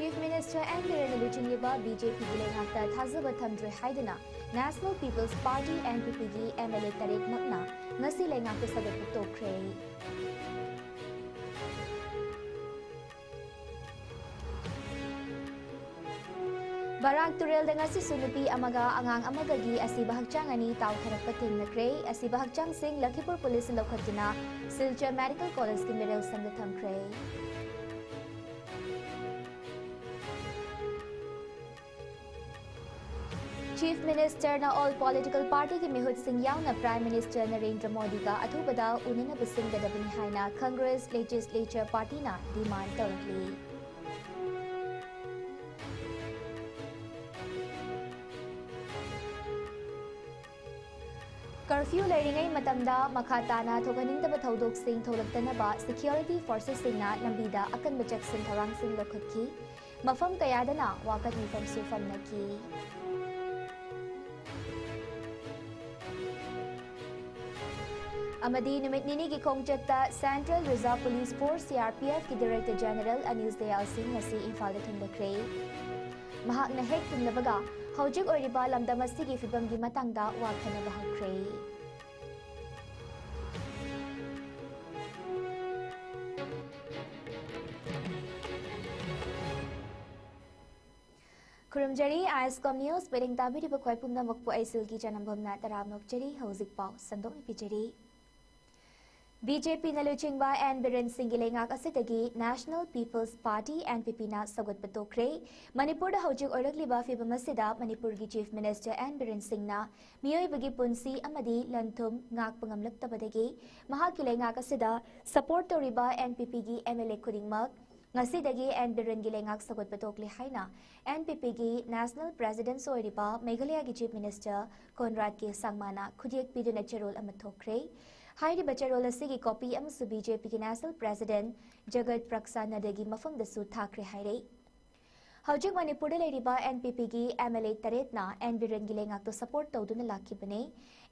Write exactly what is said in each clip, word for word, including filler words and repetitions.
Chief Minister N Birenna ꯂꯨꯆꯤꯡꯂꯤꯕ B J P ꯒꯤ ꯂꯩꯉꯥꯛꯇ ꯊꯥꯖꯕ ꯊꯝꯗ꯭ꯔꯦ ꯍꯥꯏꯗꯨꯅ National People's Party, N P P ꯒꯤ M L A ꯇꯔꯦꯠꯃꯛꯅ ꯉꯁꯤ ꯂꯩꯉꯥꯛꯇ ꯁꯧꯒꯠꯄ ꯇꯣꯛꯈ꯭ꯔꯦ꯫ ꯕꯔꯥꯛ ꯇꯨꯔꯦꯜꯗ ꯉꯁꯤꯁꯨ ꯅꯨꯄꯤ ꯑꯃꯒ ꯑꯉꯥꯡ ꯑꯃꯒꯒꯤ ꯑꯁꯤꯕ ꯍꯛꯆꯥꯡ ꯑꯅꯤ ꯇꯥꯎꯊꯔꯛꯄ ꯊꯦꯡꯅꯈ꯭ꯔꯦ꯫ ꯑꯁꯤꯕ ꯍꯛꯆꯥꯡꯁꯤꯡ ꯂꯈꯤꯄꯨꯔ ꯄꯨꯂꯤꯁꯅ ꯂꯧꯈꯠꯇꯨꯅ ꯁꯤꯜꯆꯔ ꯃꯦꯗꯤꯀꯦꯜ ꯀꯣꯂꯦꯖꯀꯤ ꯃꯤꯔꯦꯜ ꯁꯪꯗ ꯊꯝꯈ꯭ꯔꯦ꯫ Chief Minister ꯅ all political party ꯒꯤ ꯃꯤꯍꯨꯠꯁꯤꯡ ꯌꯥꯎꯅ Prime Minister ꯅꯔꯦꯟꯗ꯭ꯔ ꯃꯣꯗꯤꯒ ꯑꯊꯨꯕꯗ ꯎꯅꯅꯕ ꯁꯤꯟꯒꯗꯕꯅꯤ ꯍꯥꯏꯅ Congress Legislature Party ꯅ demand ꯇꯧꯔꯛꯂꯤ꯫ Curfew ꯂꯩꯔꯤꯉꯩ ꯃꯇꯝꯗ ꯃꯈꯥ ꯇꯥꯅ ꯊꯣꯛꯍꯟꯅꯤꯡꯗꯕ ꯊꯧꯗꯣꯛꯁꯤꯡ ꯊꯣꯛꯂꯛꯇꯅꯕ security forces ꯁꯤꯡꯅ ꯂꯝꯕꯤꯗ ꯑꯀꯟꯕ ꯆꯦꯛꯁꯤꯟ ꯊꯧꯔꯥꯡꯁꯤꯡ ꯂꯧꯈꯠꯈꯤ꯫ ꯃꯐꯝ ꯀꯌꯥꯗꯅ ꯋꯥꯀꯠ ꯃꯤꯐꯝꯁꯨ ꯐꯝꯅꯈꯤ꯫ ꯑꯃꯗꯤ ꯅꯨꯃꯤꯠ ꯅꯤꯅꯤꯒꯤ ꯈꯣꯡꯆꯠꯇ Central Reserve Police Force, C R P F ꯀꯤ Director General ꯑꯅꯤꯁ ꯗꯌꯥꯜ ꯁꯤꯡ ꯉꯁꯤ ꯏꯝꯐꯥꯜꯗ ꯊꯨꯡꯂꯈ꯭ꯔꯦ꯫ ꯃꯍꯥꯛꯅ ꯍꯦꯛ ꯊꯨꯡꯂꯕꯒ ꯍꯧꯖꯤꯛ ꯑꯣꯏꯔꯤꯕ ꯂꯝꯗꯝ ꯑꯁꯤꯒꯤ ꯐꯤꯕꯝꯒꯤ ꯃꯇꯥꯡꯗ ꯋꯥ ꯈꯟꯅꯕ ꯍꯧꯈ꯭ꯔꯦ꯫ ꯈꯨꯔꯨꯝꯖꯔꯤ, ꯑꯥꯏ ꯑꯦꯁ ꯀꯣꯝ ꯅ꯭ꯌꯨꯁ ꯄꯔꯦꯡ ꯇꯥꯕꯤꯔꯤꯕ ꯈ꯭ꯋꯥꯏ ꯄꯨꯝꯅꯃꯛꯄꯨ ꯑꯩ ꯁꯤꯜꯒꯤ ꯆꯅꯝꯕꯝꯅ ꯇꯔꯥꯝꯅ ꯑꯣꯛꯆꯔꯤ꯫ ꯍꯧꯖꯤꯛ ꯄꯥꯎ ꯁꯟꯗꯣꯛꯅ ꯄꯤꯖꯔꯤ꯫ B J P ꯅ ꯂꯨꯆꯤꯡꯕ N ꯕꯤꯔꯦꯟ ꯁꯤꯡꯒꯤ ꯂꯩꯉꯥꯛ ꯑꯁꯤꯗꯒꯤ National People's Party, N P P ꯅ ꯁꯧꯒꯠꯄ ꯇꯣꯛꯈ꯭ꯔꯦ꯫ ꯃꯅꯤꯄꯨꯔꯗ ꯍꯧꯖꯤꯛ ꯑꯣꯏꯔꯛꯂꯤꯕ ꯐꯤꯕꯝ ꯑꯁꯤꯗ ꯃꯅꯤꯄꯨꯔꯒꯤ Chief Minister N ꯕꯤꯔꯦꯟ ꯁꯤꯡꯅ ꯃꯤꯑꯣꯏꯕꯒꯤ ꯄꯨꯟꯁꯤ ꯑꯃꯗꯤ ꯂꯟ-ꯊꯨꯝ ꯉꯥꯛꯄ ꯉꯝꯂꯛꯇꯕꯗꯒꯤ ꯃꯍꯥꯛꯀꯤ ꯂꯩꯉꯥꯛ ꯑꯁꯤꯗ support ꯇꯧꯔꯤꯕ N P P ꯒꯤ M L A ꯈꯨꯗꯤꯡꯃꯛ ꯉꯁꯤꯗꯒꯤ N ꯕꯤꯔꯦꯟꯒꯤ ꯂꯩꯉꯥꯛ ꯁꯧꯒꯠꯄ ꯇꯣꯛꯂꯦ ꯍꯥꯏꯅ N P P ꯒꯤ National President ꯑꯣꯏꯔꯤꯕ ꯃꯦꯘꯥꯂꯌꯥꯒꯤ Chief Minister ꯀꯣꯟꯔꯥꯗ ꯀꯦ ꯁꯥꯡꯃꯥꯅ ꯈꯨꯠꯌꯦꯛ ꯄꯤꯗꯨꯅ ꯆꯦꯔꯣꯜ ꯑꯃ ꯊꯣꯛꯈ꯭ꯔꯦ꯫ ꯍꯥꯏꯔꯤꯕ ꯆꯦꯔꯣꯜ ꯑꯁꯤꯒꯤ copy ꯑꯃꯁꯨ B J P ꯒꯤ National President ꯖꯒꯠ ꯄ꯭ꯔꯛꯁꯥ ꯅꯗ꯭ꯗꯥꯒꯤ ꯃꯐꯝꯗꯁꯨ ꯊꯥꯈ꯭ꯔꯦ ꯍꯥꯏꯔꯦ꯫ ꯍꯧꯖꯤꯛ ꯃꯅꯤꯄꯨꯔꯗ ꯂꯩꯔꯤꯕ NPPꯒꯤ MLA ꯇꯔꯦꯠꯅ N ꯕꯤꯔꯦꯟꯒꯤ ꯂꯩꯉꯥꯛꯇ support ꯇꯧꯗꯨꯅ ꯂꯥꯛꯈꯤꯕꯅꯤ꯫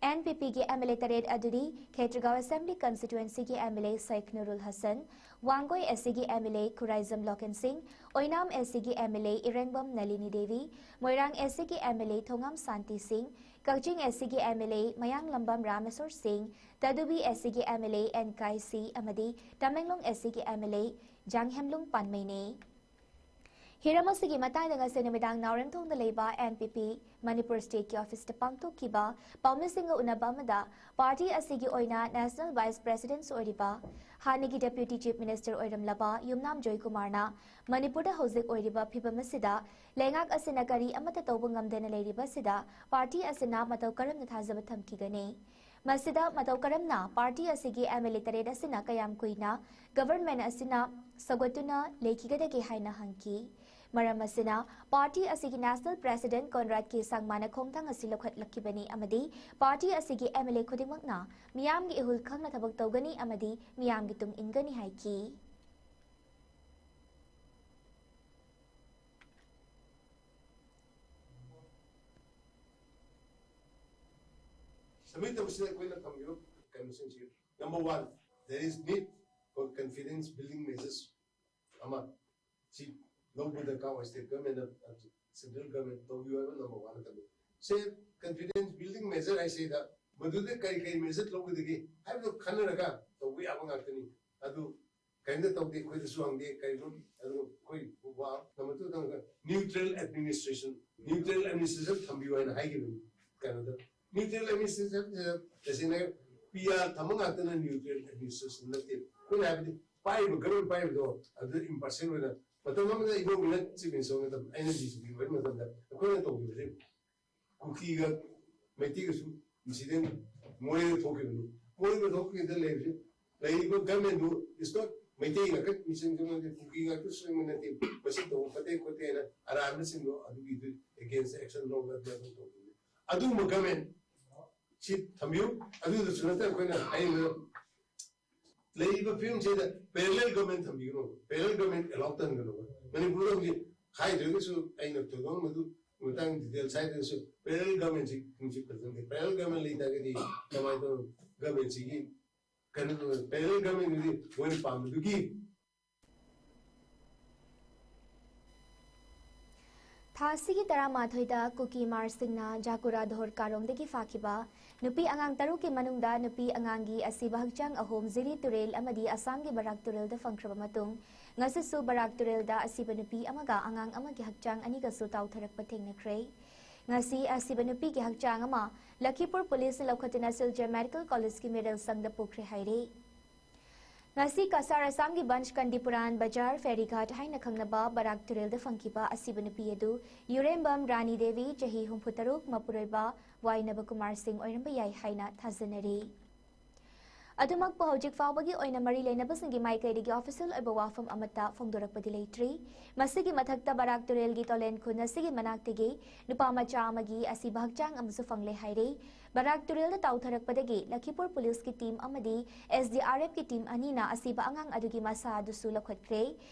NPPꯒꯤ MLA ꯇꯔꯦꯠ ꯑꯗꯨꯗꯤ ꯈꯦꯇ꯭ꯔꯤꯒꯥꯎ Assembly Constituencyꯒꯤ MLA ꯁꯩꯈ ꯅꯨꯔꯨꯜ ꯍꯁꯟ, ꯋꯥꯡꯒꯣꯏ SCꯒꯤ MLA ꯈꯨꯔꯥꯏꯖꯝ ꯂꯣꯀꯦꯟ ꯁꯤꯡ, ꯑꯣꯏꯅꯥꯝ SCꯒꯤ MLA ꯏꯔꯦꯡꯕꯝ ꯅꯂꯤꯅꯤ ꯗꯦꯕꯤ, ꯃꯣꯏꯔꯥꯡ SCꯒꯤ MLA ꯊꯣꯉꯥꯝ ꯁꯥꯟꯇꯤ ꯁꯤꯡ, ꯀꯛꯆꯤꯡ SCꯒꯤ MLA ꯃꯌꯥꯡꯂꯝꯕꯝ ꯔꯥꯃꯦꯁꯣꯔ ꯁꯤꯡ, ꯇꯗꯨꯕꯤ SCꯒꯤ MLA ꯑꯦꯟ ꯀꯥꯏ ꯁꯤ ꯑꯃꯗꯤ ꯇꯃꯦꯡꯂꯣꯡ SCꯒꯤ MLA ꯖꯥꯡꯍꯦꯝꯂꯨꯡ ꯄꯥꯟꯃꯩꯅꯤ꯫ ꯍꯤꯔꯝ ꯑꯁꯤꯒꯤ ꯃꯇꯥꯡꯗ ꯉꯁꯤ ꯅꯨꯃꯤꯗꯥꯡ ꯅꯥꯎꯔꯦꯝꯊꯣꯡꯗ ꯂꯩꯕ NPP ꯃꯅꯤꯄꯨꯔ stateꯀꯤ officeꯇ ꯄꯥꯡꯊꯣꯛꯈꯤꯕ ꯄꯥꯎꯃꯤꯁꯤꯡꯒ ꯎꯅꯕ ꯑꯃꯗ party ꯑꯁꯤꯒꯤ ꯑꯣꯏꯅ national vice president ꯑꯣꯏꯔꯤꯕ ꯍꯥꯟꯅꯒꯤ deputy chief minister ꯑꯣꯏꯔꯝꯂꯕ ꯌꯨꯝꯅꯥꯝ ꯖꯣꯏꯀꯨꯃꯥꯔꯅ ꯃꯅꯤꯄꯨꯔꯗ ꯍꯧꯖꯤꯛ ꯑꯣꯏꯔꯤꯕ ꯐꯤꯚꯝ ꯑꯁꯤꯗ ꯂꯩꯉꯥꯛ ꯑꯁꯤꯅ ꯀꯔꯤ ꯑꯃꯠꯇ ꯇꯧꯕ ꯉꯝꯗꯅ ꯂꯩꯔꯤꯕ ꯑꯁꯤꯗ party ꯑꯁꯤꯅ ꯃꯇꯧ ꯀꯔꯝꯅ ꯊꯥꯖꯕ ꯊꯝꯈꯤꯒꯅꯤ? ꯃꯁꯤꯗ ꯃꯇꯧ ꯀꯔꯝꯅ party ꯑꯁꯤꯒꯤ MLA ꯇꯔꯦꯠ ꯑꯁꯤꯅ ꯀꯌꯥꯝ ꯀꯨꯏꯅ government ꯑꯁꯤꯅ ꯁꯧꯒꯠꯇꯨꯅ ꯂꯩꯈꯤꯒꯗꯒꯦ ꯍꯥꯏꯅ ꯍꯪꯈꯤ꯫ ꯃꯔꯝ ꯑꯁꯤꯅ party ꯑꯁꯤꯒꯤ national president ꯀꯣꯟꯔꯥꯗ ꯀꯦ ꯁꯪꯃꯥꯅ ꯈꯣꯡꯊꯥꯡ ꯑꯁꯤ ꯂꯧꯈꯠꯂꯛꯈꯤꯕꯅꯤ ꯑꯃꯗꯤ party ꯑꯁꯤꯒꯤ MLA ꯈꯨꯗꯤꯡꯃꯛꯅ ꯃꯤꯌꯥꯝꯒꯤ ꯏꯍꯨꯜ ꯈꯪꯅ ꯊꯕꯛ ꯇꯧꯒꯅꯤ ꯑꯃꯗꯤ ꯃꯤꯌꯥꯝꯒꯤ ꯇꯨꯡ ꯏꯟꯒꯅꯤ ꯍꯥꯏꯈꯤ꯫ Submit ꯇꯧꯕꯁꯤꯗ ꯑꯩꯈꯣꯏꯅ ꯊꯝꯂꯤꯕ ꯀꯩꯅꯣꯁꯤꯡꯁꯤ, number one, there is need for confidence building measures ꯑꯃ ꯁꯤ ꯂꯧꯕ ꯗꯔꯀꯥꯔ ꯑꯣꯏ꯫ State government, central government ꯇꯧꯕꯤꯌꯨ ꯍꯥꯏꯕ number one ꯊꯝꯃꯤ꯫ ꯁꯦ, confidence building measure ꯍꯥꯏꯁꯤꯗ ꯃꯗꯨꯗ ꯀꯔꯤ ꯀꯔꯤ measure ꯂꯧꯒꯗꯒꯦ ꯍꯥꯏꯕꯗꯨ ꯈꯟꯅꯔꯒ ꯇꯧꯕ ꯌꯥꯕ ꯉꯥꯛꯇꯅꯤ꯫ ꯑꯗꯨ ꯀꯔꯤꯝꯇ ꯇꯧꯗꯦ, ꯑꯩꯈꯣꯏꯗꯁꯨ ꯍꯪꯗꯦ, ꯀꯔꯤꯅꯣ꯫ ꯑꯗꯨꯒ ꯑꯩꯈꯣꯏ ꯋꯥ number two ꯗ neutral administration, neutral administration ꯊꯝꯕꯤꯌꯨ ꯍꯥꯏꯅ ꯍꯥꯏꯈꯤꯕꯅꯤ꯫ ꯀꯩꯅꯣꯗ neutral administration ꯇꯁꯦꯡꯅ PR ꯊꯝꯕ ꯉꯥꯛꯇꯅ neutral administration ꯅꯠꯇꯦ꯫ ꯑꯩꯈꯣꯏꯅ ꯍꯥꯏꯕꯗꯤ ꯄꯥꯏꯔꯤꯕ government ꯄꯥꯏꯔꯤꯕꯗꯣ ꯑꯗꯨꯗ impartial ꯑꯣꯏꯅ, ꯃꯇꯝ ꯑꯃꯗ ꯏꯕꯣꯕꯤꯅ chief minister ꯑꯣꯏꯕ ꯃꯇꯝꯗ, ꯑꯩꯅ DGP ꯑꯣꯏꯕ ꯃꯇꯝꯗ ꯑꯩꯈꯣꯏꯅ ꯇꯧꯈꯤꯕꯁꯦ ꯀꯨꯀꯤꯒ ꯃꯩꯇꯩꯒꯁꯨ incident ꯃꯣꯔꯦꯗ ꯊꯣꯛꯈꯤꯕꯅꯤ꯫ ꯃꯣꯔꯦꯗ ꯊꯣꯛꯈꯤꯕꯗ ꯂꯩꯔꯤꯁꯦ, ꯂꯩꯔꯤꯕ government do is not Meitei ꯉꯥꯛꯇ ꯃꯤꯆꯪ ꯆꯪꯕ ꯅꯠꯇꯦ, ꯀꯨꯀꯤ ꯉꯥꯛꯇ ꯆꯪꯕ ꯅꯠꯇꯦ, ꯃꯁꯤ ꯇꯧꯕ ꯐꯠꯇꯦ ꯈꯣꯠꯇꯦ ꯍꯥꯏꯅ ꯑꯔꯥꯟꯕꯁꯤꯡꯗꯣ ꯑꯗꯨꯒꯤꯗꯨ against action ꯂꯧꯕ ꯑꯗꯨꯃꯥꯏꯅ ꯇꯧꯈꯤꯕꯅꯤ꯫ ꯑꯗꯨꯒꯨꯝꯕ government ꯁꯤ ꯊꯝꯕꯤꯌꯨ꯫ ꯑꯗꯨꯗꯁꯨ ꯅꯠꯇꯅ ꯑꯩꯈꯣꯏꯅ ꯍꯥꯏꯔꯤꯕ ꯂꯩꯔꯤꯕ ꯐꯤꯕꯝꯁꯤꯗ parallel government ꯊꯝꯕꯤꯒꯅꯨ, parallel government allow ꯇꯧꯍꯟꯒꯅꯨ꯫ ꯃꯅꯤꯄꯨꯔꯗ ꯍꯧꯖꯤꯛ ꯍꯥꯏꯗ꯭ꯔꯒꯁꯨ ꯑꯩꯅ ꯊꯣꯏꯗꯣꯛꯅ ꯃꯗꯨ ꯃꯇꯥꯡ ꯗꯤꯇꯦꯜꯁ ꯍꯥꯏꯗ꯭ꯔꯒꯁꯨ ꯄꯦꯔꯦꯂꯦꯜ ꯒꯚꯔꯟꯃꯦꯟꯁꯤ ꯄ꯭ꯔꯤꯟꯁꯤꯄꯜ ꯈꯪꯗꯦ꯫ ꯄꯦꯔꯦꯂꯦꯜ ꯒꯚꯔꯟꯃꯦꯟ ꯂꯩꯇꯥꯔꯒꯗꯤ ꯀꯃꯥꯏꯅ ꯇꯧ ꯒꯚꯔꯟꯃꯦꯟꯁꯤꯒꯤ ꯀꯩꯅꯣ ꯄꯦꯔꯦꯂꯦꯜ ꯒꯚꯔꯟꯃꯦꯟꯗꯨꯗꯤ ꯃꯣꯏꯅ ꯄꯥꯝꯕꯗꯨꯒꯤ ꯊꯥ ꯑꯁꯤꯒꯤ ꯇꯔꯥꯃꯥꯊꯣꯏꯗ ꯀꯨꯀꯤ ꯃꯥꯔꯁꯤꯡꯅ ꯖꯥꯀꯨꯔꯥ ꯙꯣꯔ ꯀꯥꯔꯣꯡꯗꯒꯤ ꯐꯥꯈꯤꯕ ꯅꯨꯄꯤ ꯑꯉꯥꯡ ꯇꯔꯨꯛꯀꯤ ꯃꯅꯨꯡꯗ ꯅꯨꯄꯤ ꯑꯉꯥꯡꯒꯤ ꯑꯁꯤꯕ ꯍꯛꯆꯥꯡ ꯑꯍꯨꯝ ꯖꯤꯔꯤ ꯇꯨꯔꯦꯜ ꯑꯃꯗꯤ ꯑꯁꯥꯝꯒꯤ ꯕꯔꯥꯛ ꯇꯨꯔꯦꯜꯗ ꯐꯪꯈ꯭ꯔꯕ ꯃꯇꯨꯡ, ꯉꯁꯤꯁꯨ ꯕꯔꯥꯛ ꯇꯨꯔꯦꯜꯗ ꯑꯁꯤꯕ ꯅꯨꯄꯤ ꯑꯃꯒ ꯑꯉꯥꯡ ꯑꯃꯒꯤ ꯍꯛꯆꯥꯡ ꯑꯅꯤꯒꯁꯨ ꯇꯥꯎꯊꯔꯛꯄ ꯊꯦꯡꯅꯈ꯭ꯔꯦ꯫ ꯉꯁꯤ ꯑꯁꯤꯕ ꯅꯨꯄꯤꯒꯤ ꯍꯛꯆꯥꯡ ꯑꯃ ꯂꯈꯤꯄꯨꯔ ꯄꯨꯂꯤꯁꯅ ꯂꯧꯈꯠꯇꯨꯅ ꯁꯤꯜꯆꯔ ꯃꯦꯗꯤꯀꯦꯜ ꯀꯣꯂꯦꯖꯀꯤ ꯃꯤꯔꯦꯜ ꯁꯪꯗ ꯄꯨꯈ꯭ꯔꯦ ꯍꯥꯏꯔꯤ꯫ ꯉꯁꯤ ꯀꯁꯥꯔ ꯑꯁꯥꯝꯒꯤ ꯕꯟꯁꯀꯟꯗꯤ ꯄꯨꯔꯥꯟ ꯕꯖꯥꯔ ꯐꯦꯔꯤꯘꯥꯠ ꯍꯥꯏꯅ ꯈꯪꯅꯕ ꯕꯔꯥꯛ ꯇꯨꯔꯦꯜꯗ ꯐꯪꯈꯤꯕ ꯑꯁꯤꯕ ꯅꯨꯄꯤ ꯑꯗꯨ ꯌꯨꯔꯦꯝꯕꯝ ꯔꯥꯅꯤ ꯗꯦꯕꯤ, ꯆꯍꯤ ꯍꯨꯝꯐꯨꯇꯔꯨꯛ, ꯃꯄꯨꯔꯣꯏꯕ ꯋꯥꯏ ꯅꯕꯀꯨꯃꯥꯔ ꯁꯤꯡ ꯑꯣꯏꯔꯝꯕ ꯌꯥꯏ ꯍꯥꯏꯅ ꯊꯥꯖꯅꯔꯤ꯫ ꯑꯗꯨꯃꯛꯄꯨ ꯍꯧꯖꯤꯛ ꯐꯥꯎꯕꯒꯤ ꯑꯣꯏꯅ ꯃꯔꯤ ꯂꯩꯅꯕꯁꯤꯡꯒꯤ ꯃꯥꯏꯀꯩꯗꯒꯤ ꯑꯣꯐꯤꯁꯤꯌꯦꯜ ꯑꯣꯏꯕ ꯋꯥꯐꯝ ꯑꯃꯠꯇ ꯐꯣꯡꯗꯣꯔꯛꯄꯗꯤ ꯂꯩꯇ꯭ꯔꯤ꯫ ꯃꯁꯤꯒꯤ ꯃꯊꯛꯇ ꯕꯔꯥꯛ ꯇꯨꯔꯦꯜꯒꯤ ꯇꯣꯂꯦꯟ ꯈꯨꯟ ꯑꯁꯤꯒꯤ ꯃꯅꯥꯛꯇꯒꯤ ꯅꯨꯄꯥ ꯃꯆꯥ ꯑꯃꯒꯤ ꯑꯁꯤꯕ ꯍꯛꯆꯥꯡ ꯑꯃꯁꯨ ꯐꯪꯂꯦ ꯍꯥꯏꯔꯤ꯫ ꯕꯔꯥꯛ ꯇꯨꯔꯦꯜꯗ ꯇꯥꯎꯊꯔꯛꯄꯗꯒꯤ ꯂꯈꯤꯄꯨꯔ ꯄꯨꯂꯤꯁꯀꯤ ꯇꯤꯝ ꯑꯃꯗꯤ ꯑꯦꯁꯗꯤꯑꯥꯔꯑꯦꯐꯀꯤ ꯇꯤꯝ ꯑꯅꯤꯅ ꯑꯁꯤꯕ ꯑꯉꯥꯡ ꯑꯗꯨꯒꯤ ꯃꯁꯥ ꯑꯗꯨꯁꯨ ꯂꯧꯈꯠꯈ꯭ꯔꯦ꯫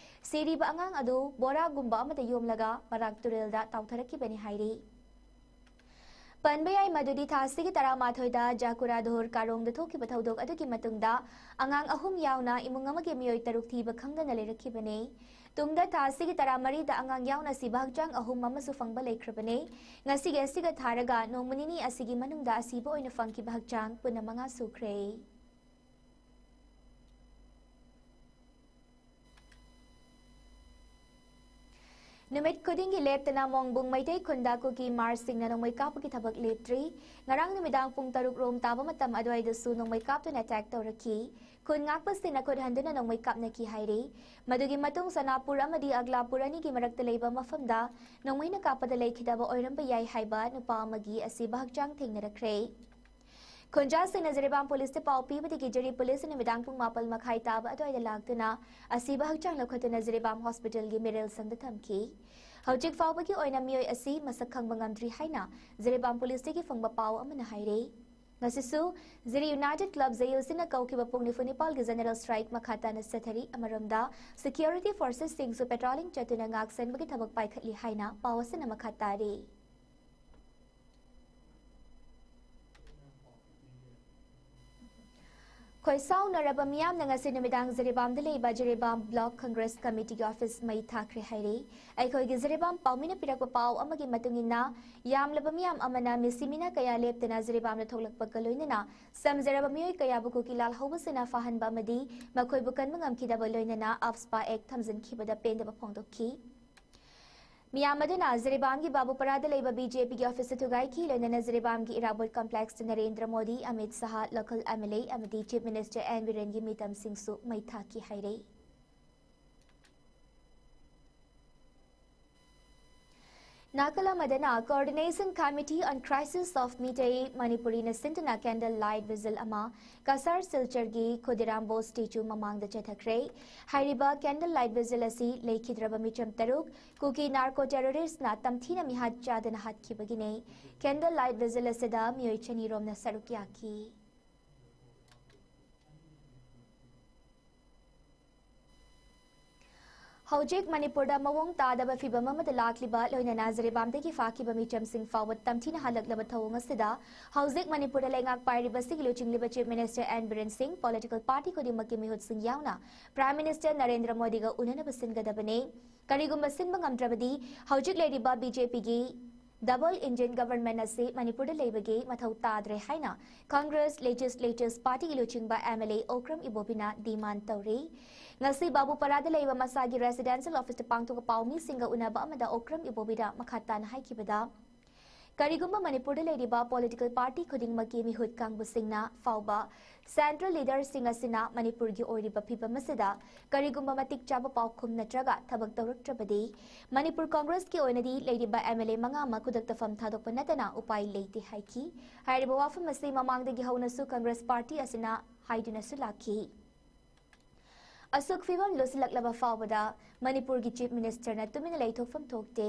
ꯁꯤꯔꯤꯕ ꯑꯉꯥꯡ ꯑꯗꯨ ꯕꯣꯔꯥꯒꯨꯝꯕ ꯑꯃꯗ ꯌꯣꯝꯂꯒ ꯕꯔꯥꯛ ꯇꯨꯔꯦꯜꯗ ꯇꯥꯎꯊꯔꯛꯈꯤꯕꯅꯤ ꯍꯥꯏꯔꯤ꯫ ꯄꯟꯕ ꯌꯥꯏ ꯃꯗꯨꯗꯤ ꯊꯥ ꯑꯁꯤꯒꯤ ꯇꯔꯥꯃꯥꯊꯣꯏꯗ ꯖꯥꯀꯨꯔꯥ ꯙꯣꯔ ꯀꯥꯔꯣꯡꯗ ꯊꯣꯛꯈꯤꯕ ꯊꯧꯗꯣꯛ ꯑꯗꯨꯒꯤ ꯃꯇꯨꯡꯗ ꯑꯉꯥꯡ ꯑꯍꯨꯝ ꯌꯥꯎꯅ ꯏꯃꯨꯡ ꯑꯃꯒꯤ ꯃꯤꯑꯣꯏ ꯇꯔꯨꯛ ꯊꯤꯕ ꯈꯪꯗꯅ ꯂꯩꯔꯛꯈꯤꯕꯅꯤ꯫ ꯇꯨꯡꯗ ꯊꯥ ꯑꯁꯤꯒꯤ ꯇꯔꯥꯃꯔꯤꯗ ꯑꯉꯥꯡ ꯌꯥꯎꯅ ꯁꯤꯕ ꯍꯛꯆꯥꯡ ꯑꯍꯨꯝ ꯑꯃꯁꯨ ꯐꯪꯕ ꯂꯩꯈ꯭ꯔꯕꯅꯤ꯫ ꯉꯁꯤꯒꯤ ꯑꯁꯤꯒ ꯊꯥꯔꯒ ꯅꯣꯡꯃ ꯅꯤꯅꯤ ꯑꯁꯤꯒꯤ ꯃꯅꯨꯡꯗ ꯑꯁꯤꯕ ꯑꯣꯏꯅ ꯐꯪꯈꯤꯕ ꯍꯛꯆꯥꯡ ꯄꯨꯟꯅ ꯃꯉꯥ ꯁꯨꯈ꯭ꯔꯦ꯫ ꯅꯨꯃꯤꯠ ꯈꯨꯗꯤꯡꯒꯤ ꯂꯦꯞꯇꯅ ꯃꯣꯡꯕꯨꯡ ꯃꯩꯇꯩ ꯈꯨꯟꯗ ꯀꯨꯀꯤ ꯃꯥꯔꯁꯁꯤꯡꯅ ꯅꯣꯡꯃꯩ ꯀꯥꯞꯄꯒꯤ ꯊꯕꯛ ꯂꯦꯞꯇ꯭ꯔꯤ꯫ ꯉꯔꯥꯡ ꯅꯨꯃꯤꯗꯥꯡ ꯄꯨꯡ ꯇꯔꯨꯛ ꯔꯣꯝ ꯇꯥꯕ ꯃꯇꯝ ꯑꯗꯨꯋꯥꯏꯗꯁꯨ ꯅꯣꯡꯃꯩ ꯀꯥꯞꯇꯨꯅ ꯑꯦꯇꯦꯛ ꯇꯧꯔꯛꯈꯤ꯫ ꯈꯨꯟ ꯉꯥꯛꯄꯁꯤꯡꯅ ꯈꯨꯠ ꯍꯟꯗꯨꯅ ꯅꯣꯡꯃꯩ ꯀꯥꯞꯅꯈꯤ ꯍꯥꯏꯔꯤ꯫ ꯃꯗꯨꯒꯤ ꯃꯇꯨꯡ ꯁꯅꯥꯄꯨꯔ ꯑꯃꯗꯤ ꯑꯒꯂꯥꯄꯨꯔ ꯑꯅꯤꯒꯤ ꯃꯔꯛꯇ ꯂꯩꯕ ꯃꯐꯝꯗ ꯅꯣꯡꯃꯩꯅ ꯀꯥꯞꯄꯗ ꯂꯩꯈꯤꯗꯕ ꯑꯣꯏꯔꯝꯕ ꯌꯥꯏ ꯍꯥꯏꯕ ꯅꯨꯄꯥ ꯑꯃꯒꯤ ꯑꯁꯤꯕ ꯍꯛꯆꯥꯡ ꯊꯦꯡꯅꯔꯛꯈ꯭ꯔꯦ꯫ ꯈꯨꯟꯖꯥꯁꯤꯡꯅ ꯖꯤꯔꯤꯕꯥꯝ ꯄꯨꯂꯤꯁꯇ ꯄꯥꯎ ꯄꯤꯕꯗꯒꯤ ꯖꯤꯔꯤ ꯄꯨꯂꯤꯁꯅ ꯅꯨꯃꯤꯗꯥꯡ ꯄꯨꯡ ꯃꯥꯄꯜ ꯃꯈꯥꯏ ꯇꯥꯕ ꯑꯗꯨꯋꯥꯏꯗ ꯂꯥꯛꯇꯨꯅ ꯑꯁꯤꯕ ꯍꯛꯆꯥꯡ ꯂꯧꯈꯠꯇꯨꯅ ꯖꯤꯔꯤꯕꯥꯝ ꯍꯣꯁꯄꯤꯇꯥꯜꯒꯤ ꯃꯤꯔꯦꯜ ꯁꯪꯗ ꯊꯝꯈꯤ꯫ ꯍꯧꯖꯤꯛ ꯐꯥꯎꯕꯒꯤ ꯑꯣꯏꯅ ꯃꯤꯑꯣꯏ ꯑꯁꯤ ꯃꯁꯛ ꯈꯪꯕ ꯉꯝꯗ꯭ꯔꯤ ꯍꯥꯏꯅ ꯖꯤꯔꯤꯕꯥꯝ ꯄꯨꯂꯤꯁꯇꯒꯤ ꯐꯪꯕ ꯄꯥꯎ ꯑꯃꯅ ꯍꯥꯏꯔꯤ꯫ ꯉꯁꯤꯁꯨ ꯖꯤꯔꯤ ꯌꯨꯅꯥꯏꯇꯦꯗ ꯀ꯭ꯂꯕ, ꯖꯦꯌꯨꯁꯤꯅ ꯀꯧꯈꯤꯕ ꯄꯨꯡ ꯅꯤꯐꯨ ꯅꯤꯄꯥꯜꯒꯤ ꯖꯦꯅꯔꯦꯜ ꯁ꯭ꯇ꯭ꯔꯥꯏꯛ ꯃꯈꯥ ꯇꯥꯅ ꯆꯠꯊꯔꯤ꯫ ꯑꯃꯔꯣꯝꯗ, ꯁꯦꯀ꯭ꯌꯨꯔꯤꯇꯤ ꯐꯣꯔꯁꯦꯁꯁꯤꯡꯁꯨ ꯄꯦꯇ꯭ꯔꯣꯂꯤꯡ ꯆꯠꯇꯨꯅ ꯉꯥꯛ ꯁꯦꯟꯕꯒꯤ ꯊꯕꯛ ꯄꯥꯏꯈꯠꯂꯤ ꯍꯥꯏꯅ ꯄꯥꯎ ꯑꯁꯤꯅ ꯃꯈꯥ ꯇꯥꯔꯤ꯫ ꯈꯣꯏꯁꯥꯎꯅꯔꯕ ꯃꯤꯌꯥꯝꯅ ꯉꯁꯤ ꯅꯨꯃꯤꯗꯥꯡ ꯖꯤꯔꯤꯕꯥꯝꯗ ꯂꯩꯕ ꯖꯤꯔꯤꯕꯥꯝ ꯕ꯭ꯂꯣꯛ ꯀꯪꯒ꯭ꯔꯦꯁ ꯀꯃꯤꯇꯤꯒꯤ ꯑꯣꯐꯤꯁ ꯃꯩ ꯊꯥꯈ꯭ꯔꯦ ꯍꯥꯏꯔꯤ꯫ ꯑꯩꯈꯣꯏꯒꯤ ꯖꯤꯔꯤꯕꯥꯝ ꯄꯥꯎꯃꯤꯅ ꯄꯤꯔꯛꯄ ꯄꯥꯎ ꯑꯃꯒꯤ ꯃꯇꯨꯡ ꯏꯟꯅ, ꯌꯥꯝꯂꯕ ꯃꯤꯌꯥꯝ ꯑꯃꯅ ꯃꯤꯁꯤ ꯃꯤꯅ ꯀꯌꯥ ꯂꯦꯞꯇꯅ ꯖꯤꯔꯤꯕꯥꯝꯗ ꯊꯣꯛꯂꯛꯄꯒ ꯂꯣꯏꯅꯅ ꯁꯝꯖꯔꯕ ꯃꯤꯑꯣꯏ ꯀꯌꯥꯕꯨ ꯀꯨꯀꯤ ꯂꯥꯜꯍꯧꯕꯁꯤꯅ ꯐꯥꯍꯟꯕ ꯑꯃꯗꯤ ꯃꯈꯣꯏꯕꯨ ꯀꯟꯕ ꯉꯝꯈꯤꯗꯕ ꯂꯣꯏꯅꯅ ꯑꯐꯁꯄꯥ ꯑꯦꯛ ꯊꯝꯖꯤꯟꯈꯤꯕꯗ ꯄꯦꯟꯗꯕ ꯐꯣꯡꯗꯣꯛꯈꯤ꯫ ꯃꯤꯌꯥꯝ ꯑꯗꯨꯅ ꯖꯤꯔꯤꯕꯥꯝꯒꯤ ꯕꯥꯕꯨꯄꯔꯥꯗ ꯂꯩꯕ ꯕꯤ ꯖꯦ ꯄꯤꯒꯤ ꯑꯣꯐꯤꯁꯇ ꯊꯨꯒꯥꯏꯈꯤ꯫ ꯂꯣꯏꯅꯅ ꯖꯤꯔꯤꯕꯥꯝꯒꯤ ꯏꯔꯥꯕꯣꯠ ꯀꯝꯄ꯭ꯂꯦꯛꯁꯇ ꯅꯔꯦꯟꯗ꯭ꯔ ꯃꯣꯗꯤ, ꯑꯃꯤꯠ ꯁꯍꯥ, ꯂꯣꯀꯦꯜ ꯑꯦꯝ ꯑꯦꯜ ꯑꯦ ꯑꯃꯗꯤ ꯆꯤꯐ ꯃꯤꯅꯤꯁꯇꯔ ꯑꯦꯟ ꯕꯤꯔꯦꯟꯒꯤ ꯃꯤꯇꯝꯁꯤꯡꯁꯨ ꯃꯩ ꯊꯥꯈꯤ ꯍꯥꯏꯔꯤ꯫ ꯅꯥꯀꯜ ꯑꯃꯗꯅ Coordination Committee on Crisis of Meitei ꯃꯅꯤꯄꯨꯔꯤꯅ ꯁꯤꯟꯗꯨꯅ ꯀꯦꯟꯗꯜ ꯂꯥꯏꯠ ꯚꯤꯖꯤꯜ ꯑꯃ ꯀꯁꯥꯔ ꯁꯤꯜꯆꯔꯒꯤ ꯈꯨꯗꯤꯔꯥꯝ ꯕꯣꯁ ꯁ꯭ꯇꯦꯆꯨ ꯃꯃꯥꯡꯗ ꯆꯠꯊꯈ꯭ꯔꯦ꯫ ꯍꯥꯏꯔꯤꯕ ꯀꯦꯟꯗꯜ ꯂꯥꯏꯠ ꯚꯤꯖꯤꯜ ꯑꯁꯤ ꯂꯩꯈꯤꯗ꯭ꯔꯕ ꯃꯤꯆꯝ ꯇꯔꯨꯛ ꯀꯨꯀꯤ ꯅꯥꯔꯀꯣ ꯇꯦꯔꯣꯔꯤꯁ꯭ꯠꯅ ꯇꯝꯊꯤꯅ ꯃꯤꯍꯥꯠ ꯆꯥꯗꯅ ꯍꯥꯠꯈꯤꯕꯒꯤꯅꯦ꯫ ꯀꯦꯟꯗꯜ ꯂꯥꯏꯠ ꯚꯤꯖꯤꯜ ꯑꯁꯤꯗ ꯃꯤꯑꯣꯏ ꯆꯅꯤ ꯔꯣꯝꯅ ꯁꯔꯨꯛ ꯌꯥꯈꯤ꯫ ꯍꯧꯖꯤꯛ ꯃꯅꯤꯄꯨꯔꯗ ꯃꯑꯣꯡ ꯇꯥꯗꯕ ꯐꯤꯚꯝ ꯑꯃꯗ ꯂꯥꯛꯂꯤꯕ, ꯂꯣꯏꯅꯅ ꯖꯤꯔꯤꯕꯥꯝꯗꯒꯤ ꯐꯥꯈꯤꯕ ꯃꯤꯆꯝꯁꯤꯡ ꯐꯥꯎꯕ ꯇꯝꯊꯤꯅ ꯍꯜꯂꯛꯂꯕ ꯊꯧꯑꯣꯡ ꯑꯁꯤꯗ, ꯍꯧꯖꯤꯛ ꯃꯅꯤꯄꯨꯔꯗ ꯂꯩꯉꯥꯛ ꯄꯥꯏꯔꯤꯕꯁꯤꯒꯤ ꯂꯨꯆꯤꯡꯂꯤꯕ ꯆꯤꯐ ꯃꯤꯅꯤꯁꯇꯔ ꯑꯦꯟ ꯕꯤꯔꯦꯟ ꯁꯤꯡ, ꯄꯣꯂꯤꯇꯤꯀꯦꯜ ꯄꯥꯔꯇꯤ ꯈꯨꯗꯤꯡꯃꯛꯀꯤ ꯃꯤꯍꯨꯠꯁꯤꯡ ꯌꯥꯎꯅ ꯄ꯭ꯔꯥꯏꯝ ꯃꯤꯅꯤꯁꯇꯔ ꯅꯔꯦꯟꯗ꯭ꯔ ꯃꯣꯗꯤꯒ ꯎꯅꯅꯕ ꯁꯤꯟꯒꯗꯕꯅꯤ꯫ ꯀꯔꯤꯒꯨꯝꯕ ꯁꯤꯟꯕ ꯉꯝꯗ꯭ꯔꯕꯗꯤ, ꯍꯧꯖꯤꯛ ꯂꯩꯔꯤꯕ ꯕꯤ ꯖꯦ ꯄꯤꯒꯤ ꯗꯕꯜ ꯏꯟꯖꯤꯟ ꯒꯚꯔꯟꯃꯦꯟꯠ ꯑꯁꯤ ꯃꯅꯤꯄꯨꯔꯗ ꯂꯩꯕꯒꯤ ꯃꯊꯧ ꯇꯥꯗ꯭ꯔꯦ ꯍꯥꯏꯅ ꯀꯪꯒ꯭ꯔꯦꯁ ꯂꯦꯖꯤꯁꯂꯦꯇꯤꯚ ꯄꯥꯔꯇꯤꯒꯤ ꯂꯨꯆꯤꯡꯕ ꯑꯦꯝ ꯑꯦꯜ ꯑꯦ ꯑꯣꯀ꯭ꯔꯝ ꯏꯕꯣꯕꯤꯅ ꯗꯤꯃꯥꯟꯗ ꯇꯧꯔꯤ꯫ ꯉꯁꯤ ꯕꯥꯕꯨꯄꯥꯔꯥꯗ ꯂꯩꯕ ꯃꯁꯥꯒꯤ ꯔꯦꯁꯤꯗꯦꯟꯁꯤꯌꯦꯜ ꯑꯣꯐꯤꯁꯇ ꯄꯥꯡꯊꯣꯛꯄ ꯄꯥꯎꯃꯤꯁꯤꯡꯒ ꯎꯅꯕ ꯑꯃꯗ ꯑꯣꯀ꯭ꯔꯝ ꯏꯕꯣꯕꯤꯅ ꯃꯈꯥ ꯇꯥꯅ ꯍꯥꯏꯈꯤꯕꯗ, ꯀꯔꯤꯒꯨꯝꯕ ꯃꯅꯤꯄꯨꯔꯗ ꯂꯩꯔꯤꯕ ꯄꯣꯂꯤꯇꯤꯀꯦꯜ ꯄꯥꯔꯇꯤ ꯈꯨꯗꯤꯡꯃꯛꯀꯤ ꯃꯤꯍꯨꯠ ꯀꯥꯡꯕꯨꯁꯤꯡꯅ ꯐꯥꯎꯕ ꯁꯦꯟꯇ꯭ꯔꯦꯜ ꯂꯤꯗꯔꯁꯤꯡ ꯑꯁꯤꯅ ꯃꯅꯤꯄꯨꯔꯒꯤ ꯑꯣꯏꯔꯤꯕ ꯐꯤꯕꯝ ꯑꯁꯤꯗ ꯀꯔꯤꯒꯨꯝꯕ ꯃꯇꯤꯛ ꯆꯥꯕ ꯄꯥꯎꯈꯨꯝ ꯅꯠꯇ꯭ꯔꯒ ꯊꯕꯛ ꯇꯧꯔꯛꯇ꯭ꯔꯕꯗꯤ, ꯃꯅꯤꯄꯨꯔ ꯀꯪꯒ꯭ꯔꯦꯁꯀꯤ ꯑꯣꯏꯅꯗꯤ ꯂꯩꯔꯤꯕ ꯑꯦꯝ ꯑꯦꯜ ꯑꯦ ꯃꯉꯥꯃꯛ ꯈꯨꯗꯛꯇ ꯐꯝ ꯊꯥꯗꯣꯛꯄ ꯅꯠꯇꯅ ꯎꯄꯥꯏ ꯂꯩꯇꯦ ꯍꯥꯏꯈꯤ꯫ ꯍꯥꯏꯔꯤꯕ ꯋꯥꯐꯝ ꯑꯁꯤ ꯃꯃꯥꯡꯗꯒꯤ ꯍꯧꯅꯁꯨ ꯀꯪꯒ꯭ꯔꯦꯁ ꯄꯥꯔꯇꯤ ꯑꯁꯤꯅ ꯍꯥꯏꯗꯨꯅꯁꯨ ꯂꯥꯛꯈꯤ꯫ ꯑꯁꯨꯛ ꯐꯤꯕꯝ ꯂꯨꯁꯤꯜꯂꯛꯂꯕ ꯐꯥꯎꯕꯗ ꯃꯅꯤꯄꯨꯔꯒꯤ Chief Ministerꯅ ꯇꯨꯃꯤꯟꯅ ꯂꯩꯊꯣꯛꯐꯝ ꯊꯣꯛꯇꯦ꯫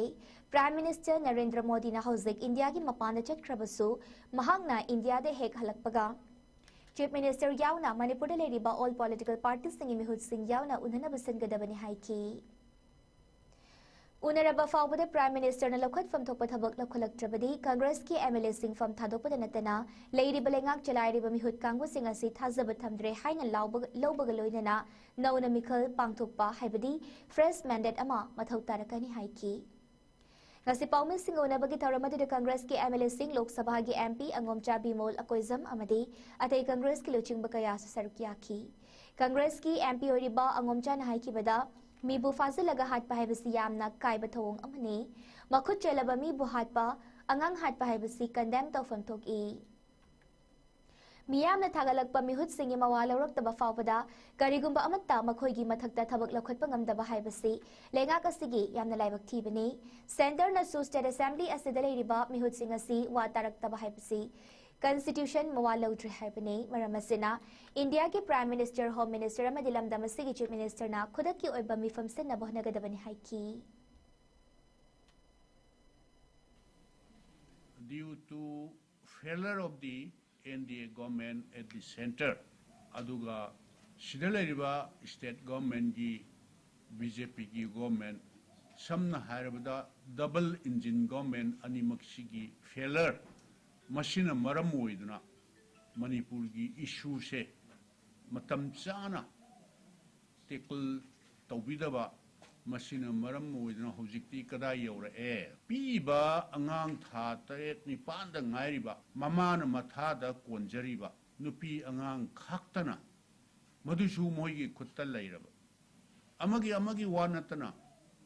Prime Minister ꯅꯔꯦꯟꯗ꯭ꯔ ꯃꯣꯗꯤꯅ ꯍꯧꯖꯤꯛ ꯏꯟꯗꯤꯌꯥꯒꯤ ꯃꯄꯥꯟꯗ ꯆꯠꯈ꯭ꯔꯕꯁꯨ, ꯃꯍꯥꯛꯅ ꯏꯟꯗꯤꯌꯥꯗ ꯍꯦꯛ ꯍꯜꯂꯛꯄꯒ Chief Minister ꯌꯥꯎꯅ ꯃꯅꯤꯄꯨꯔꯗ ꯂꯩꯔꯤꯕ all political partyꯁꯤꯡꯒꯤ ꯃꯤꯍꯨꯠꯁꯤꯡ ꯌꯥꯎꯅ ꯎꯅꯅꯕ ꯁꯤꯟꯒꯗꯕꯅꯤ ꯍꯥꯏꯈꯤ꯫ ꯎꯅꯔꯕ ꯐꯥꯎꯕꯗ Prime Ministerꯅ ꯂꯧꯈꯠꯐꯝ ꯊꯣꯛꯄ ꯊꯕꯛ ꯂꯧꯈꯠꯂꯛꯇ꯭ꯔꯕꯗꯤ Congressꯀꯤ MLAꯁꯤꯡ ꯐꯝ ꯊꯥꯗꯣꯛꯄꯗ ꯅꯠꯇꯅ ꯂꯩꯔꯤꯕ ꯂꯩꯉꯥꯛ ꯆꯂꯥꯏꯔꯤꯕ ꯃꯤꯍꯨꯠ ꯀꯥꯡꯕꯨꯁꯤꯡ ꯑꯁꯤ ꯊꯥꯖꯕ ꯊꯝꯗ꯭ꯔꯦ ꯍꯥꯏꯅ ꯂꯥꯎꯕ-, ꯂꯧꯕꯒ ꯂꯣꯏꯅꯅ ꯅꯧꯅ ꯃꯤꯈꯜ ꯄꯥꯡꯊꯣꯛꯄ, ꯍꯥꯏꯕꯗꯤ fresh mandate ꯑꯃ ꯃꯊꯧ ꯇꯥꯔꯛꯀꯅꯤ ꯍꯥꯏꯈꯤ꯫ ꯉꯁꯤ ꯄꯥꯎꯃꯤꯁꯤꯡꯒ ꯎꯅꯕꯒꯤ ꯊꯧꯔꯝ ꯑꯗꯨꯗ Congressꯀꯤ MLAꯁꯤꯡ, ꯂꯣꯛ ꯁꯚꯥꯒꯤ MP ꯑꯉꯣꯝꯆꯥ ꯕꯤꯃꯣꯜ ꯑꯀꯣꯏꯖꯝ ꯑꯃꯗꯤ ꯑꯇꯩ Congressꯀꯤ ꯂꯨꯆꯤꯡꯕ ꯀꯌꯥꯁꯨ ꯁꯔꯨꯛ ꯌꯥꯈꯤ꯫ Congressꯀꯤ MP ꯑꯣꯏꯔꯤꯕ ꯑꯉꯣꯝꯆꯥꯅ ꯍꯥꯏꯈꯤꯕꯗ, ꯃꯤꯕꯨ ꯐꯥꯖꯤꯜꯂꯒ ꯍꯥꯠꯄ ꯍꯥꯏꯕꯁꯤ ꯌꯥꯝꯅ ꯀꯥꯏꯕ ꯊꯧꯑꯣꯡ ꯑꯃꯅꯤ꯫ ꯃꯈꯨꯠ ꯆꯣꯜꯂꯕ ꯃꯤꯕꯨ ꯍꯥꯠꯄ, ꯑꯉꯥꯡ ꯍꯥꯠꯄ ꯍꯥꯏꯕꯁꯤ condemn ꯇꯧꯐꯝ ꯊꯣꯛꯏ꯫ ꯃꯤꯌꯥꯝꯅ ꯊꯥꯒꯠꯂꯛꯄ ꯃꯤꯍꯨꯠꯁꯤꯡꯒꯤ ꯃꯋꯥ ꯂꯧꯔꯛꯇꯕ ꯐꯥꯎꯕꯗ ꯀꯔꯤꯒꯨꯝꯕ ꯑꯃꯠꯇ ꯃꯈꯣꯏꯒꯤ ꯃꯊꯛꯇ ꯊꯕꯛ ꯂꯧꯈꯠꯄ ꯉꯝꯗꯕ ꯍꯥꯏꯕꯁꯤ ꯂꯩꯉꯥꯛ ꯑꯁꯤꯒꯤ ꯌꯥꯝꯅ ꯂꯥꯏꯕꯛ ꯊꯤꯕꯅꯤ꯫ Centreꯅꯁꯨ State Assembly ꯑꯁꯤꯗ ꯂꯩꯔꯤꯕ ꯃꯤꯍꯨꯠꯁꯤꯡ ꯑꯁꯤ ꯋꯥ ꯇꯥꯔꯛꯇꯕ ꯍꯥꯏꯕꯁꯤ Constitution ꯃꯋꯥ ꯂꯧꯗ꯭ꯔꯦ ꯍꯥꯏꯕꯅꯤ꯫ ꯃꯔꯝ ꯑꯁꯤꯅ ꯏꯟꯗꯤꯌꯥꯒꯤ Prime Minister, Home Minister ꯑꯃꯗꯤ ꯂꯝꯗꯝ ꯑꯁꯤꯒꯤ Chief Ministerꯅ ꯈꯨꯗꯛꯀꯤ ꯑꯣꯏꯕ ꯃꯤꯐꯝ ꯁꯤꯟꯅꯕ ꯍꯣꯠꯅꯒꯗꯕꯅꯤ ꯍꯥꯏꯈꯤ꯫ Due to failure of the NDA government at the centre, ꯑꯗꯨꯒ ꯁꯤꯗ ꯂꯩꯔꯤꯕ state governmentꯀꯤ, BJPꯒꯤ government, ꯁꯝꯅ ꯍꯥꯏꯔꯕꯗ double engine government ꯑꯅꯤꯃꯛꯁꯤꯒꯤ failure, ꯃꯁꯤꯅ ꯃꯔꯝ ꯑꯣꯏꯗꯨꯅ ꯃꯅꯤꯄꯨꯔꯒꯤ issueꯁꯦ ꯃꯇꯝ ꯆꯥꯅ tackle ꯇꯧꯕꯤꯗꯕ, ꯃꯁꯤꯅ ꯃꯔꯝ ꯑꯣꯏꯗꯨꯅ ꯍꯧꯖꯤꯛꯇꯤ ꯀꯗꯥꯏ ꯌꯧꯔꯛꯑꯦ? ꯄꯤꯛꯏꯕ ꯑꯉꯥꯡ ꯊꯥ ꯇꯔꯦꯠ ꯅꯤꯄꯥꯟꯗ ꯉꯥꯏꯔꯤꯕ, ꯃꯃꯥꯅ ꯃꯊꯥꯗ ꯀꯣꯟꯖꯔꯤꯕ ꯅꯨꯄꯤ ꯑꯉꯥꯡ ꯈꯛꯇꯅ, ꯃꯗꯨꯁꯨ ꯃꯣꯏꯒꯤ ꯈꯨꯠꯇ ꯂꯩꯔꯕ, ꯑꯃꯒꯤ ꯑꯃꯒꯤ ꯋꯥ ꯅꯠꯇꯅ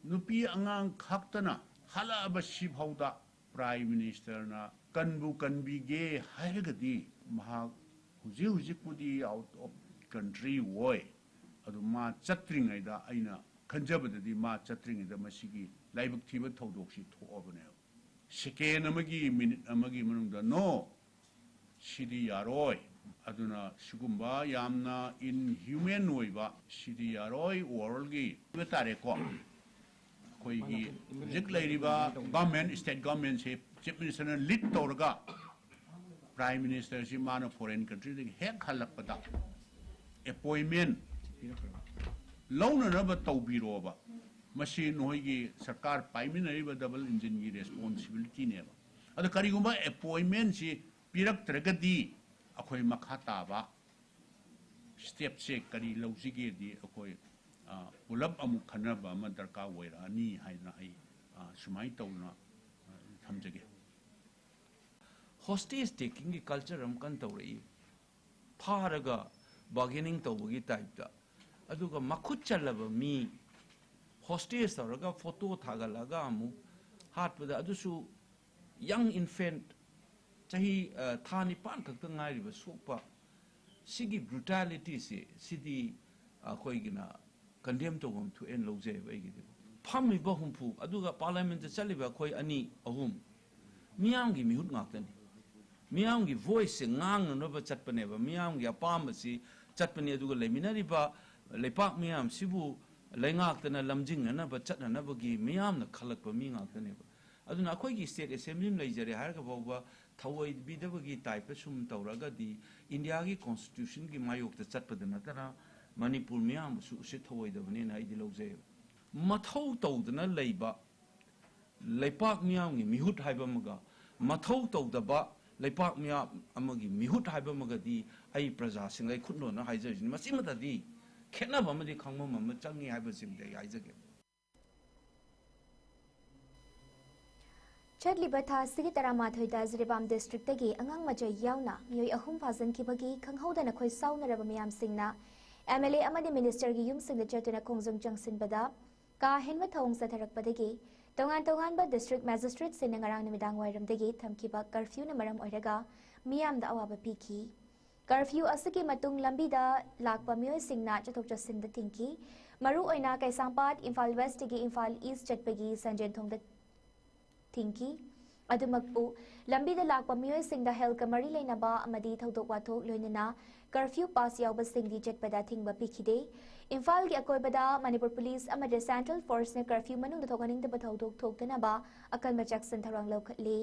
ꯅꯨꯄꯤ ꯑꯉꯥꯡ ꯈꯛꯇꯅ ꯍꯜꯂꯛꯑꯕ ꯁꯤꯐꯥꯎꯗ Prime Ministerꯅ ꯀꯟꯕꯨ ꯀꯟꯕꯤꯒꯦ ꯍꯥꯏꯔꯒꯗꯤ, ꯃꯍꯥꯛ ꯍꯧꯖꯤꯛ ꯍꯧꯖꯤꯛꯄꯨꯗꯤ out of country ꯑꯣꯏ, ꯑꯗꯨ ꯃꯥ ꯆꯠꯇ꯭ꯔꯤꯉꯩꯗ, ꯑꯩꯅ ꯈꯟꯖꯕꯗꯗꯤ ꯃꯥ ꯆꯠꯇ꯭ꯔꯤꯉꯩꯗ ꯃꯁꯤꯒꯤ ꯂꯥꯏꯕꯛ ꯊꯤꯕ ꯊꯧꯗꯣꯛꯁꯤ ꯊꯣꯛꯑꯕꯅꯦꯕ꯫ Second ꯑꯃꯒꯤ, minute ꯑꯃꯒꯤ ꯃꯅꯨꯡꯗ, "No, ꯁꯤꯗꯤ ꯌꯥꯔꯣꯏ, ꯑꯗꯨꯅ ꯁꯤꯒꯨꯝꯕ ꯌꯥꯝꯅ inhuman ꯑꯣꯏꯕ ꯁꯤꯗꯤ ꯌꯥꯔꯣꯏ꯫ Worldꯒꯤ ꯍꯥꯏꯕ ꯇꯥꯔꯦꯀꯣ, ꯑꯩꯈꯣꯏꯒꯤ ꯍꯧꯖꯤꯛ ꯂꯩꯔꯤꯕ government, state governmentꯁꯦ chief ministerꯅ lead ꯇꯧꯔꯒ prime ministerꯁꯤ ꯃꯥꯅ foreign countryꯗꯒꯤ ꯍꯦꯛ ꯍꯜꯂꯛꯄꯗ appointment ꯂꯧꯅꯅꯕ ꯇꯧꯕꯤꯔꯣꯕ꯫ ꯃꯁꯤ ꯅꯈꯣꯏꯒꯤ ꯁꯔꯀꯥꯔ ꯄꯥꯏꯃꯤꯟꯅꯔꯤꯕ double engineꯒꯤ responsibilityꯅꯦꯕ꯫ ꯑꯗꯣ ꯀꯔꯤꯒꯨꯝꯕ appointmentꯁꯤ ꯄꯤꯔꯛꯇ꯭ꯔꯒꯗꯤ ꯑꯩꯈꯣꯏ ꯃꯈꯥ ꯇꯥꯕ stepꯁꯦ ꯀꯔꯤ ꯂꯧꯁꯤꯒꯦꯗꯤ ꯑꯩꯈꯣꯏ, ꯑ, ꯄꯨꯂꯞ ꯑꯃꯨꯛ ꯈꯟꯅꯕ ꯑꯃ ꯗꯔꯀꯥꯔ ꯑꯣꯏꯔꯛꯑꯅꯤ ꯍꯥꯏꯗꯅ ꯑꯩ, ꯑ, ꯁꯨꯃꯥꯏꯅ ꯇꯧꯗꯅ, ꯑ, ꯊꯝꯖꯒꯦ꯫ Hostage takingꯒꯤ culture ꯑꯃ ꯀꯟꯅ ꯇꯧꯔꯛꯏ꯫ ꯐꯥꯔꯒ bargaining ꯇꯧꯕꯒꯤ typeꯇ, ꯑꯗꯨꯒ ꯃꯈꯨꯠ ꯆꯜꯂꯕ ꯃꯤ hostage ꯇꯧꯔꯒ photo ꯊꯥꯒꯠꯂꯒ ꯑꯃꯨꯛ ꯍꯥꯠꯄꯗ, ꯑꯗꯨꯁꯨ young infant, ꯆꯍꯤ, ꯑ, ꯊꯥ ꯅꯤꯄꯥꯟ ꯈꯛꯇ ꯉꯥꯏꯔꯤꯕ ꯁꯣꯛꯄ, ꯁꯤꯒꯤ brutalityꯁꯦ, ꯁꯤꯗꯤ ꯑꯩꯈꯣꯏꯒꯤꯅ condemn ꯇꯧꯐꯝ ꯊꯣꯛꯑꯦꯅ ꯂꯧꯖꯩꯑꯕ ꯑꯩꯒꯤꯗꯤ꯫ ꯐꯝꯃꯤꯕ ꯍꯨꯝꯐꯨ, ꯑꯗꯨꯒ parliamentꯇ ꯆꯠꯂꯤꯕ ꯑꯩꯈꯣꯏ ꯑꯅꯤ ꯑꯍꯨꯝ, ꯃꯤꯌꯥꯝꯒꯤ ꯃꯤꯍꯨꯠ ꯉꯥꯛꯇꯅꯤ꯫ ꯃꯤꯌꯥꯝꯒꯤ voiceꯁꯦ ꯉꯥꯡꯅꯅꯕ ꯆꯠꯄꯅꯦꯕ, ꯃꯤꯌꯥꯝꯒꯤ ꯑꯄꯥꯝꯕꯁꯤ ꯆꯠꯄꯅꯤ꯫ ꯑꯗꯨꯒ ꯂꯩꯃꯤꯟꯅꯔꯤꯕ ꯂꯩꯄꯥꯛ ꯃꯤꯌꯥꯝꯁꯤꯕꯨ ꯂꯩꯉꯥꯛꯇꯅ ꯂꯝꯖꯤꯡꯅꯅꯕ ꯆꯠꯅꯅꯕꯒꯤ ꯃꯤꯌꯥꯝꯅ ꯈꯜꯂꯛꯄ ꯃꯤ ꯉꯥꯛꯇꯅꯦꯕ꯫ ꯑꯗꯨꯅ ꯑꯩꯈꯣꯏꯒꯤ state assembly ꯑꯃ ꯂꯩꯖꯔꯦ ꯍꯥꯏꯔꯒ ꯐꯥꯎꯕ ꯊꯧꯑꯣꯏꯕꯤꯗꯕꯒꯤ typeꯇ ꯁꯨꯝ ꯇꯧꯔꯒꯗꯤ Indiaꯒꯤ constitutionꯒꯤ ꯃꯥꯌꯣꯛꯇ ꯆꯠꯄꯗ ꯅꯠꯇꯅ ꯃꯅꯤꯄꯨꯔ ꯃꯤꯌꯥꯝꯕꯨꯁꯨ ꯎꯁꯤꯠ ꯊꯧꯑꯣꯏꯗꯕꯅꯦꯅ ꯑꯩꯗꯤ ꯂꯧꯖꯩ꯫ ꯃꯊꯧ ꯇꯧꯗꯅ ꯂꯩꯕ ꯂꯩꯄꯥꯛ ꯃꯤꯌꯥꯝꯒꯤ ꯃꯤꯍꯨꯠ ꯍꯥꯏꯕ ꯑꯃꯒ ꯃꯊꯧ ꯇꯧꯗꯕ ꯂꯩꯄꯥꯛ ꯃꯤꯌꯥꯝ ꯑꯃꯒꯤ ꯃꯤꯍꯨꯠ ꯍꯥꯏꯕ ꯑꯃꯒꯗꯤ ꯑꯩ ꯄ꯭ꯔꯖꯥꯁꯤꯡꯗ ꯑꯩ ꯈꯨꯠꯅꯣꯟꯅ ꯍꯥꯏꯖꯔꯤꯁꯤꯅꯤ, ꯃꯁꯤꯃꯗꯗꯤ ꯈꯦꯠꯅꯕ ꯑꯃꯗꯤ ꯈꯪꯐꯝ ꯑꯃ ꯆꯪꯉꯤ ꯍꯥꯏꯕꯁꯤꯃꯗꯤ ꯑꯩ ꯍꯥꯏꯖꯒꯦ꯫ ꯆꯠꯂꯤꯕ ꯊꯥ ꯑꯁꯤꯒꯤ ꯇꯔꯥꯃꯥꯊꯣꯏꯗ ꯖꯤꯔꯤꯕꯥꯝ districtꯇꯒꯤ ꯑꯉꯥꯡ ꯃꯆꯥ ꯌꯥꯎꯅ ꯃꯤꯑꯣꯏ ꯑꯍꯨꯝ ꯐꯥꯖꯤꯟꯈꯤꯕꯒꯤ ꯈꯪꯍꯧꯗꯅ ꯈꯣꯏ ꯁꯥꯎꯅꯔꯕ ꯃꯤꯌꯥꯝꯁꯤꯡꯅ MLA ꯑꯃꯗꯤ ministerꯒꯤ ꯌꯨꯝꯁꯤꯡꯗ ꯆꯠꯇꯨꯅ ꯈꯣꯡꯖꯪ ꯆꯪꯁꯤꯟꯕꯗ ꯀꯥ ꯍꯦꯟꯕ ꯊꯧꯑꯣꯡ ꯆꯠꯊꯔꯛꯄꯗꯒꯤ ꯇꯣꯉꯥꯟ ꯇꯣꯉꯥꯟꯕ district magistrateꯁꯤꯡꯅ ꯉꯔꯥꯡ ꯅꯨꯃꯤꯗꯥꯡ ꯋꯥꯏꯔꯝꯗꯒꯤ ꯊꯝꯈꯤꯕ curfewꯅ ꯃꯔꯝ ꯑꯣꯏꯔꯒ ꯃꯤꯌꯥꯝꯗ ꯑꯋꯥꯕ ꯄꯤꯈꯤ꯫ Curfew ꯑꯁꯤꯒꯤ ꯃꯇꯨꯡ ꯂꯝꯕꯤꯗ ꯂꯥꯛꯄ ꯃꯤꯑꯣꯏꯁꯤꯡꯅ ꯆꯠꯊꯣꯛ ꯆꯠꯁꯤꯟꯗ ꯊꯤꯡꯈꯤ꯫ ꯃꯔꯨꯑꯣꯏꯅ ꯀꯩꯁꯥꯝꯄꯥꯠ, ꯏꯝꯐꯥꯜ Westꯇꯒꯤ ꯏꯝꯐꯥꯜ East ꯆꯠꯄꯒꯤ ꯁꯟꯖꯦꯟꯊꯣꯡꯗ ꯊꯤꯡꯈꯤ꯫ ꯑꯗꯨꯃꯛꯄꯨ, ꯂꯝꯕꯤꯗ ꯂꯥꯛꯄ ꯃꯤꯑꯣꯏꯁꯤꯡꯗ healthꯀ ꯃꯔꯤ ꯂꯩꯅꯕ ꯑꯃꯗꯤ ꯊꯧꯗꯣꯛ ꯋꯥꯊꯣꯛ ꯂꯣꯏꯅꯅ curfew pass ꯌꯥꯎꯕꯁꯤꯡꯗꯤ ꯆꯠꯄꯗ ꯊꯤꯡꯕ ꯄꯤꯈꯤꯗꯦ꯫ ꯏꯝꯐꯥꯜꯒꯤ ꯑꯀꯣꯏꯕꯗ ꯃꯅꯤꯄꯨꯔ ꯄꯨꯂꯤꯁ ꯑꯃꯗꯤ central forceꯅ curfew ꯃꯅꯨꯡꯗ ꯊꯣꯛꯍꯟꯅꯤꯡꯗꯕ ꯊꯧꯗꯣꯛ ꯊꯣꯛꯇꯅꯕ ꯑꯀꯟꯕ ꯆꯦꯛꯁꯤꯟ ꯊꯧꯔꯥꯡ ꯂꯧꯈꯠꯂꯤ꯫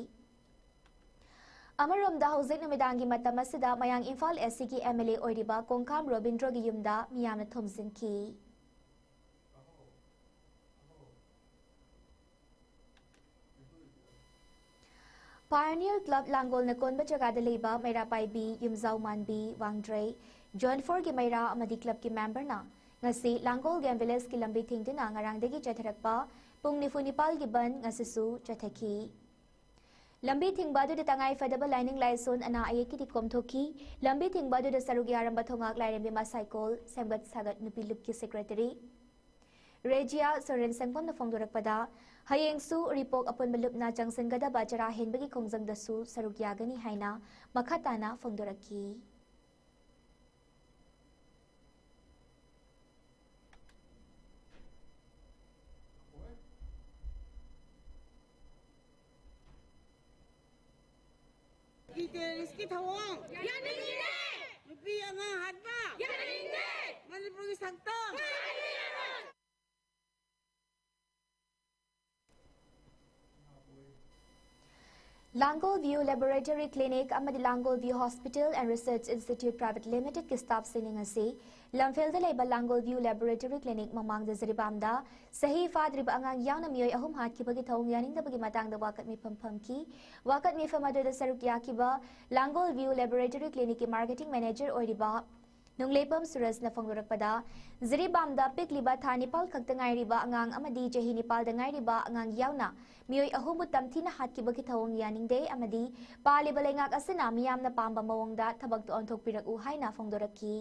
ꯑꯃꯔꯣꯝꯗ, ꯍꯧꯖꯤꯛ ꯅꯨꯃꯤꯗꯥꯡꯒꯤ ꯃꯇꯝ ꯑꯁꯤꯗ ꯃꯌꯥꯡ ꯏꯝꯐꯥꯜ SCꯒꯤ MLA ꯑꯣꯏꯔꯤꯕ ꯀꯣꯡꯈꯥꯝ ꯔꯣꯕꯤꯟꯗ꯭ꯔꯣꯒꯤ ꯌꯨꯝꯗ ꯃꯤꯌꯥꯝꯅ ꯊꯣꯝꯖꯤꯟꯈꯤ꯫ Pioneer Club ꯂꯥꯡꯒꯣꯜꯅ ꯀꯣꯟꯕ ꯖꯒꯥꯗ ꯂꯩꯕ ꯃꯩꯔꯥ ꯄꯥꯏꯕꯤ, ꯌꯨꯝꯖꯥꯎ ꯃꯥꯟꯕꯤ, ꯋꯥꯡꯗ꯭ꯔꯩ, Zone fourꯒꯤ ꯃꯩꯔꯥ ꯑꯃꯗꯤ clubꯀꯤ memberꯅ ꯉꯁꯤ ꯂꯥꯡꯒꯣꯜ Game Villageꯀꯤ ꯂꯝꯕꯤ ꯊꯤꯡꯗꯨꯅ ꯉꯔꯥꯡꯗꯒꯤ ꯆꯠꯊꯔꯛꯄ ꯄꯨꯡ ꯅꯤꯐꯨ ꯅꯤꯄꯥꯜꯒꯤ ꯕꯟ ꯉꯁꯤꯁꯨ ꯆꯠꯊꯈꯤ꯫ ꯂꯝꯕꯤ ꯊꯤꯡꯕ ꯑꯗꯨꯗ ꯇꯉꯥꯏ ꯐꯗꯕ ꯂꯥꯏꯅꯤꯡ ꯂꯥꯏꯁꯣꯟ, ꯑꯅꯥ ꯑꯌꯦꯛꯀꯤꯗꯤ ꯀꯣꯝꯊꯣꯛꯈꯤ꯫ ꯂꯝꯕꯤ ꯊꯤꯡꯕ ꯑꯗꯨꯗ ꯁꯔꯨꯛ ꯌꯥꯔꯝꯕ ꯊꯣꯉꯥꯛ ꯂꯥꯏꯔꯦꯝꯕꯤ ꯃꯁꯥꯏꯀꯣꯜ ꯁꯦꯝꯒꯠ ꯁꯥꯒꯠ ꯅꯨꯄꯤ ꯂꯨꯞꯀꯤ secretary ꯔꯦꯖꯤꯌꯥ ꯁꯣꯔꯦꯟ ꯁꯪꯕꯝꯅ ꯐꯣꯡꯗꯣꯔꯛꯄꯗ, ꯍꯌꯦꯡꯁꯨ ꯎꯔꯤꯄꯣꯛ ꯑꯄꯨꯟꯕ ꯂꯨꯞꯅ ꯆꯪꯁꯤꯟꯒꯗꯕ ꯆꯔꯥ ꯍꯦꯟꯕꯒꯤ ꯈꯣꯡꯖꯪꯗꯁꯨ ꯁꯔꯨꯛ ꯌꯥꯒꯅꯤ ꯍꯥꯏꯅ ꯃꯈꯥ ꯇꯥꯅ ꯐꯣꯡꯗꯣꯔꯛꯈꯤ꯫ ꯇꯦꯔꯤꯁꯀꯤ ꯊꯧꯑꯣꯡ ꯌꯥꯅꯤꯡꯗꯦ꯫ ꯅꯨꯄꯤ ꯑꯉꯥꯡ ꯍꯥꯠꯄ ꯌꯥꯅꯤꯡꯗꯦ꯫ ꯃꯅꯤꯄꯨꯔꯒꯤ ꯁꯛꯇꯝ ꯀꯥꯏꯕ ꯌꯥꯔꯣꯏ꯫ ꯂꯥꯡꯒꯣꯜ View Laboratory Clinic ꯑꯃꯗꯤ ꯂꯥꯡꯒꯣꯜ View Hospital and Research Institute Private Limitedꯀꯤ staffꯁꯤꯡꯅ ꯉꯁꯤ ꯂꯝꯐꯦꯜꯗ ꯂꯩꯕ ꯂꯥꯡꯒꯣꯜ View Laboratory Clinic ꯃꯃꯥꯡꯗ ꯖꯤꯔꯤꯕꯥꯝꯗ ꯆꯍꯤ ꯐꯥꯗ꯭ꯔꯤꯕ ꯑꯉꯥꯡ ꯌꯥꯎꯅ ꯃꯤꯑꯣꯏ ꯑꯍꯨꯝ ꯍꯥꯠꯈꯤꯕꯒꯤ ꯊꯧꯑꯣꯡ ꯌꯥꯅꯤꯡꯗꯕꯒꯤ ꯃꯇꯥꯡꯗ ꯋꯥꯀꯠ ꯃꯤꯐꯝ ꯐꯝꯈꯤ꯫ ꯋꯥꯀꯠ ꯃꯤꯐꯝ ꯑꯗꯨꯗ ꯁꯔꯨꯛ ꯌꯥꯈꯤꯕ ꯂꯥꯡꯒꯣꯜ View Laboratory Clinicꯀꯤ marketing manager ꯑꯣꯏꯔꯤꯕ ꯅꯨꯡꯂꯦꯄꯝ ꯁꯨꯔꯖꯅ ꯐꯣꯡꯗꯣꯔꯛꯄꯗ, ꯖꯤꯔꯤꯕꯥꯝꯗ ꯄꯤꯛꯂꯤꯕ ꯊꯥ ꯅꯤꯄꯥꯜ ꯈꯛꯇ ꯉꯥꯏꯔꯤꯕ ꯑꯉꯥꯡ ꯑꯃꯗꯤ ꯆꯍꯤ ꯅꯤꯄꯥꯜꯗ ꯉꯥꯏꯔꯤꯕ ꯑꯉꯥꯡ ꯌꯥꯎꯅ ꯃꯤꯑꯣꯏ ꯑꯍꯨꯝꯕꯨ ꯇꯝꯊꯤꯅ ꯍꯥꯠꯈꯤꯕꯒꯤ ꯊꯧꯑꯣꯡ ꯌꯥꯅꯤꯡꯗꯦ ꯑꯃꯗꯤ ꯄꯥꯜꯂꯤꯕ ꯂꯩꯉꯥꯛ ꯑꯁꯤꯅ ꯃꯤꯌꯥꯝꯅ ꯄꯥꯝꯕ ꯃꯑꯣꯡꯗ ꯊꯕꯛꯇꯨ ꯑꯣꯟꯊꯣꯛꯄꯤꯔꯛꯎ ꯍꯥꯏꯅ ꯐꯣꯡꯗꯣꯔꯛꯈꯤ꯫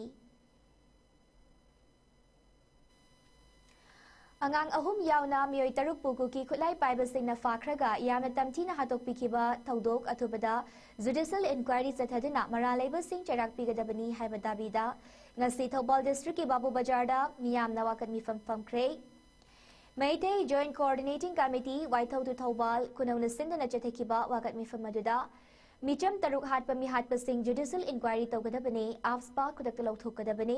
ꯑꯉꯥꯡ ꯑꯍꯨꯝ ꯌꯥꯎꯅ ꯃꯤꯑꯣꯏ ꯇꯔꯨꯛꯄꯨ ꯀꯨꯀꯤ ꯈꯨꯠꯂꯥꯏ ꯄꯥꯏꯕꯁꯤꯡꯅ ꯐꯥꯈ꯭ꯔꯒ ꯌꯥꯝꯅ ꯇꯝꯊꯤꯅ ꯍꯥꯠꯇꯣꯛꯄꯤꯈꯤꯕ ꯊꯧꯗꯣꯛ ꯑꯊꯨꯕꯗ judicial inquiry ꯆꯠꯊꯗꯨꯅ ꯃꯔꯥꯜ ꯂꯩꯕꯁꯤꯡ ꯆꯩꯔꯥꯛ ꯄꯤꯒꯗꯕꯅꯤ ꯍꯥꯏꯕ ꯗꯥꯕꯤꯗ ꯉꯁꯤ ꯊꯧꯕꯥꯜ districtꯀꯤ ꯕꯥꯕꯨ ꯕꯖꯥꯔꯗ ꯃꯤꯌꯥꯝꯅ ꯋꯥꯀꯠ ꯃꯤꯐꯝ ꯐꯝꯈ꯭ꯔꯦ꯫ Meitei Joint Coordinating Committee, Waithou ꯇꯨ ꯊꯧꯕꯥꯜ, ꯈꯨꯅꯧꯅ ꯁꯤꯟꯗꯨꯅ ꯆꯠꯊꯈꯤꯕ ꯋꯥꯀꯠ ꯃꯤꯐꯝ ꯑꯗꯨꯗ ꯃꯤꯆꯝ ꯇꯔꯨꯛ ꯍꯥꯠꯄ ꯃꯤꯍꯥꯠꯄꯁꯤꯡ judicial inquiry ꯇꯧꯒꯗꯕꯅꯤ, AFSPA ꯈꯨꯗꯛꯇ ꯂꯧꯊꯣꯛꯀꯗꯕꯅꯤ,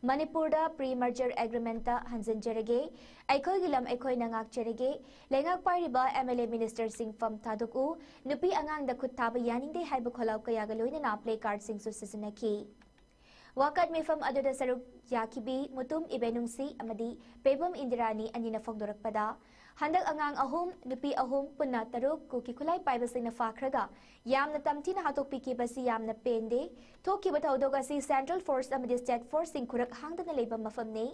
ꯃꯅꯤꯄꯨꯔꯗ pre merger agreement ꯍꯟꯖꯤꯟꯖꯔꯒꯦ, ꯑꯩꯈꯣꯏꯒꯤ ꯂꯝ ꯑꯩꯈꯣꯏꯅ ꯉꯥꯛꯆꯔꯒꯦ, ꯂꯩꯉꯥꯛ ꯄꯥꯏꯔꯤꯕ MLA ministerꯁꯤꯡ ꯐꯝ ꯊꯥꯗꯣꯛꯎ, ꯅꯨꯄꯤ ꯑꯉꯥꯡꯗ ꯈꯨꯠ ꯊꯥꯕ ꯌꯥꯅꯤꯡꯗꯦ ꯍꯥꯏꯕ ꯈꯣꯜꯂꯥꯎ ꯀꯌꯥꯒ ꯂꯣꯏꯅꯅ placardꯁꯤꯡꯁꯨ ꯁꯤꯖꯤꯟꯅꯈꯤ꯫ ꯋꯥꯀꯠ ꯃꯤꯐꯝ ꯑꯗꯨꯗ ꯁꯔꯨꯛ ꯌꯥꯈꯤꯕꯤ ꯃꯨꯇꯨꯝ ꯏꯕꯦꯅꯨꯡꯁꯤ ꯑꯃꯗꯤ ꯄꯦꯕꯝ ꯏꯟꯗꯤꯔꯥꯅꯤ ꯑꯅꯤꯅ ꯐꯣꯡꯗꯣꯔꯛꯄꯗ, ꯍꯟꯗꯛ ꯑꯉꯥꯡ ꯑꯍꯨꯝ, ꯅꯨꯄꯤ ꯑꯍꯨꯝ, ꯄꯨꯟꯅ ꯇꯔꯨꯛ ꯀꯨꯀꯤ ꯈꯨꯠꯂꯥꯏ ꯄꯥꯏꯕꯁꯤꯡꯅ ꯐꯥꯈ꯭ꯔꯒ ꯌꯥꯝꯅ ꯇꯝꯊꯤꯅ ꯍꯥꯠꯇꯣꯛꯄꯤꯈꯤꯕꯁꯤ ꯌꯥꯝꯅ ꯄꯦꯟꯗꯦ꯫ ꯊꯣꯛꯈꯤꯕ ꯊꯧꯗꯣꯛ ꯑꯁꯤ central force ꯑꯃꯗꯤ state forceꯁꯤꯡ ꯈꯨꯔꯛ ꯍꯥꯡꯗꯅ ꯂꯩꯕ ꯃꯐꯝꯅꯤ꯫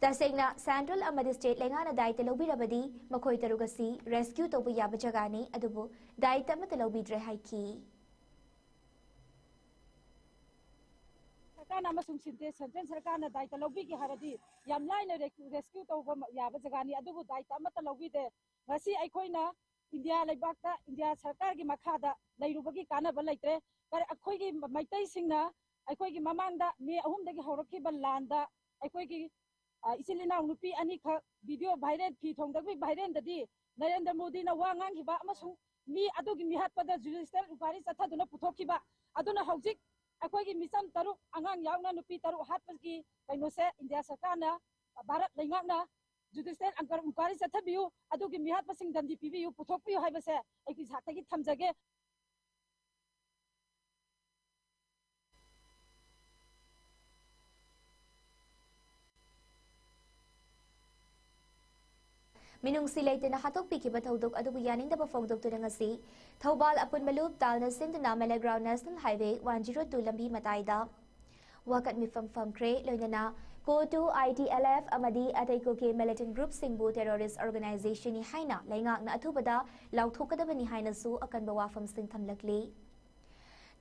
ꯇꯁꯦꯡꯅ central ꯑꯃꯗꯤ state ꯂꯩꯉꯥꯛꯅ ꯗꯥꯏꯇ ꯂꯧꯕꯤꯔꯕꯗꯤ ꯃꯈꯣꯏ ꯇꯔꯨꯛ ꯑꯁꯤ rescue ꯇꯧꯕ ꯌꯥꯕ ꯖꯒꯥꯅꯤ, ꯑꯗꯨꯕꯨ ꯗꯥꯏꯇ ꯑꯃꯠꯇ ꯂꯧꯕꯤꯗ꯭ꯔꯦ ꯍꯥꯏꯈꯤ꯫ ꯁꯔꯀꯥꯔꯅ ꯑꯃꯁꯨꯡ ꯁꯤꯟꯇꯦ ꯁꯦꯟꯇ꯭ꯔꯦꯜ ꯁꯔꯀꯥꯔꯅ ꯗꯥꯏꯇ ꯂꯧꯕꯤꯒꯦ ꯍꯥꯏꯔꯗꯤ ꯌꯥꯝ ꯂꯥꯏꯅ ꯔꯦ-, rescue ꯇꯧꯕ ꯃ-, ꯌꯥꯕ ꯖꯒꯥꯅꯤ, ꯑꯗꯨꯕꯨ ꯗꯥꯏꯇ ꯑꯃꯠꯇ ꯂꯧꯕꯤꯗꯦ꯫ ꯉꯁꯤ ꯑꯩꯈꯣꯏꯅ ꯏꯟꯗꯤꯌꯥ ꯂꯩꯕꯥꯛꯇ ꯏꯟꯗꯤꯌꯥ ꯁꯔꯀꯥꯔꯒꯤ ꯃꯈꯥꯗ ꯂꯩꯔꯨꯕꯒꯤ ꯀꯥꯟꯅꯕ ꯂꯩꯇ꯭ꯔꯦ꯫ ꯀꯔꯤ ꯑꯩꯈꯣꯏꯒꯤ ꯃ-, ꯃꯩꯇꯩꯁꯤꯡꯅ ꯑꯩꯈꯣꯏꯒꯤ ꯃꯃꯥꯡꯗ ꯃꯦ ꯑꯍꯨꯝꯗꯒꯤ ꯍꯧꯔꯛꯈꯤꯕ ꯂꯥꯟꯗ ꯑꯩꯈꯣꯏꯒꯤ, ꯑ, ꯏꯆꯤꯜ ꯏꯅꯥꯎ ꯅꯨꯄꯤ ꯑꯅꯤꯈꯛ video viral, ꯐꯤ ꯊꯣꯡꯗꯕꯤ viralꯗꯗꯤ ꯅꯔꯦꯟꯗ꯭ꯔ ꯃꯣꯗꯤꯅ ꯋꯥ ꯉꯥꯡꯈꯤꯕ ꯑꯃꯁꯨꯡ ꯃꯤ ꯑꯗꯨꯒꯤ ꯃꯤꯍꯥꯠꯄꯗ judicial inquiry ꯆꯠꯊꯗꯨꯅ ꯄꯨꯊꯣꯛꯈꯤꯕ꯫ ꯑꯗꯨꯅ ꯍꯧꯖꯤꯛ ꯑꯩꯈꯣꯏꯒꯤ ꯃꯤꯆꯝ ꯇꯔꯨꯛ, ꯑꯉꯥꯡ ꯌꯥꯎꯅ ꯅꯨꯄꯤ ꯇꯔꯨꯛ ꯍꯥꯠꯄꯒꯤ ꯀꯩꯅꯣꯁꯦ ꯏꯟꯗꯤꯌꯥ ꯁꯔꯀꯥꯔꯅ, ꯚꯥꯔꯠ ꯂꯩꯉꯥꯛꯅ judicial inquiry ꯆꯠꯊꯕꯤꯌꯨ, ꯑꯗꯨꯒꯤ ꯃꯤꯍꯥꯠꯄꯁꯤꯡ ꯗꯟꯗꯤ ꯄꯤꯕꯤꯌꯨ, ꯄꯨꯊꯣꯛꯄꯤꯌꯨ ꯍꯥꯏꯕꯁꯦ ꯑꯩꯒꯤ ꯁꯥꯏꯠꯇꯒꯤ ꯊꯝꯖꯒꯦ꯫ ꯃꯤꯅꯨꯡꯁꯤ ꯂꯩꯇꯅ ꯍꯥꯠꯇꯣꯛꯄꯤꯈꯤꯕ ꯊꯧꯗꯣꯛ ꯑꯗꯨꯕꯨ ꯌꯥꯅꯤꯡꯗꯕ ꯐꯣꯡꯗꯣꯛꯇꯨꯅ ꯉꯁꯤ ꯊꯧꯕꯥꯜ ꯑꯄꯨꯟꯕ ꯂꯨꯞ ꯇꯥꯜꯅ ꯁꯤꯟꯗꯨꯅ ꯃꯂꯦꯒ꯭ꯔꯥꯎ National Highway one zero two ꯂꯝꯕꯤ ꯃꯇꯥꯏꯗ ꯋꯥꯀꯠ ꯃꯤꯐꯝ ꯐꯝꯈ꯭ꯔꯦ꯫ ꯂꯣꯏꯅꯅ CoTU, ITLF ꯑꯃꯗꯤ ꯑꯇꯩ ꯀꯨꯀꯤ militant groupꯁꯤꯡꯕꯨ terrorist organizationꯅꯤ ꯍꯥꯏꯅ ꯂꯩꯉꯥꯛꯅ ꯑꯊꯨꯕꯗ ꯂꯥꯎꯊꯣꯛꯀꯗꯕꯅꯤ ꯍꯥꯏꯅꯁꯨ ꯑꯀꯟꯕ ꯋꯥꯐꯝꯁꯤꯡ ꯊꯝꯂꯛꯂꯤ꯫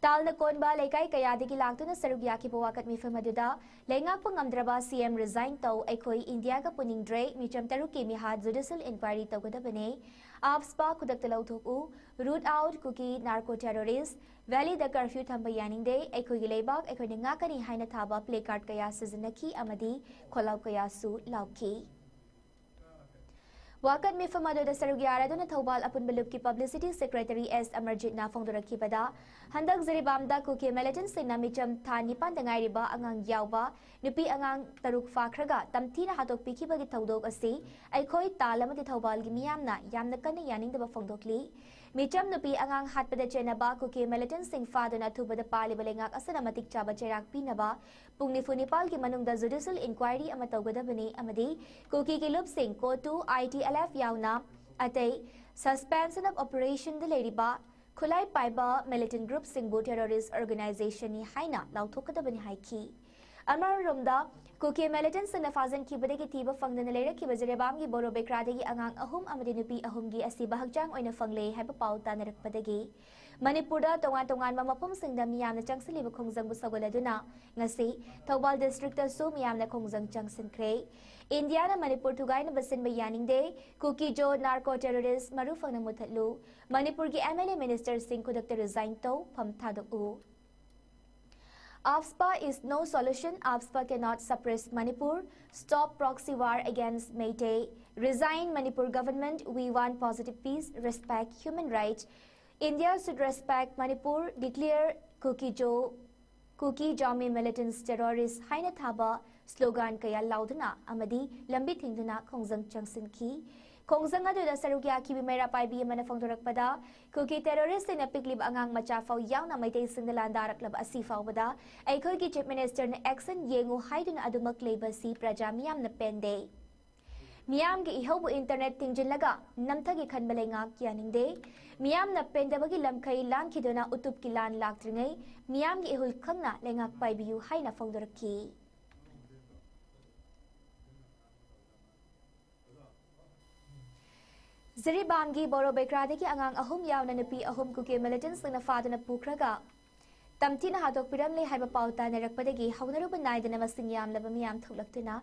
ꯇꯥꯜꯅ ꯀꯣꯟꯕ ꯂꯩꯀꯥꯏ ꯀꯌꯥꯗꯒꯤ ꯂꯥꯛꯇꯨꯅ ꯁꯔꯨꯛ ꯌꯥꯈꯤꯕ ꯋꯥꯀꯠ ꯃꯤꯐꯝ ꯑꯗꯨꯗ ꯂꯩꯉꯥꯛꯄ ꯉꯝꯗ꯭ꯔꯕ CM resign ꯇꯧ, ꯑꯩꯈꯣꯏ ꯏꯟꯗꯤꯌꯥꯒ ꯄꯨꯅꯤꯡꯗ꯭ꯔꯦ, ꯃꯤꯆꯝ ꯇꯔꯨꯛꯀꯤ ꯃꯤꯍꯥꯠ judicial inquiry ꯇꯧꯒꯗꯕꯅꯦ, AFSPA ꯈꯨꯗꯛꯇ ꯂꯧꯊꯣꯛꯎ, root out ꯀꯨꯀꯤ narco terrorist, valleyꯗ curfew ꯊꯝꯕ ꯌꯥꯅꯤꯡꯗꯦ, ꯑꯩꯈꯣꯏꯒꯤ ꯂꯩꯕꯥꯛ ꯑꯩꯈꯣꯏꯅ ꯉꯥꯛꯀꯅꯤ ꯍꯥꯏꯅ ꯊꯥꯕ placard ꯀꯌꯥ ꯁꯤꯖꯤꯟꯅꯈꯤ ꯑꯃꯗꯤ ꯈꯣꯜꯂꯥꯎ ꯀꯌꯥꯁꯨ ꯂꯥꯎꯈꯤ꯫ ꯋꯥꯀꯠ ꯃꯤꯐꯝ ꯑꯗꯨꯗ ꯁꯔꯨꯛ ꯌꯥꯔꯗꯨꯅ ꯊꯧꯕꯥꯜ ꯑꯄꯨꯟꯕ ꯂꯨꯞꯀꯤ ꯄꯕ꯭ꯂꯤꯁꯤꯇꯤ ꯁꯦꯀ꯭ꯔꯦꯇꯔꯤ ꯑꯦꯁ ꯑꯃꯔꯖꯤꯠꯅ ꯐꯣꯡꯗꯣꯔꯛꯈꯤꯕꯗ, ꯍꯟꯗꯛ ꯖꯤꯔꯤꯕꯥꯝꯗ ꯀꯨꯀꯤ ꯃꯤꯂꯤꯇꯦꯟꯠꯁꯤꯡꯅ ꯃꯤꯆꯝ ꯊꯥ ꯅꯤꯄꯥꯟꯗ ꯉꯥꯏꯔꯤꯕ ꯑꯉꯥꯡ ꯌꯥꯎꯕ ꯅꯨꯄꯤ ꯑꯉꯥꯡ ꯇꯔꯨꯛ ꯐꯥꯈ꯭ꯔꯒ ꯇꯝꯊꯤꯅ ꯍꯥꯠꯇꯣꯛꯄꯤꯈꯤꯕꯒꯤ ꯊꯧꯗꯣꯛ ꯑꯁꯤ ꯑꯩꯈꯣꯏ ꯇꯥꯜ ꯑꯃꯗꯤ ꯊꯧꯕꯥꯜꯒꯤ ꯃꯤꯌꯥꯝꯅ ꯌꯥꯝꯅ ꯀꯟꯅ ꯌꯥꯅꯤꯡꯗꯕ ꯐꯣꯡꯗꯣꯛꯂꯤ꯫ ꯃꯤꯆꯝ ꯅꯨꯄꯤ ꯑꯉꯥꯡ ꯍꯥꯠꯄꯗ ꯆꯦꯟꯅꯕ ꯀꯨꯀꯤ ꯃꯤꯂꯤꯇꯦꯟꯠꯁꯤꯡ ꯐꯥꯗꯨꯅ ꯑꯊꯨꯕꯗ ꯄꯥꯜꯂꯤꯕ ꯂꯩꯉꯥꯛ ꯑꯁꯤꯅ ꯃꯇꯤꯛ ꯆꯥꯕ ꯆꯩꯔꯥꯛ ꯄꯤꯅꯕ ꯄꯨꯡ ꯅꯤꯐꯨ ꯅꯤꯄꯥꯜꯒꯤ ꯃꯅꯨꯡꯗ ꯖꯨꯗꯤꯁꯤꯌꯦꯜ ꯏꯟꯀ꯭ꯋꯥꯏꯔꯤ ꯑꯃ ꯇꯧꯒꯗꯕꯅꯤ ꯑꯃꯗꯤ ꯀꯨꯀꯤꯒꯤ ꯂꯨꯞꯁꯤꯡ ꯀꯣꯇꯨ, ꯑꯥꯏ ꯇꯤ ꯑꯦꯜ ꯑꯦꯐ ꯌꯥꯎꯅ ꯑꯇꯩ suspension of operationꯗ ꯂꯩꯔꯤꯕ ꯈꯨꯠꯂꯥꯏ ꯄꯥꯏꯕ ꯃꯤꯂꯤꯇꯦꯟꯠ ꯒ꯭ꯔꯨꯞꯁꯤꯡꯕꯨ ꯇꯦꯔꯣꯔꯤꯁ꯭ꯠ ꯑꯣꯔꯒꯅꯥꯏꯖꯦꯁꯟꯅꯤ ꯍꯥꯏꯅ ꯂꯥꯎꯊꯣꯛꯀꯗꯕꯅꯤ ꯍꯥꯏꯈꯤ꯫ ꯑꯃꯔꯣꯝꯗ, ꯀꯨꯀꯤ ꯃꯤꯂꯤꯇꯦꯟꯠꯁꯤꯡꯅ ꯐꯥꯖꯤꯟꯈꯤꯕꯗꯒꯤ ꯊꯤꯕ ꯐꯪꯗꯅ ꯂꯩꯔꯛꯈꯤꯕ ꯖꯤꯔꯤꯕꯥꯝꯒꯤ ꯕꯣꯔꯣ ꯕꯦꯀ꯭ꯔꯥꯗꯒꯤ ꯑꯉꯥꯡ ꯑꯍꯨꯝ ꯑꯃꯗꯤ ꯅꯨꯄꯤ ꯑꯍꯨꯝꯒꯤ ꯑꯁꯤꯕ ꯍꯛꯆꯥꯡ ꯑꯣꯏꯅ ꯐꯪꯂꯦ ꯍꯥꯏꯕ ꯄꯥꯎ ꯇꯥꯅꯔꯛꯄꯗꯒꯤ ꯃꯅꯤꯄꯨꯔꯗ ꯇꯣꯉꯥꯟ ꯇꯣꯉꯥꯟꯕ ꯃꯐꯝꯁꯤꯡꯗ ꯃꯤꯌꯥꯝꯅ ꯆꯪꯁꯤꯜꯂꯤꯕ ꯈꯣꯡꯖꯪꯕꯨ ꯁꯧꯒꯠꯂꯗꯨꯅ ꯉꯁꯤ ꯊꯧꯕꯥꯜ ꯗꯤꯁꯇ꯭ꯔꯤꯛꯇꯁꯨ ꯃꯤꯌꯥꯝꯅ ꯈꯣꯡꯖꯪ ꯆꯪꯁꯤꯟꯈ꯭ꯔꯦ꯫ ꯏꯟꯗꯤꯌꯥꯅ ꯃꯅꯤꯄꯨꯔ ꯊꯨꯒꯥꯏꯅꯕ ꯁꯤꯟꯕ ꯌꯥꯅꯤꯡꯗꯦ, ꯀꯨꯀꯤ ꯖꯣ ꯅꯥꯔꯀꯣ ꯇꯦꯔꯣꯔꯤꯁ꯭ꯠ ꯃꯔꯨ ꯐꯪꯅ ꯃꯨꯊꯠꯂꯨ, ꯃꯅꯤꯄꯨꯔꯒꯤ ꯑꯦꯝ ꯑꯦꯜ ꯑꯦ ꯃꯤꯅꯤꯁꯇꯔꯁꯤꯡ ꯈꯨꯗꯛꯇ ꯔꯤꯖꯥꯏꯟ ꯇꯧ, ꯐꯝ ꯊꯥꯗꯣꯛꯎ꯫ AFSPA is no solution, AFSPA cannot suppress Manipur, stop proxy war against Meitei, resign Manipur government, we want positive peace, respect human rights, India should respect Manipur, declare Kuki Jo, Kuki Jome militants terrorists ꯍꯥꯏꯅ ꯊꯥꯕ slogan ꯀꯌꯥ ꯂꯥꯎꯗꯨꯅ ꯑꯃꯗꯤ ꯂꯝꯕꯤ ꯊꯤꯡꯗꯨꯅ ꯈꯣꯡꯖꯪ ꯆꯪꯁꯤꯟꯈꯤ꯫ ꯈꯣꯡꯖꯪ ꯑꯗꯨꯗ ꯁꯔꯨꯛ ꯌꯥꯈꯤꯕ ꯃꯩꯔꯥ ꯄꯥꯏꯕꯤ ꯑꯃꯅ ꯐꯣꯡꯗꯣꯔꯛꯄꯗ, ꯀꯨꯀꯤ ꯇꯦꯔꯣꯔꯤꯁ꯭ꯠꯁꯤꯡꯅ ꯄꯤꯛꯂꯤꯕ ꯑꯉꯥꯡ ꯃꯆꯥ ꯐꯥꯎ ꯌꯥꯎꯅ ꯃꯩꯇꯩꯁꯤꯡꯗ ꯂꯥꯟꯗꯥꯔꯛꯂꯕ ꯑꯁꯤ ꯐꯥꯎꯕꯗ ꯑꯩꯈꯣꯏꯒꯤ ꯆꯤꯐ ꯃꯤꯅꯤꯁꯇꯔꯅ ꯑꯦꯛꯁꯟ ꯌꯦꯡꯉꯨ ꯍꯥꯏꯗꯨꯅ ꯑꯗꯨꯃꯛ ꯂꯩꯕ ꯑꯁꯤ ꯄ꯭ꯔꯖꯥ ꯃꯤꯌꯥꯝꯅ ꯄꯦꯟꯗꯦ꯫ ꯃꯤꯌꯥꯝꯒꯤ ꯏꯍꯧꯕꯨ ꯏꯟꯇꯔꯅꯦꯠ ꯊꯤꯡꯖꯤꯜꯂꯒ ꯅꯝꯊꯒꯦ ꯈꯟꯕ ꯂꯩꯉꯥꯛ ꯌꯥꯅꯤꯡꯗꯦ꯫ ꯃꯤꯌꯥꯝꯅ ꯄꯦꯟꯗꯕꯒꯤ ꯂꯝꯈꯩ ꯂꯥꯟꯈꯤꯗꯨꯅ ꯎꯇꯨꯞꯀꯤ ꯂꯥꯟ ꯂꯥꯛꯇ꯭ꯔꯤꯉꯩ ꯃꯤꯌꯥꯝꯒꯤ ꯏꯍꯨꯜ ꯈꯪꯅ ꯂꯩꯉꯥꯛ ꯄꯥꯏꯕꯤꯌꯨ ꯍꯥꯏꯅ ꯐꯣꯡꯗꯣꯔꯛꯈꯤ꯫ ꯖꯤꯔꯤꯕꯥꯝꯒꯤ ꯕꯣꯔꯣ ꯕꯦꯀ꯭ꯔꯥꯗꯒꯤ ꯑꯉꯥꯡ ꯑꯍꯨꯝ ꯌꯥꯎꯅ ꯅꯨꯄꯤ ꯑꯍꯨꯝ ꯀꯨꯀꯤ ꯃꯤꯂꯤꯇꯦꯟꯠꯁꯤꯡꯅ ꯐꯥꯗꯨꯅ ꯄꯨꯈ꯭ꯔꯒ ꯇꯝꯊꯤꯅ ꯍꯥꯠꯇꯣꯛꯄꯤꯔꯝꯂꯦ ꯍꯥꯏꯕ ꯄꯥꯎ ꯇꯥꯅꯔꯛꯄꯗꯒꯤ ꯍꯧꯅꯔꯨꯕ ꯅꯥꯏꯗꯅ ꯃꯁꯤꯡ ꯌꯥꯝꯂꯕ ꯃꯤꯌꯥꯝ ꯊꯣꯛꯂꯛꯇꯨꯅ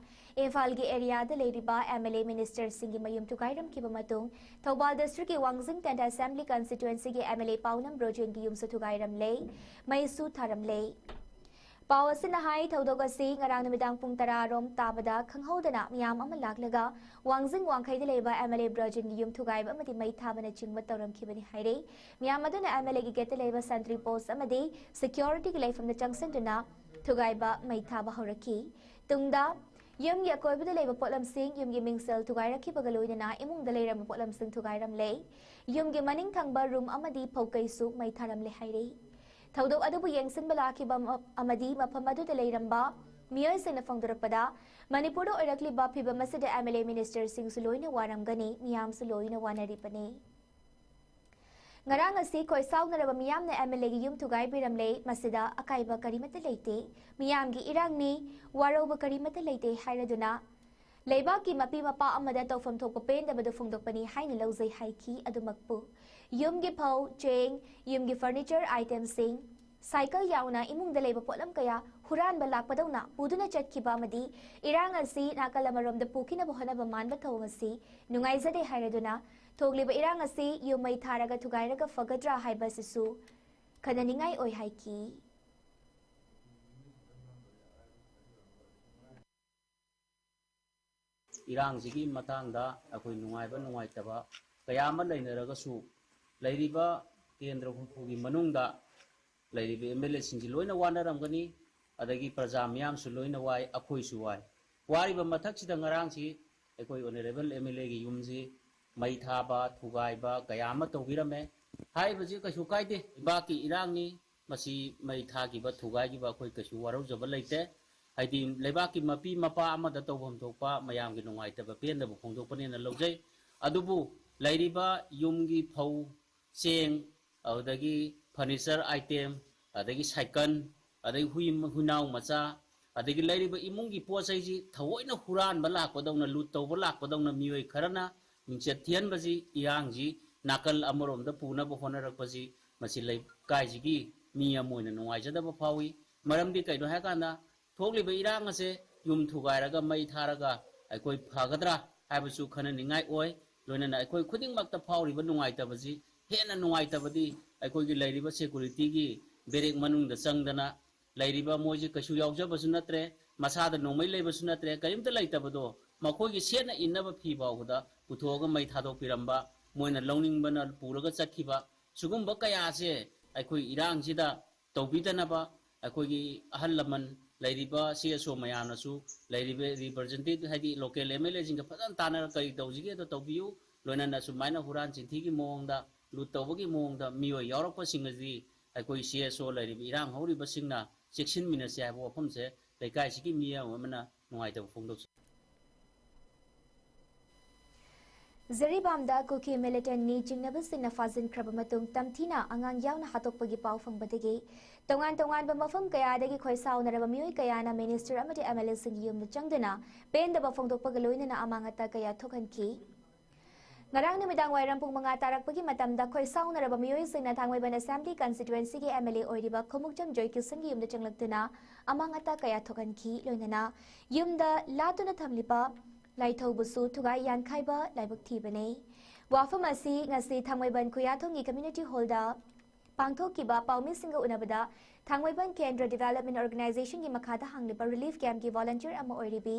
ꯏꯝꯐꯥꯜꯒꯤ ꯑꯦꯔꯤꯌꯥꯗ ꯂꯩꯔꯤꯕ ꯑꯦꯝ ꯑꯦꯜ ꯑꯦ ꯃꯤꯅꯤꯁꯇꯔꯁꯤꯡꯒꯤ ꯃꯌꯨꯝ ꯊꯨꯒꯥꯏꯔꯝꯈꯤꯕ ꯃꯇꯨꯡ ꯊꯧꯕꯥꯜ ꯗꯤꯁꯇ꯭ꯔꯤꯛꯀꯤ ꯋꯥꯡꯖꯤꯡ ꯇꯦꯟꯊꯥ ꯑꯦꯁꯦꯝꯕ꯭ꯂꯤ ꯀꯟꯁꯇꯤꯇ꯭ꯋꯦꯟꯁꯤꯒꯤ ꯑꯦꯝ ꯑꯦꯜ ꯑꯦ ꯄꯥꯎꯅꯝ ꯕ꯭ꯔꯣꯖꯦꯟꯒꯤ ꯌꯨꯝꯁꯨ ꯊꯨꯒꯥꯏꯔꯝꯂꯦ, ꯃꯩꯁꯨ ꯊꯥꯔꯝꯂꯦ꯫ ꯄꯥꯎ ꯑꯁꯤꯅ ꯍꯥꯏ, ꯊꯧꯗꯣꯛ ꯑꯁꯤ ꯉꯔꯥꯡ ꯅꯨꯃꯤꯗꯥꯡ ꯄꯨꯡ ꯇꯔꯥ ꯔꯣꯝ ꯇꯥꯕꯗ ꯈꯪꯍꯧꯗꯅ ꯃꯤꯌꯥꯝ ꯑꯃ ꯂꯥꯛꯂꯒ ꯋꯥꯡꯖꯤꯡ ꯋꯥꯡꯈꯩꯗ ꯂꯩꯕ ꯑꯦꯝ ꯑꯦꯜ ꯑꯦ ꯕ꯭ꯔꯖꯤꯟꯒꯤ ꯌꯨꯝ ꯊꯨꯒꯥꯏꯕ ꯑꯃꯗꯤ ꯃꯩ ꯊꯥꯕꯅꯆꯤꯡꯕ ꯇꯧꯔꯝꯈꯤꯕꯅꯤ ꯍꯥꯏꯔꯦ꯫ ꯃꯤꯌꯥꯝ ꯑꯗꯨꯅ ꯑꯦꯝ ꯑꯦꯜ ꯑꯦꯒꯤ ꯒꯦꯠꯇ ꯂꯩꯕ ꯁꯦꯟꯇ꯭ꯔꯤ ꯄꯣꯁ ꯑꯃꯗꯤ ꯁꯦꯀ꯭ꯌꯨꯔꯤꯇꯤꯒꯤ ꯂꯩꯐꯝꯗ ꯆꯪꯁꯤꯟꯗꯨꯅ ꯊꯨꯒꯥꯏꯕ ꯃꯩ ꯊꯥꯕ ꯍꯧꯔꯛꯈꯤ꯫ ꯇꯨꯡꯗ ꯌꯨꯝꯒꯤ ꯑꯀꯣꯏꯕꯗ ꯂꯩꯕ ꯄꯣꯠꯂꯝꯁꯤꯡ, ꯌꯨꯝꯒꯤ ꯃꯤꯡꯁꯦꯜ ꯊꯨꯒꯥꯏꯔꯛꯈꯤꯕꯒ ꯂꯣꯏꯅꯅ ꯏꯃꯨꯡꯗ ꯂꯩꯔꯝꯕ ꯄꯣꯠꯂꯝꯁꯤꯡ ꯊꯨꯒꯥꯏꯔꯝꯂꯦ꯫ ꯌꯨꯝꯒꯤ ꯃꯅꯤꯡ ꯊꯪꯕ ꯔꯨꯝ ꯑꯃꯗꯤ ꯐꯧꯀꯩꯁꯨ ꯃꯩ ꯊꯥꯔꯝꯂꯦ ꯍꯥꯏꯔꯤ꯫ ꯊꯧꯗꯣꯛ ꯑꯗꯨꯕꯨ ꯌꯦꯡꯁꯤꯟꯕ ꯂꯥꯛꯈꯤꯕ ꯃ-, ꯑꯃꯗꯤ ꯃꯐꯝ ꯑꯗꯨꯗ ꯂꯩꯔꯝꯕ ꯃꯤꯑꯣꯏꯁꯤꯡꯅ ꯐꯣꯡꯗꯣꯔꯛꯄꯗ, ꯃꯅꯤꯄꯨꯔꯗ ꯑꯣꯏꯔꯛꯂꯤꯕ ꯐꯤꯚꯝ ꯑꯁꯤꯗ ꯑꯦꯝ ꯑꯦꯜ ꯑꯦ ꯃꯤꯅꯤꯁꯇꯔꯁꯤꯡꯁꯨ ꯂꯣꯏꯅ ꯋꯥꯔꯝꯒꯅꯤ, ꯃꯤꯌꯥꯝꯁꯨ ꯂꯣꯏꯅ ꯋꯥꯅꯔꯤꯕꯅꯤ꯫ ꯉꯔꯥꯡ ꯑꯁꯤ ꯈꯣꯏ ꯁꯥꯎꯅꯔꯕ ꯃꯤꯌꯥꯝꯅ ꯑꯦꯝ ꯑꯦꯜ ꯑꯦꯒꯤ ꯌꯨꯝ ꯊꯨꯒꯥꯏꯕꯤꯔꯝꯂꯦ꯫ ꯃꯁꯤꯗ ꯑꯀꯥꯏꯕ ꯀꯔꯤꯃꯠꯇ ꯂꯩꯇꯦ꯫ ꯃꯤꯌꯥꯝꯒꯤ ꯏꯔꯥꯡꯅꯤ, ꯋꯥꯔꯧꯕ ꯀꯔꯤꯃꯠꯇ ꯂꯩꯇꯦ ꯍꯥꯏꯔꯗꯨꯅ ꯂꯩꯕꯥꯛꯀꯤ ꯃꯄꯤ ꯃꯄꯥ ꯑꯃꯗ ꯇꯧꯐꯝ ꯊꯣꯛꯄ ꯄꯦꯟꯗꯕꯗꯨ ꯐꯣꯡꯗꯣꯛꯄꯅꯤ ꯍꯥꯏꯅ ꯂꯧꯖꯩ ꯍꯥꯏꯈꯤ꯫ ꯑꯗꯨꯃꯛꯄꯨ ꯌꯨꯝꯒꯤ ꯐꯧ, ꯆꯦꯡ, ꯌꯨꯝꯒꯤ ꯐꯔꯅꯤꯆꯔ ꯑꯥꯏꯇꯦꯝꯁꯤꯡ, ꯁꯥꯏꯀꯜ ꯌꯥꯎꯅ ꯏꯃꯨꯡꯗ ꯂꯩꯕ ꯄꯣꯠꯂꯝ ꯀꯌꯥ ꯍꯨꯔꯥꯟꯕ ꯂꯥꯛꯄꯗꯧꯅ ꯄꯨꯗꯨꯅ ꯆꯠꯈꯤꯕ ꯑꯃꯗꯤ ꯏꯔꯥꯡ ꯑꯁꯤ ꯅꯥꯀꯜ ꯑꯃꯔꯣꯝꯗ ꯄꯨꯈꯤꯅꯕ ꯍꯣꯠꯅꯕ ꯃꯥꯟꯕ ꯊꯧꯑꯣꯡ ꯑꯁꯤ ꯅꯨꯡꯉꯥꯏꯖꯗꯦ ꯍꯥꯏꯔꯗꯨꯅ ꯊꯣꯛꯂꯤꯕ ꯏꯔꯥꯡ ꯑꯁꯤ ꯌꯨꯝ ꯃꯩ ꯊꯥꯔꯒ ꯊꯨꯒꯥꯏꯔꯒ ꯐꯒꯗ꯭ꯔꯥ ꯍꯥꯏꯕ ꯑꯁꯤꯁꯨ ꯈꯟꯅꯅꯤꯡꯉꯥꯏ ꯑꯣꯏ ꯍꯥꯏꯈꯤ꯫ ꯏꯔꯥꯡꯁꯤꯒꯤ ꯃꯇꯥꯡꯗ ꯑꯩꯈꯣꯏ ꯅꯨꯡꯉꯥꯏꯕ ꯅꯨꯡꯉꯥꯏꯇꯕ ꯀꯌꯥ ꯑꯃ ꯂꯩꯅꯔꯒꯁꯨ, ꯂꯩꯔꯤꯕ ꯀꯦꯟꯗ꯭ꯔ ꯍꯨꯝꯐꯨꯒꯤ ꯃꯅꯨꯡꯗ ꯂꯩꯔꯤꯕ ꯑꯦꯝ ꯑꯦꯜ ꯑꯦꯁꯤꯡꯁꯤ ꯂꯣꯏꯅ ꯋꯥꯅꯔꯝꯒꯅꯤ, ꯑꯗꯒꯤ ꯄ꯭ꯔꯖꯥ ꯃꯤꯌꯥꯝꯁꯨ ꯂꯣꯏꯅ ꯋꯥꯏ, ꯑꯩꯈꯣꯏꯁꯨ ꯋꯥꯏ꯫ ꯋꯥꯔꯤꯕ ꯃꯊꯛꯁꯤꯗ ꯉꯔꯥꯡꯁꯤ ꯑꯩꯈꯣꯏ ꯑꯣꯅꯔꯦꯕꯜ ꯑꯦꯝ ꯑꯦꯜ ꯑꯦꯒꯤ ꯌꯨꯝꯁꯤ ꯃꯩ ꯊꯥꯕ, ꯊꯨꯒꯥꯏꯕ ꯀꯌꯥ ꯑꯃ ꯇꯧꯕꯤꯔꯝꯃꯦ꯫ ꯍꯥꯏꯔꯤꯕꯁꯤ ꯀꯩꯁꯨ ꯀꯥꯏꯗꯦ, ꯂꯩꯕꯥꯛꯀꯤ ꯏꯔꯥꯡꯅꯤ, ꯃꯁꯤ ꯃꯩ ꯊꯥꯈꯤꯕ, ꯊꯨꯒꯥꯏꯈꯤꯕ ꯑꯩꯈꯣꯏ ꯀꯩꯁꯨ ꯋꯥꯔꯧꯖꯕ ꯂꯩꯇꯦ꯫ ꯍꯥꯏꯗꯤ ꯂꯩꯕꯥꯛꯀꯤ ꯃꯄꯤ ꯃꯄꯥ ꯑꯃꯗ ꯇꯧꯐꯝ ꯊꯣꯛꯄ ꯃꯌꯥꯝꯒꯤ ꯅꯨꯡꯉꯥꯏꯇꯕ ꯄꯦꯟꯗꯕ ꯐꯣꯡꯗꯣꯛꯄꯅꯦꯅ ꯂꯧꯖꯩ꯫ ꯑꯗꯨꯕꯨ ꯂꯩꯔꯤꯕ ꯌꯨꯝꯒꯤ ꯐꯧ, ꯆꯦꯡ, ꯑꯗꯨꯗꯒꯤ furniture item, ꯑꯗꯒꯤ ꯁꯥꯏꯀꯜ, ꯑꯗꯒꯤ ꯍꯨꯏ, ꯍꯨꯏꯅꯥꯎ ꯃꯆꯥ, ꯑꯗꯒꯤ ꯂꯩꯔꯤꯕ ꯏꯃꯨꯡꯒꯤ ꯄꯣꯠ ꯆꯩꯁꯤ ꯊꯑꯣꯏꯅ ꯍꯨꯔꯥꯟꯕ ꯂꯥꯛꯄꯗꯧꯅ, ꯂꯨꯠ ꯇꯧꯕ ꯂꯥꯛꯄꯗꯧꯅ ꯃꯤꯑꯣꯏ ꯈꯔꯅ ꯃꯤꯡꯆꯠ ꯊꯤꯍꯟꯕꯁꯤ ꯏꯔꯥꯡꯁꯤ ꯅꯥꯀꯜ ꯑꯃꯔꯣꯝꯗ ꯄꯨꯅꯕ ꯍꯣꯠꯅꯔꯛꯄꯁꯤ, ꯃꯁꯤ ꯂꯩꯀꯥꯏꯁꯤꯒꯤ ꯃꯤ ꯑꯃ ꯑꯣꯏꯅ ꯅꯨꯡꯉꯥꯏꯖꯗꯕ ꯐꯥꯎꯏ꯫ ꯃꯔꯝꯗꯤ ꯀꯩꯅꯣ ꯍꯥꯏꯀꯥꯟꯗ, ꯊꯣꯛꯂꯤꯕ ꯏꯔꯥꯡ ꯑꯁꯦ ꯌꯨꯝ ꯊꯨꯒꯥꯏꯔꯒ ꯃꯩ ꯊꯥꯔꯒ ꯑꯩꯈꯣꯏ ꯐꯒꯗ꯭ꯔꯥ ꯍꯥꯏꯕꯁꯨ ꯈꯟꯅꯅꯤꯡꯉꯥꯏ ꯑꯣꯏ꯫ ꯂꯣꯏꯅꯅ ꯑꯩꯈꯣꯏ ꯈꯨꯗꯤꯡꯃꯛꯇ ꯐꯥꯎꯔꯤꯕ ꯅꯨꯡꯉꯥꯏꯇꯕꯁꯤ, ꯍꯦꯟꯅ ꯅꯨꯡꯉꯥꯏꯇꯕꯗꯤ ꯑꯩꯈꯣꯏꯒꯤ ꯂꯩꯔꯤꯕ ꯁꯦꯀꯨꯔꯤꯇꯤꯒꯤ ꯕꯦꯔꯦꯛ ꯃꯅꯨꯡꯗ ꯆꯪꯗꯅ ꯂꯩꯔꯤꯕ ꯃꯣꯏꯁꯦ ꯀꯩꯁꯨ ꯌꯥꯎꯖꯕꯁꯨ ꯅꯠꯇ꯭ꯔꯦ, ꯃꯁꯥꯗ ꯅꯣꯡꯃꯩ ꯂꯩꯕꯁꯨ ꯅꯠꯇ꯭ꯔꯦ, ꯀꯔꯤꯝꯇ ꯂꯩꯇꯕꯗꯣ ꯃꯈꯣꯏꯒꯤ ꯁꯦꯠꯅ ꯏꯟꯅꯕ ꯐꯤ ꯐꯥꯎꯕꯗ ꯄꯨꯊꯣꯛꯑꯒ ꯃꯩ ꯊꯥꯗꯣꯛꯄꯤꯔꯝꯕ, ꯃꯣꯏꯅ ꯂꯧꯅꯤꯡꯕꯅ ꯄꯨꯔꯒ ꯆꯠꯈꯤꯕ, ꯁꯤꯒꯨꯝꯕ ꯀꯌꯥꯁꯦ ꯑꯩꯈꯣꯏ ꯏꯔꯥꯡꯁꯤꯗ ꯇꯧꯕꯤꯗꯅꯕ ꯑꯩꯈꯣꯏꯒꯤ ꯑꯍꯜ ꯂꯃꯟ ꯂꯩꯔꯤꯕ ꯁꯤ ꯑꯦꯁ ꯑꯣ ꯃꯌꯥꯝꯅꯁꯨ ꯂꯩꯔꯤꯕ ꯔꯤꯄ꯭ꯔꯖꯦꯟꯇꯦꯇꯤꯚ ꯍꯥꯏꯗꯤ ꯂꯣꯀꯦꯜ ꯑꯦꯝ ꯑꯦꯜ ꯑꯦꯁꯤꯡꯒ ꯐꯖꯅ ꯇꯥꯟꯅꯔꯒ ꯀꯔꯤ ꯇꯧꯁꯤꯒꯦꯗꯣ ꯇꯧꯕꯤꯌꯨ꯫ ꯂꯣꯏꯅꯅ ꯁꯨꯃꯥꯏꯅ ꯍꯨꯔꯥꯟ ꯆꯤꯟꯊꯤꯒꯤ ꯃꯑꯣꯡꯗ, ꯂꯨꯠ ꯇꯧꯕꯒꯤ ꯃꯑꯣꯡꯗ ꯃꯤꯑꯣꯏ ꯌꯥꯎꯔꯛꯄꯁꯤꯡ ꯑꯁꯤ ꯑꯩꯈꯣꯏ ꯁꯤ ꯑꯦꯁ ꯑꯣ ꯂꯩꯔꯤꯕ ꯏꯔꯥꯡ ꯍꯧꯔꯤꯕꯁꯤꯡꯅ ꯆꯦꯛꯁꯤꯟꯃꯤꯟꯅꯁꯤ ꯍꯥꯏꯕ ꯋꯥꯐꯝꯁꯦ ꯂꯩꯀꯥꯏꯁꯤꯒꯤ ꯃꯤꯌꯥꯝ ꯑꯃꯅ ꯅꯨꯡꯉꯥꯏꯇꯕ ꯐꯣꯡꯗꯣꯛꯆꯩ꯫ ꯖꯤꯔꯤꯕꯥꯝꯗ ꯀꯨꯀꯤ ꯃꯤꯂꯤꯇꯦꯟꯠꯅꯤ ꯆꯤꯡꯅꯕꯁꯤꯡꯅ ꯐꯥꯖꯤꯟꯈ꯭ꯔꯕ ꯃꯇꯨꯡ ꯇꯝꯊꯤꯅ ꯑꯉꯥꯡ ꯌꯥꯎꯅ ꯍꯥꯠꯇꯣꯛꯄꯒꯤ ꯄꯥꯎ ꯐꯪꯕꯗꯒꯤ ꯇꯣꯉꯥꯟ ꯇꯣꯉꯥꯟꯕ ꯃꯐꯝ ꯀꯌꯥꯗꯒꯤ ꯈꯣꯏꯁꯥꯎꯅꯔꯕ ꯃꯤꯑꯣꯏ ꯀꯌꯥꯅ ꯃꯤꯅꯤꯁꯇꯔ ꯑꯃꯗꯤ ꯑꯦꯝ ꯑꯦꯜ ꯑꯦꯁꯤꯡꯒꯤ ꯌꯨꯝꯗ ꯆꯪꯗꯨꯅ ꯄꯦꯟꯗꯕ ꯐꯣꯡꯗꯣꯛꯄꯒ ꯂꯣꯏꯅꯅ ꯑꯃꯥꯡ ꯑꯇꯥ ꯀꯌꯥ ꯊꯣꯛꯍꯟꯈꯤ꯫ ꯉꯔꯥꯡ ꯅꯨꯃꯤꯗꯥꯡ ꯋꯥꯏꯔꯝ ꯄꯨꯡ ꯃꯉꯥ ꯇꯥꯔꯛꯄꯒꯤ ꯃꯇꯝꯗ ꯈꯣꯏꯁꯥꯎꯅꯔꯕ ꯃꯤꯑꯣꯏꯁꯤꯡꯅ ꯊꯥꯡꯃꯩꯕꯟ ꯑꯦꯁꯦꯝꯕ꯭ꯂꯤ ꯀꯟꯁꯇꯤꯇ꯭ꯋꯦꯟꯁꯤꯒꯤ ꯑꯦꯝ ꯑꯦꯜ ꯑꯦ ꯑꯣꯏꯔꯤꯕ ꯈꯣꯡꯎꯞꯆꯝ ꯖꯣꯏꯀꯤꯁꯟꯒꯤ ꯌꯨꯝꯗ ꯆꯪꯂꯛꯇꯨꯅ ꯑꯃꯥꯡ ꯑꯇꯥ ꯀꯌꯥ ꯊꯣꯛꯍꯟꯈꯤ꯫ ꯂꯣꯏꯅꯅ ꯌꯨꯝꯗ ꯂꯥꯠꯇꯨꯅ ꯊꯝꯂꯤꯕ ꯂꯥꯏꯊꯧꯕꯨꯁꯨ ꯊꯨꯒꯥꯏ ꯌꯥꯟꯈꯥꯏꯕ ꯂꯥꯏꯕꯛ ꯊꯤꯕꯅꯤ꯫ ꯋꯥꯐꯝ ꯑꯁꯤ ꯉꯁꯤ ꯊꯥꯡꯃꯩꯕꯟ ꯈꯨꯌꯥꯊꯣꯡꯒꯤ ꯀꯝꯃ꯭ꯌꯨꯅꯤꯇꯤ ꯍꯣꯜꯗ ꯄꯥꯡꯊꯣꯛꯈꯤꯕ ꯄꯥꯎꯃꯤꯁꯤꯡꯒ ꯎꯅꯕꯗ ꯊꯥꯡꯃꯩꯕꯟ ꯀꯦꯟꯗ꯭ꯔ ꯗꯤꯚꯦꯂꯞꯃꯦꯟ ꯑꯣꯔꯒꯅꯥꯏꯖꯦꯁꯟꯒꯤ ꯃꯈꯥꯗ ꯍꯥꯡꯂꯤꯕ ꯔꯤꯂꯤꯐ ꯀꯦꯝꯞꯀꯤ ꯚꯣꯂꯟꯇꯤꯌꯔ ꯑꯃ ꯑꯣꯏꯔꯤꯕꯤ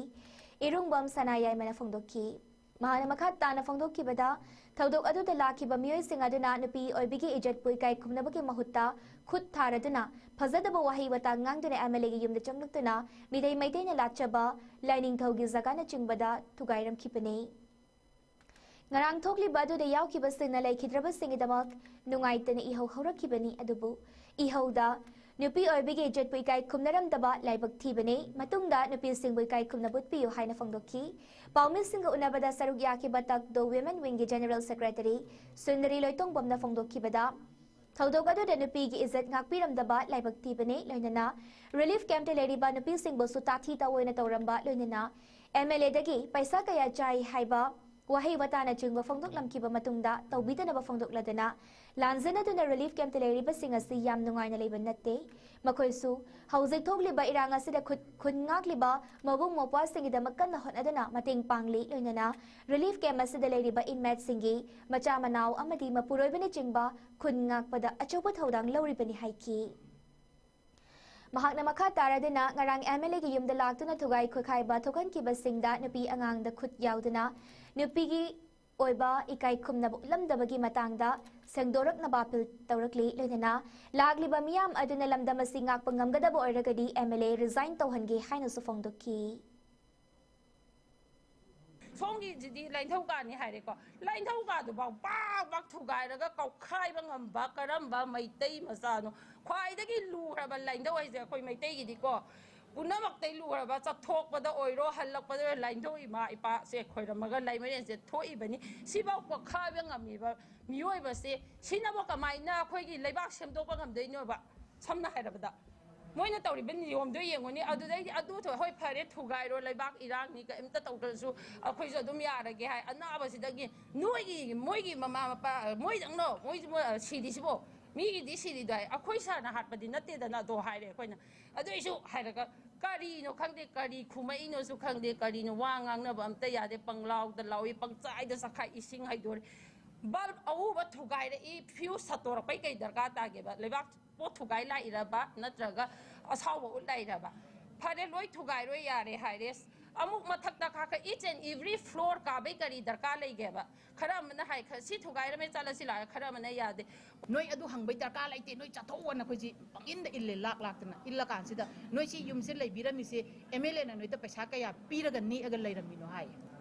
ꯏꯔꯨꯡꯕꯝ ꯁꯅꯥꯌꯥꯏꯃꯅ ꯐꯣꯡꯗꯣꯛꯈꯤ꯫ ꯃꯍꯥꯛꯅ ꯃꯈꯥ ꯇꯥꯅ ꯐꯣꯡꯗꯣꯛꯈꯤꯕꯗ, ꯊꯧꯗꯣꯛ ꯑꯗꯨꯗ ꯂꯥꯛꯈꯤꯕ ꯃꯤꯑꯣꯏꯁꯤꯡ ꯑꯗꯨꯅ ꯅꯨꯄꯤ ꯑꯣꯏꯕꯤꯒꯤ ꯏꯖꯠꯄꯨ ꯏꯀꯥꯏ ꯈꯨꯝꯅꯕꯒꯤ ꯃꯍꯨꯠꯇ ꯈꯨꯠ ꯊꯥꯔꯗꯨꯅ ꯐꯖꯗꯕ ꯋꯥꯍꯩ ꯋꯥꯇꯥ ꯉꯥꯡꯗꯨꯅ ꯑꯦꯝ ꯑꯦꯜ ꯑꯦꯒꯤ ꯌꯨꯝꯗ ꯆꯪꯂꯛꯇꯨꯅ ꯃꯤꯇꯩ ꯃꯩꯇꯩꯅ ꯂꯥꯠꯆꯕ ꯂꯥꯏꯅꯤꯡꯊꯧꯒꯤ ꯖꯒꯥꯅꯆꯤꯡꯕꯗ ꯊꯨꯒꯥꯏꯔꯝꯈꯤꯕꯅꯤ꯫ ꯉꯔꯥꯡ ꯊꯣꯛꯂꯤꯕ ꯑꯗꯨꯗ ꯌꯥꯎꯈꯤꯕꯁꯤꯡꯅ ꯂꯩꯈꯤꯗ꯭ꯔꯕꯁꯤꯡꯒꯤꯗꯃꯛ ꯅꯨꯡꯉꯥꯏꯇꯅ ꯏꯍꯧ ꯍꯧꯔꯛꯈꯤꯕꯅꯤ꯫ ꯑꯗꯨꯕꯨ ꯏꯍꯧꯗ ꯅꯨꯄꯤ ꯑꯣꯏꯕꯤꯒꯤ ꯏꯖꯠꯄꯨ ꯏꯀꯥꯏ ꯈꯨꯝꯅꯔꯝꯗꯕ ꯂꯥꯏꯕꯛ ꯊꯤꯕꯅꯤ꯫ ꯃꯇꯨꯡꯗ ꯅꯨꯄꯤꯁꯤꯡꯕꯨ ꯏꯀꯥꯏ ꯈꯨꯝꯅꯕ ꯎꯠꯄꯤꯌꯨ ꯍꯥꯏꯅ ꯐꯣꯡꯗꯣꯛꯈꯤ꯫ ꯄꯥꯎꯃꯤꯁꯤꯡꯒ ꯎꯅꯕꯗ ꯁꯔꯨꯛ ꯌꯥꯈꯤꯕ ꯇꯛꯗꯣ ꯋꯤꯃꯦꯟ ꯋꯤꯡꯒꯤ ꯖꯦꯅꯔꯦꯜ ꯁꯦꯀ꯭ꯔꯦꯇꯔꯤ ꯁꯨꯟꯗꯔꯤ ꯂꯣꯏꯇꯣꯡꯕꯝꯅ ꯐꯣꯡꯗꯣꯛꯈꯤꯕꯗ, ꯊꯧꯗꯣꯛ ꯑꯗꯨꯗ ꯅꯨꯄꯤꯒꯤ ꯏꯖꯠ ꯉꯥꯛꯄꯤꯔꯝꯗꯕ ꯂꯥꯏꯕꯛ ꯊꯤꯕꯅꯤ꯫ ꯂꯣꯏꯅꯅ ꯔꯤꯂꯤꯐ ꯀꯦꯝꯞꯇ ꯂꯩꯔꯤꯕ ꯅꯨꯄꯤꯁꯤꯡꯕꯨꯁꯨ ꯇꯥꯊꯤ ꯇꯥꯑꯣꯏꯅ ꯇꯧꯔꯝꯕ, ꯂꯣꯏꯅꯅ ꯑꯦꯝ ꯑꯦꯜ ꯑꯦꯗꯒꯤ ꯄꯩꯁꯥ ꯀꯌꯥ ꯆꯥꯏ ꯍꯥꯏꯕ ꯋꯥꯍꯩ ꯋꯥꯇꯥꯅꯆꯤꯡꯕ ꯐꯣꯡꯗꯣꯛꯂꯝꯈꯤꯕ ꯃꯇꯨꯡꯗ ꯇꯧꯕꯤꯗꯅꯕ ꯐꯣꯡꯗꯣꯛꯂꯗꯨꯅ ꯂꯥꯟꯖꯦꯟꯅꯗꯨꯅ ꯔꯤꯂꯤꯐ ꯀꯦꯝꯞꯇ ꯂꯩꯔꯤꯕꯁꯤꯡ ꯑꯁꯤ ꯌꯥꯝ ꯅꯨꯡꯉꯥꯏꯅ ꯂꯩꯕ ꯅꯠꯇꯦ꯫ ꯃꯈꯣꯏꯁꯨ ꯍꯧꯖꯤꯛ ꯊꯣꯛꯂꯤꯕ ꯏꯔꯥꯡ ꯑꯁꯤꯗ ꯈꯨꯠ ꯈꯨꯟ ꯉꯥꯛꯂꯤꯕ ꯃꯕꯨꯡ ꯃꯧꯄ꯭ꯋꯥꯁꯤꯡꯒꯤꯗꯃꯛ ꯀꯟꯅ ꯍꯣꯠꯅꯗꯨꯅ ꯃꯇꯦꯡ ꯄꯥꯡꯂꯤ꯫ ꯂꯣꯏꯅꯅ ꯔꯤꯂꯤꯐ ꯀꯦꯝꯞ ꯑꯁꯤꯗ ꯂꯩꯔꯤꯕ ꯏꯟꯃꯦꯠꯁꯤꯡꯒꯤ ꯃꯆꯥ ꯃꯅꯥꯎ ꯑꯃꯗꯤ ꯃꯄꯨꯔꯣꯏꯕꯅꯆꯤꯡꯕ ꯈꯨꯟ ꯉꯥꯛꯄꯗ ꯑꯆꯧꯕ ꯊꯧꯗꯥꯡ ꯂꯧꯔꯤꯕꯅꯤ ꯍꯥꯏꯈꯤ꯫ ꯃꯍꯥꯛꯅ ꯃꯈꯥ ꯇꯥꯔꯗꯨꯅ ꯉꯔꯥꯡ ꯑꯦꯝ ꯑꯦꯜ ꯑꯦꯒꯤ ꯌꯨꯝꯗ ꯂꯥꯛꯇꯨꯅ ꯊꯨꯒꯥꯏ ꯈꯣꯠꯈꯥꯏꯕ ꯊꯣꯛꯍꯟꯈꯤꯕꯁꯤꯡꯗ ꯅꯨꯄꯤ ꯑꯉꯥꯡꯗ ꯈꯨꯠ ꯌꯥꯎꯗꯨꯅ ꯅꯨꯄꯤꯒꯤ ꯑꯣꯏꯕ ꯏꯀꯥꯏ ꯈꯨꯝꯅꯕ ꯎꯠꯂꯝꯗꯕꯒꯤ ꯃꯇꯥꯡꯗ ꯁꯦꯡꯗꯣꯔꯛꯅꯕ ꯑꯄꯤꯜ ꯇꯧꯔꯛꯂꯤ꯫ ꯂꯣꯏꯅꯅ ꯂꯥꯛꯂꯤꯕ ꯃꯤꯌꯥꯝ ꯑꯗꯨꯅ ꯂꯝꯗꯝ ꯑꯁꯤ ꯉꯥꯛꯄ ꯉꯝꯒꯗꯕ ꯑꯣꯏꯔꯒꯗꯤ ꯑꯦꯝ ꯑꯦꯜ ꯑꯦ ꯔꯤꯖꯥꯏꯟ ꯇꯧꯍꯟꯒꯦ ꯍꯥꯏꯅꯁꯨ ꯐꯣꯡꯗꯣꯛꯈꯤ꯫ ꯁꯣꯝꯒꯤꯁꯤꯗꯤ ꯂꯥꯏꯅꯤꯡꯊꯧ ꯀꯥꯅꯤ ꯍꯥꯏꯔꯦꯀꯣ꯫ ꯂꯥꯏꯅꯤꯡꯊꯧ ꯀꯥꯗꯨꯐꯥꯎ ꯄꯥꯛ ꯄꯥꯛ ꯊꯨꯒꯥꯏꯔꯒ ꯀꯧꯈꯥꯏꯕ ꯉꯝꯕ ꯀꯔꯝꯕ ꯃꯩꯇꯩ ꯃꯆꯥꯅꯣ? ꯈ꯭ꯋꯥꯏꯗꯒꯤ ꯂꯨꯈ꯭ꯔꯕ ꯂꯥꯏꯅꯤꯡꯊꯧ ꯍꯥꯏꯁꯦ ꯑꯩꯈꯣꯏ ꯃꯩꯇꯩꯒꯤꯗꯤꯀꯣ, ꯄꯨꯝꯅꯃꯛꯇꯩ ꯂꯨꯈ꯭ꯔꯕ, ꯆꯠꯊꯣꯛꯄꯗ ꯑꯣꯏꯔꯣ, ꯍꯜꯂꯛꯄꯗ ꯑꯣꯏꯔꯣ, ꯂꯥꯏꯅꯤꯡꯊꯧ ꯏꯃꯥ ꯏꯄꯥꯁꯦ ꯈꯣꯏꯔꯝꯃꯒ ꯂꯥꯏꯃꯔꯦꯟꯁꯦ ꯊꯣꯛꯏꯕꯅꯤ꯫ ꯁꯤꯐꯥꯎ ꯀꯧꯈꯥꯏꯕ ꯉꯝꯃꯤꯕ ꯃꯤꯑꯣꯏꯕꯁꯦ, ꯁꯤꯅꯕꯨ ꯀꯃꯥꯏꯅ ꯑꯩꯈꯣꯏꯒꯤ ꯂꯩꯕꯥꯛ ꯁꯦꯝꯗꯣꯛꯄ ꯉꯝꯗꯣꯏꯅꯣꯕ? ꯁꯝꯅ ꯍꯥꯏꯔꯕꯗ ꯃꯣꯏꯅ ꯇꯧꯔꯤꯕ ꯅꯤꯌꯣꯝꯗꯣ ꯌꯦꯡꯉꯨꯅꯦ꯫ ꯑꯗꯨꯗꯩꯗꯤ ꯑꯗꯨ ꯊꯣꯛ-, ꯍꯣꯏ, ꯐꯔꯦ, ꯊꯨꯒꯥꯏꯔꯣ, ꯂꯩꯕꯥꯛ ꯏꯔꯥꯡꯅꯤ, ꯀꯔꯤꯝꯇ ꯇꯧꯗ꯭ꯔꯁꯨ ꯑꯩꯈꯣꯏꯁꯨ ꯑꯗꯨꯝ ꯌꯥꯔꯒꯦ ꯍꯥꯏ꯫ ꯑꯅꯥꯕꯁꯤꯗꯒꯤ ꯅꯣꯏꯒꯤ, ꯃꯣꯏꯒꯤ ꯃꯃꯥ ꯃꯄꯥ, ꯃꯣꯏꯗꯪꯅꯣ ꯃꯣꯏ, ꯃꯣꯏ ꯁꯤꯔꯤꯁꯤꯕꯣ? ꯃꯤꯒꯤꯗꯤ ꯁꯤꯔꯤꯗꯣ ꯍꯥꯏ, ꯑꯩꯈꯣꯏ ꯁꯥꯔꯅ ꯍꯥꯠꯄꯗꯤ ꯅꯠꯇꯦꯗꯅ ꯑꯗꯣ ꯍꯥꯏꯔꯦ ꯑꯩꯈꯣꯏꯅ꯫ ꯑꯗꯨꯏꯁꯨ ꯍꯥꯏꯔꯒ ꯀꯔꯤꯅꯣ ꯈꯪꯗꯦ, ꯀꯔꯤ ꯈꯨꯝꯃꯛꯏꯅꯣꯁꯨ ꯈꯪꯗꯦ, ꯀꯔꯤꯅꯣ, ꯋꯥ ꯉꯥꯡꯅꯕ ꯑꯝꯇ ꯌꯥꯗꯦ, ꯄꯪꯂꯥꯎꯗ ꯂꯥꯎꯏ, ꯄꯪꯆꯥꯏꯗ ꯆꯈꯥꯏ, ꯏꯁꯤꯡ ꯍꯩꯗꯣꯔꯦ꯫ ꯕꯜꯕ ꯑꯎꯕ ꯊꯨꯒꯥꯏꯔꯛꯏ, ꯐ꯭ꯌꯨꯁ ꯁꯠꯇꯣꯔꯛꯄꯩ ꯀꯩ ꯗꯔꯀꯥꯔ ꯇꯥꯒꯦꯕ? ꯂꯩꯕꯥꯛ ꯄꯣꯠ ꯊꯨꯒꯥꯏ ꯂꯥꯛꯏꯔꯕ, ꯅꯠꯇ꯭ꯔꯒ ꯑꯁꯥꯎꯕ ꯎꯠ ꯂꯥꯛꯏꯔꯕ? ꯐꯔꯦ, ꯂꯣꯏ ꯊꯨꯒꯥꯏꯔꯣꯏ, ꯌꯥꯔꯦ ꯍꯥꯏꯔꯦ꯫ ꯑꯃꯨꯛ ꯃꯊꯛꯇ ꯀꯥꯈꯠ, each and every floor ꯀꯥꯕꯩ ꯀꯔꯤ ꯗꯔꯀꯥꯔ ꯂꯩꯒꯦꯕ? ꯈꯔ ꯑꯃꯅ ꯍꯥꯏ, "ꯈ-, ꯁꯤ ꯊꯨꯒꯥꯏꯔꯝꯃꯦ, ꯆꯠꯂꯁꯤ ꯂꯥꯛꯑꯦ", ꯈꯔ ꯑꯃꯅ ꯌꯥꯗꯦ꯫ ꯅꯣꯏ ꯑꯗꯨ ꯍꯪꯕꯩ ꯗꯔꯀꯥꯔ ꯂꯩꯇꯦ, ꯅꯣꯏ ꯆꯠꯊꯣꯛꯑꯣꯅ ꯑꯩꯈꯣꯏꯁꯤ ꯄꯪꯏꯟꯗ ꯏꯜꯂꯦ, ꯂꯥꯛ ꯂꯥꯛꯇꯅ ꯏꯜꯂꯀꯥꯟꯁꯤꯗ, "ꯅꯣꯏ ꯁꯤ ꯌꯨꯝꯁꯦ ꯂꯩꯕꯤꯔꯝꯃꯤꯁꯦ ꯑꯦꯝ ꯑꯦꯜ ꯑꯦꯅ ꯅꯣꯏꯗ ꯄꯩꯁꯥ ꯀꯌꯥ ꯄꯤꯔꯒ ꯅꯦꯛꯑꯒ ꯂꯩꯔꯝꯃꯤꯅꯣ?" ꯍꯥꯏ꯫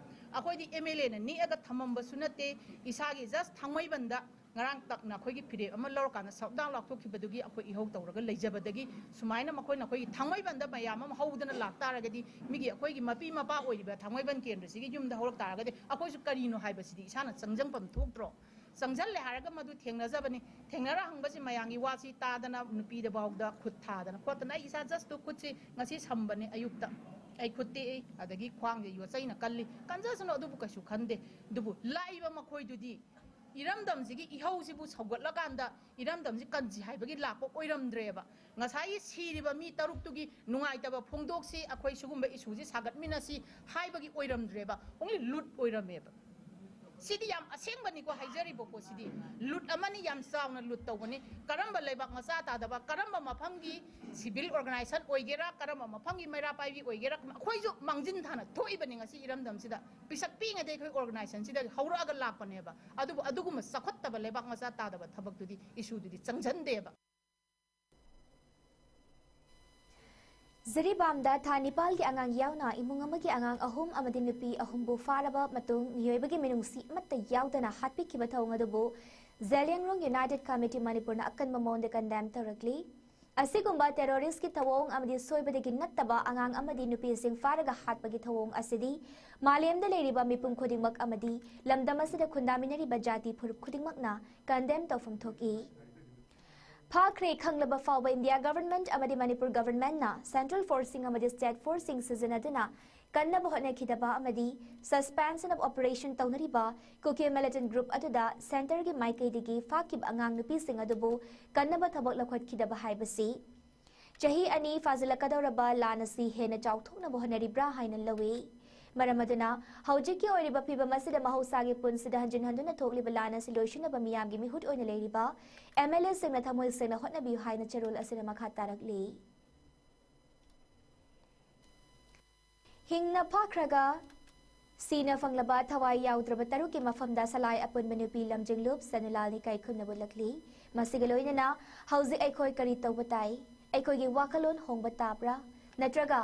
ꯑꯩꯈꯣꯏꯗꯤ ꯑꯦꯝ ꯑꯦꯜ ꯑꯦꯅ ꯅꯦꯛꯑꯒ ꯊꯝꯃꯝꯕꯁꯨ ꯅꯠꯇꯦ, ꯏꯁꯥꯒꯤ just ꯊꯥꯡꯃꯩꯕꯟꯗ ꯉꯔꯥꯡ ꯇꯛꯅ ꯑꯩꯈꯣꯏꯒꯤ ꯐꯤꯔꯦꯞ ꯑꯃ ꯂꯧꯔꯀꯥꯟꯗ ꯁꯞꯗꯥꯎꯟ ꯂꯥꯎꯊꯣꯛꯈꯤꯕꯗꯨꯒꯤ ꯑꯩꯈꯣꯏ ꯏꯍꯧ ꯇꯧꯔꯒ ꯂꯩꯖꯕꯗꯒꯤ, ꯁꯨꯃꯥꯏꯅ ꯃꯈꯣꯏꯅ ꯑꯩꯈꯣꯏꯒꯤ ꯊꯥꯡꯃꯩꯕꯟꯗ ꯃꯌꯥꯝ ꯑꯃ ꯍꯧꯗꯅ ꯂꯥꯛꯇꯥꯔꯒꯗꯤ, ꯃꯤꯒꯤ ꯑꯩꯈꯣꯏꯒꯤ ꯃꯄꯤ ꯃꯄꯥ ꯑꯣꯏꯔꯤꯕ ꯊꯥꯡꯃꯩꯕꯟ ꯀꯦꯟꯗ꯭ꯔꯁꯤꯒꯤ ꯌꯨꯝꯗ ꯍꯧꯔꯛ ꯇꯥꯔꯒꯗꯤ, ꯑꯩꯈꯣꯏꯁꯨ ꯀꯔꯤꯅꯣ ꯍꯥꯏꯕꯁꯤꯗꯤ ꯏꯁꯥꯅ ꯆꯪꯖꯪꯐꯝ ꯊꯣꯛꯇ꯭ꯔꯣ? ꯆꯪꯁꯜꯂꯦ ꯍꯥꯏꯔꯒ ꯃꯗꯨ ꯊꯦꯡꯅꯖꯕꯅꯤ꯫ ꯊꯦꯡꯅꯔ ꯍꯪꯕꯁꯤ ꯃꯌꯥꯝꯒꯤ ꯋꯥꯁꯤ ꯇꯥꯗꯅ, ꯅꯨꯄꯤꯗꯐꯥꯎꯗ ꯈꯨꯠ ꯊꯥꯗꯅ ꯈꯣꯠꯇꯅ, ꯑꯩ ꯏꯁꯥ just ꯈꯨꯠꯁꯤ ꯉꯁꯤ ꯁꯝꯕꯅꯤ ꯑꯌꯨꯛꯇ, ꯑꯩ ꯈꯨꯠ ꯇꯦꯛꯏ, ꯑꯗꯒꯤ ꯈ꯭ꯋꯥꯡꯁꯦ ꯌꯣꯠꯆꯩꯅ ꯀꯜꯂꯤ, ꯀꯟꯖꯁꯅꯨ, ꯑꯗꯨꯕꯨ ꯀꯩꯁꯨ ꯈꯟꯗꯦ꯫ ꯑꯗꯨꯕꯨ ꯂꯥꯛꯏꯕ ꯃꯈꯣꯏꯗꯨꯗꯤ ꯏꯔꯝꯗꯝꯁꯤꯒꯤ ꯏꯍꯧꯁꯤꯕꯨ ꯁꯧꯒꯠꯂꯀꯥꯟꯗ ꯏꯔꯝꯗꯝꯁꯤ ꯀꯟꯁꯤ ꯍꯥꯏꯕꯒꯤ ꯂꯥꯛꯄ ꯑꯣꯏꯔꯝꯗ꯭ꯔꯦꯕ꯫ ꯉꯁꯥꯏꯒꯤ ꯁꯤꯔꯤꯕ ꯃꯤ ꯇꯔꯨꯛꯇꯨꯒꯤ ꯅꯨꯡꯉꯥꯏꯇꯕ ꯐꯣꯡꯗꯣꯛꯁꯤ, ꯑꯩꯈꯣꯏ ꯁꯤꯒꯨꯝꯕ ꯏꯁꯨꯁꯤ ꯁꯥꯒꯠꯃꯤꯟꯅꯁꯤ ꯍꯥꯏꯕꯒꯤ ꯑꯣꯏꯔꯝꯗ꯭ꯔꯦꯕ, only ꯂꯨꯠ ꯑꯣꯏꯔꯝꯃꯦꯕ꯫ ꯁꯤꯗꯤ ꯌꯥꯝ ꯑꯁꯦꯡꯕꯅꯤꯀꯣ, ꯍꯥꯏꯖꯔꯤꯕ ꯄꯣꯠꯁꯤꯗꯤ ꯂꯨꯠ ꯑꯃꯅꯤ, ꯌꯥꯝ ꯆꯥꯎꯅ ꯂꯨꯠ ꯇꯧꯕꯅꯤ꯫ ꯀꯔꯝꯕ ꯂꯩꯕꯥꯛ ꯃꯆꯥ ꯇꯥꯗꯕ, ꯀꯔꯝꯕ ꯃꯐꯝꯒꯤ ꯁꯤꯚꯤꯜ ꯑꯣꯔꯒꯅꯥꯏꯖꯦꯁꯟ ꯑꯣꯏꯒꯦꯔꯥ, ꯀꯔꯝꯕ ꯃꯐꯝꯒꯤ ꯃꯩꯔꯥ ꯄꯥꯏꯕꯤ ꯑꯣꯏꯒꯦꯔꯥ, ꯑꯩꯈꯣꯏꯁꯨ ꯃꯥꯡꯖꯤꯟ ꯊꯥꯅ ꯊꯣꯛꯏꯕꯅꯤ ꯉꯁꯤ ꯏꯔꯝꯗꯝꯁꯤꯗ꯫ ꯄꯤꯁꯛ ꯄꯤꯛꯏꯉꯩꯗꯒꯤ ꯑꯩꯈꯣꯏ ꯑꯣꯔꯒꯅꯥꯏꯖꯦꯁꯟꯁꯤꯗ ꯍꯧꯔꯛꯑꯒ ꯂꯥꯛꯄꯅꯦꯕ꯫ ꯑꯗꯨꯕꯨ ꯑꯗꯨꯒꯨꯝꯕ ꯆꯥꯎꯈꯠꯇꯕ ꯂꯩꯕꯥꯛ ꯃꯆꯥ ꯇꯥꯗꯕ ꯊꯕꯛꯇꯨꯗꯤ, ꯏꯁꯨꯗꯨꯗꯤ ꯆꯪꯁꯤꯟꯗꯦꯕ꯫ ꯖꯤꯔꯤꯕꯥꯝꯗ ꯊꯥ ꯅꯤꯄꯥꯜꯒꯤ ꯑꯉꯥꯡ ꯌꯥꯎꯅ ꯏꯃꯨꯡ ꯑꯃꯒꯤ ꯑꯉꯥꯡ ꯑꯍꯨꯝ ꯑꯃꯗꯤ ꯅꯨꯄꯤ ꯑꯍꯨꯝꯕꯨ ꯐꯥꯔꯕ ꯃꯇꯨꯡ ꯃꯤꯑꯣꯏꯕꯒꯤ ꯃꯤꯅꯨꯡꯁꯤ ꯑꯃꯠꯇ ꯌꯥꯎꯗꯅ ꯍꯥꯠꯄꯤꯈꯤꯕ ꯊꯧꯑꯣꯡ ꯑꯗꯨꯕꯨ ꯖꯦꯂꯤꯌꯥꯡꯔꯣꯡ ꯌꯨꯅꯥꯏꯇꯦꯗ ꯀꯃꯤꯇꯤ ꯃꯅꯤꯄꯨꯔꯅ ꯑꯀꯟꯕ ꯃꯑꯣꯡꯗ ꯀꯟꯗꯦꯝ ꯇꯧꯔꯛꯂꯤ꯫ ꯑꯁꯤꯒꯨꯝꯕ ꯇꯦꯔꯣꯔꯤꯁꯀꯤ ꯊꯧꯑꯣꯡ ꯑꯃꯗꯤ ꯁꯣꯏꯕꯗꯒꯤ ꯅꯠꯇꯕ ꯑꯉꯥꯡ ꯑꯃꯗꯤ ꯅꯨꯄꯤꯁꯤꯡ ꯐꯥꯔꯒ ꯍꯥꯠꯄꯒꯤ ꯊꯧꯑꯣꯡ ꯑꯁꯤꯗꯤ ꯃꯥꯂꯦꯝꯗ ꯂꯩꯔꯤꯕ ꯃꯤꯄꯨꯝ ꯈꯨꯗꯤꯡꯃꯛ ꯑꯃꯗꯤ ꯂꯝꯗꯝ ꯑꯁꯤꯗ ꯈꯨꯟꯗꯥꯃꯤꯟꯅꯔꯤꯕ ꯖꯥꯇꯤ ꯐꯨꯔꯨꯞ ꯈꯨꯗꯤꯡꯃꯛꯅ ꯀꯟꯗꯦꯝ ꯇꯧꯐꯝ ꯊꯣꯛꯏ꯫ ꯐꯥꯈ꯭ꯔꯦ ꯈꯪꯂꯕ ꯐꯥꯎꯕ ꯏꯟꯗꯤꯌꯥ ꯒꯚꯔꯟꯃꯦꯟꯠ ꯑꯃꯗꯤ ꯃꯅꯤꯄꯨꯔ ꯒꯚꯔꯟꯃꯦꯟꯠꯅ ꯁꯦꯟꯇ꯭ꯔꯦꯜ ꯐꯣꯔꯁꯁꯤꯡ ꯑꯃꯗꯤ ꯁ꯭ꯇꯦꯠ ꯐꯣꯔꯁꯁꯤꯡ ꯁꯤꯖꯤꯟꯅꯗꯨꯅ ꯀꯟꯅꯕ ꯍꯣꯠꯅꯈꯤꯗꯕ ꯑꯃꯗꯤ suspension of operation ꯇꯧꯅꯔꯤꯕ ꯀꯨꯀꯤ ꯃꯤꯂꯤꯇꯦꯟꯠ ꯒ꯭ꯔꯨꯞ ꯑꯗꯨꯗ ꯁꯦꯟꯇꯔꯒꯤ ꯃꯥꯏꯀꯩꯗꯒꯤ ꯐꯥꯈꯤꯕ ꯑꯉꯥꯡ ꯅꯨꯄꯤꯁꯤꯡ ꯑꯗꯨꯕꯨ ꯀꯟꯅꯕ ꯊꯕꯛ ꯂꯧꯈꯠꯈꯤꯗꯕ ꯍꯥꯏꯕꯁꯤ ꯆꯍꯤ ꯑꯅꯤ ꯐꯥꯖꯤꯜꯂꯛꯀꯗꯧꯔꯕ ꯂꯥꯟ ꯑꯁꯤ ꯍꯦꯟꯅ ꯆꯥꯎꯊꯣꯛꯅꯕ ꯍꯣꯠꯅꯔꯤꯕ꯭ꯔꯥ ꯍꯥꯏꯅ ꯂꯧꯏ꯫ ꯃꯔꯝ ꯑꯗꯨꯅ ꯍꯧꯖꯤꯛꯀꯤ ꯑꯣꯏꯔꯤꯕ ꯐꯤꯕꯝ ꯑꯁꯤꯗ ꯃꯍꯧꯁꯥꯒꯤ ꯄꯨꯟꯁꯤꯗ ꯍꯟꯖꯤꯟ ꯍꯟꯗꯨꯅ ꯊꯣꯛꯂꯤꯕ ꯂꯥꯟ ꯑꯁꯤ ꯂꯣꯏꯁꯤꯟꯅꯕ ꯃꯤꯌꯥꯝꯒꯤ ꯃꯤꯍꯨꯠ ꯑꯣꯏꯅ ꯂꯩꯔꯤꯕ ꯑꯦꯝ ꯑꯦꯜ ꯑꯦꯁꯤꯡꯅ ꯊꯃꯣꯏ ꯁꯦꯡꯅ ꯍꯣꯠꯅꯕꯤꯌꯨ ꯍꯥꯏꯅ ꯆꯦꯔꯣꯜ ꯑꯁꯤꯗ ꯃꯈꯥ ꯇꯥꯔꯛꯂꯤ꯫ ꯍꯤꯡꯅ ꯐꯥꯈ꯭ꯔꯒ ꯁꯤꯅ ꯐꯪꯂꯕ ꯊꯋꯥꯏ ꯌꯥꯎꯗ꯭ꯔꯕ ꯇꯔꯨꯛꯀꯤ ꯃꯐꯝꯗ ꯁꯂꯥꯏ ꯑꯄꯨꯟꯕ ꯅꯨꯄꯤ ꯂꯝꯖꯤꯡꯂꯨꯞ ꯁꯅꯨꯂꯥꯜ ꯅꯤꯀꯥꯏ ꯈꯨꯝꯅꯕ ꯎꯠꯂꯛꯂꯤ꯫ ꯃꯁꯤꯒ ꯂꯣꯏꯅꯅ ꯍꯧꯖꯤꯛ ꯑꯩꯈꯣꯏ ꯀꯔꯤ ꯇꯧꯕ ꯇꯥꯏ? ꯑꯩꯈꯣꯏꯒꯤ ꯋꯥꯈꯜꯂꯣꯟ ꯍꯣꯡꯕ ꯇꯥꯕ꯭ꯔꯥ? ꯅꯠꯇ꯭ꯔꯒ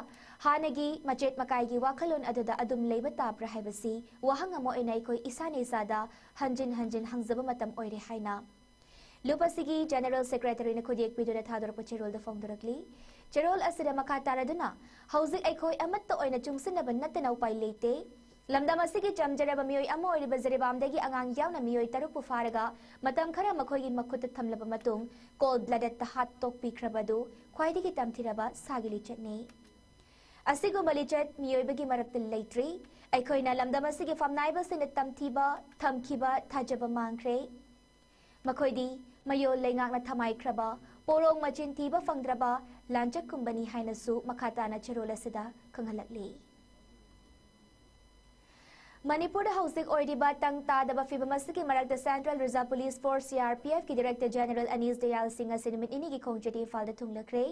ꯍꯥꯟꯅꯒꯤ ꯃꯆꯦꯠ ꯃꯀꯥꯏꯒꯤ ꯋꯥꯈꯜꯂꯣꯟ ꯑꯗꯨꯗ ꯑꯗꯨꯝ ꯂꯩꯕ ꯇꯥꯕ꯭ꯔꯥ ꯍꯥꯏꯕꯁꯤ ꯋꯥꯍꯪ ꯑꯃ ꯑꯣꯏꯅ ꯑꯩꯈꯣꯏ ꯏꯁꯥꯅ ꯏꯁꯥꯗ ꯍꯟꯖꯤꯟ ꯍꯟꯖꯤꯟ ꯍꯪꯖꯕ ꯃꯇꯝ ꯑꯣꯏꯔꯦ ꯍꯥꯏꯅ ꯂꯨꯞ ꯑꯁꯤꯒꯤ ꯖꯦꯅꯔꯦꯜ ꯁꯦꯀ꯭ꯔꯦꯇꯔꯤꯅ ꯈꯨꯗꯦꯛꯄꯤꯗꯨꯅ ꯊꯥꯗꯣꯔꯛꯄ ꯆꯦꯔꯣꯜꯗ ꯐꯣꯡꯗꯣꯔꯛꯂꯤ꯫ ꯆꯦꯔꯣꯜ ꯑꯁꯤꯗ ꯃꯈꯥ ꯇꯥꯔꯗꯨꯅ ꯍꯧꯖꯤꯛ ꯑꯩꯈꯣꯏ ꯑꯃꯠꯇ ꯑꯣꯏꯅ ꯆꯨꯡꯁꯤꯟꯅꯕ ꯅꯠꯇꯅ ꯎꯄꯥꯏ ꯂꯩꯇꯦ꯫ ꯂꯝꯗꯝ ꯑꯁꯤꯒꯤ ꯆꯝꯖꯔꯕ ꯃꯤꯑꯣꯏ ꯑꯃ ꯑꯣꯏꯔꯤꯕ ꯖꯤꯔꯤꯕꯥꯝꯗꯒꯤ ꯑꯉꯥꯡ ꯌꯥꯎꯅ ꯃꯤꯑꯣꯏ ꯇꯔꯨꯛꯄꯨ ꯐꯥꯔꯒ ꯃꯇꯝ ꯈꯔ ꯃꯈꯣꯏꯒꯤ ꯃꯈꯨꯠꯇ ꯊꯝꯂꯕ ꯃꯇꯨꯡ cold bloodedꯇ ꯍꯥꯠꯇꯣꯛꯄꯤꯈ꯭ꯔꯕ ꯑꯗꯨ ꯈ꯭ꯋꯥꯏꯗꯒꯤ ꯇꯝꯊꯤꯔꯕ ꯁꯥꯒꯤ ꯂꯤꯆꯠꯅꯤ꯫ ꯑꯁꯤꯒꯨꯝꯕ ꯂꯤꯆꯠ ꯃꯤꯑꯣꯏꯕꯒꯤ ꯃꯔꯛꯇ ꯂꯩꯇ꯭ꯔꯤ꯫ ꯑꯩꯈꯣꯏꯅ ꯂꯝꯗꯝ ꯑꯁꯤꯒꯤ ꯐꯝꯅꯥꯏꯕꯁꯤꯡꯅ ꯇꯝꯊꯤꯕ, ꯊꯝꯈꯤꯕ ꯊꯥꯖꯕ ꯃꯥꯡꯈ꯭ꯔꯦ꯫ ꯃꯈꯣꯏꯗꯤ ꯃꯌꯣꯜ ꯂꯩꯉꯥꯛꯅ ꯊꯃꯥꯏꯈ꯭ꯔꯕ, ꯄꯣꯔꯣꯡ ꯃꯆꯤꯟ ꯊꯤꯕ ꯐꯪꯗ꯭ꯔꯕ ꯂꯥꯟꯆꯠꯀꯨꯝꯕꯅꯤ ꯍꯥꯏꯅꯁꯨ ꯃꯈꯥ ꯇꯥꯅ ꯆꯦꯔꯣꯜ ꯑꯁꯤꯗ ꯈꯪꯍꯜꯂꯛꯂꯤ꯫ ꯃꯅꯤꯄꯨꯔꯗ ꯍꯧꯖꯤꯛ ꯑꯣꯏꯔꯤꯕ ꯇꯪ ꯇꯥꯗꯕ ꯐꯤꯕꯝ ꯑꯁꯤꯒꯤ ꯃꯔꯛꯇ Central Reserve Police Force, C R P F, ꯀꯤ Director General ꯑꯅꯤꯁ ꯗꯌꯥꯜ ꯁꯤꯡ ꯑꯁꯤ ꯅꯨꯃꯤꯠ ꯅꯤꯅꯤꯒꯤ ꯈꯣꯡꯆꯠꯇ ꯏꯝꯐꯥꯜꯗ ꯊꯨꯡꯂꯈ꯭ꯔꯦ꯫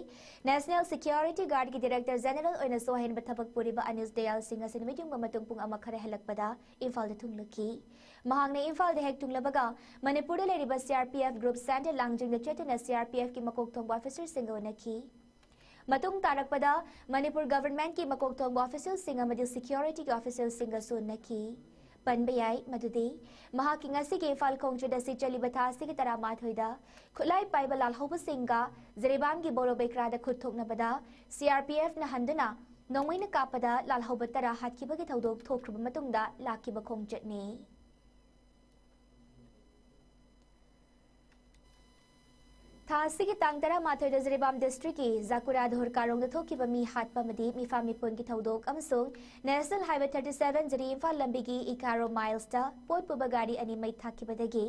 National Security Guard ꯀꯤ Director General ꯑꯣꯏꯅꯁꯨ ꯑꯍꯦꯟꯕ ꯊꯕꯛ ꯄꯨꯔꯤꯕ ꯑꯅꯤꯁ ꯗꯌꯥꯜ ꯁꯤꯡ ꯑꯁꯤ ꯅꯨꯃꯤꯠ ꯌꯨꯡꯕ ꯃꯇꯨꯡ ꯄꯨꯡ ꯑꯃ ꯈꯔ ꯍꯦꯜꯂꯛꯄꯗ ꯏꯝꯐꯥꯜꯗ ꯊꯨꯡꯂꯈꯤ꯫ ꯃꯍꯥꯛꯅ ꯏꯝꯐꯥꯜꯗ ꯍꯦꯛ ꯊꯨꯡꯂꯕꯒ ꯃꯅꯤꯄꯨꯔꯗ ꯂꯩꯔꯤꯕ C R P F Group Center ꯂꯥꯡꯖꯤꯡꯗ ꯆꯠꯇꯨꯅ C R P F ꯀꯤ ꯃꯀꯣꯛ ꯊꯣꯡꯕ officer ꯁꯤꯡꯒ ꯎꯅꯈꯤ꯫ ꯃꯇꯨꯡ ꯇꯥꯔꯛꯄꯗ ꯃꯅꯤꯄꯨꯔ government ꯀꯤ ꯃꯀꯣꯛ ꯊꯣꯡꯕ official ꯁꯤꯡ ꯑꯃꯗꯤ security ꯒꯤ official ꯁꯤꯡꯒꯁꯨ ꯎꯅꯈꯤ꯫ ꯄꯟꯕ ꯌꯥꯏ ꯃꯗꯨꯗꯤ ꯃꯍꯥꯛꯀꯤ ꯉꯁꯤꯒꯤ ꯏꯝꯐꯥꯜ ꯈꯣꯡꯆꯠ ꯑꯁꯤ ꯆꯠꯂꯤꯕ ꯊꯥ ꯑꯁꯤꯒꯤ ꯇꯔꯥꯃꯥꯊꯣꯏꯗ ꯈꯨꯠꯂꯥꯏ ꯄꯥꯏꯕ ꯂꯥꯜꯍꯧꯕꯁꯤꯡꯒ ꯖꯤꯔꯤꯕꯥꯝꯒꯤ ꯕꯣꯔꯣ ꯕꯩꯀ꯭ꯔꯥꯗ ꯈꯨꯠ ꯊꯣꯛꯅꯕꯗ C R P F ꯅ ꯍꯟꯗꯨꯅ ꯅꯣꯡꯃꯩꯅ ꯀꯥꯞꯄꯗ ꯂꯥꯜꯍꯧꯕ ꯇꯔꯥ ꯍꯥꯠꯈꯤꯕꯒꯤ ꯊꯧꯗꯣꯛ ꯊꯣꯛꯈ꯭ꯔꯕ ꯃꯇꯨꯡꯗ ꯂꯥꯛꯈꯤꯕ ꯈꯣꯡꯆꯠꯅꯤ꯫ ꯊꯥ ꯑꯁꯤꯒꯤ ꯇꯥꯡ ꯇꯔꯥꯃꯥꯊꯣꯏꯗ ꯖꯤꯔꯤꯕꯥꯝ district ꯀꯤ ꯖꯥꯀꯨꯔꯥ ꯙꯣꯔꯀꯥꯔꯣꯡꯗ ꯊꯣꯛꯈꯤꯕ ꯃꯤ ꯍꯥꯠꯄ ꯑꯃꯗꯤ ꯃꯤꯐꯥ ꯃꯤꯄꯨꯟꯒꯤ ꯊꯧꯗꯣꯛ ꯑꯃꯁꯨꯡ National Highway thirty seven ꯖꯤꯔꯤ ꯏꯝꯐꯥꯜ ꯂꯝꯕꯤꯒꯤ ꯏꯀꯥꯔꯣ miles ꯇ ꯄꯣꯠ ꯄꯨꯕ ꯒꯥꯔꯤ ꯑꯅꯤ ꯃꯩ ꯊꯥꯈꯤꯕꯗꯒꯤ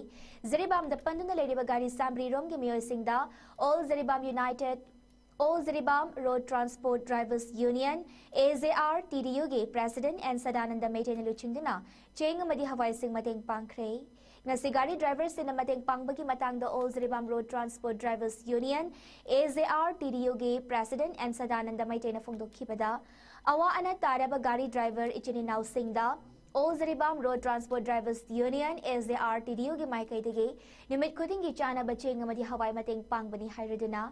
ꯖꯤꯔꯤꯕꯥꯝꯗ ꯄꯟꯗꯨꯅ ꯂꯩꯔꯤꯕ ꯒꯥꯔꯤ ꯆꯥꯝꯃꯔꯤ ꯔꯣꯝꯒꯤ ꯃꯤꯑꯣꯏꯁꯤꯡꯗ All Jiribam United, All Jiribam Road Transport Drivers Union, A J R T D U ꯒꯤ President N ꯁꯗꯥꯅꯟꯗ ꯃꯩꯇꯩꯅ ꯂꯨꯆꯤꯡꯗꯨꯅ ꯆꯦꯡ ꯑꯃꯗꯤ ꯍꯋꯥꯏꯁꯤꯡ ꯃꯇꯦꯡ ꯄꯥꯡꯈ꯭ꯔꯦ꯫ ꯉꯁꯤ ꯒꯥꯔꯤ driver ꯁꯤꯡꯅ ꯃꯇꯦꯡ ꯄꯥꯡꯕꯒꯤ ꯃꯇꯥꯡꯗ All Jiribam Road Transport Drivers Union, A J R T D U ꯒꯤ President N ꯁꯗꯥꯅꯟꯗ ꯃꯩꯇꯩꯅ ꯐꯣꯡꯗꯣꯛꯈꯤꯕꯗ, ꯑꯋꯥ ꯑꯅꯥ ꯇꯥꯔꯕ ꯒꯥꯔꯤ driver ꯏꯆꯤꯟ ꯏꯅꯥꯎꯁꯤꯡꯗ All Jiribam Road Transport Drivers Union, A J R T D U ꯒꯤ ꯃꯥꯏꯀꯩꯗꯒꯤ ꯅꯨꯃꯤꯠ ꯈꯨꯗꯤꯡꯒꯤ ꯆꯥꯅꯕ ꯆꯦꯡ ꯑꯃꯗꯤ ꯍꯋꯥꯏ ꯃꯇꯦꯡ ꯄꯥꯡꯕꯅꯤ ꯍꯥꯏꯔꯗꯨꯅ,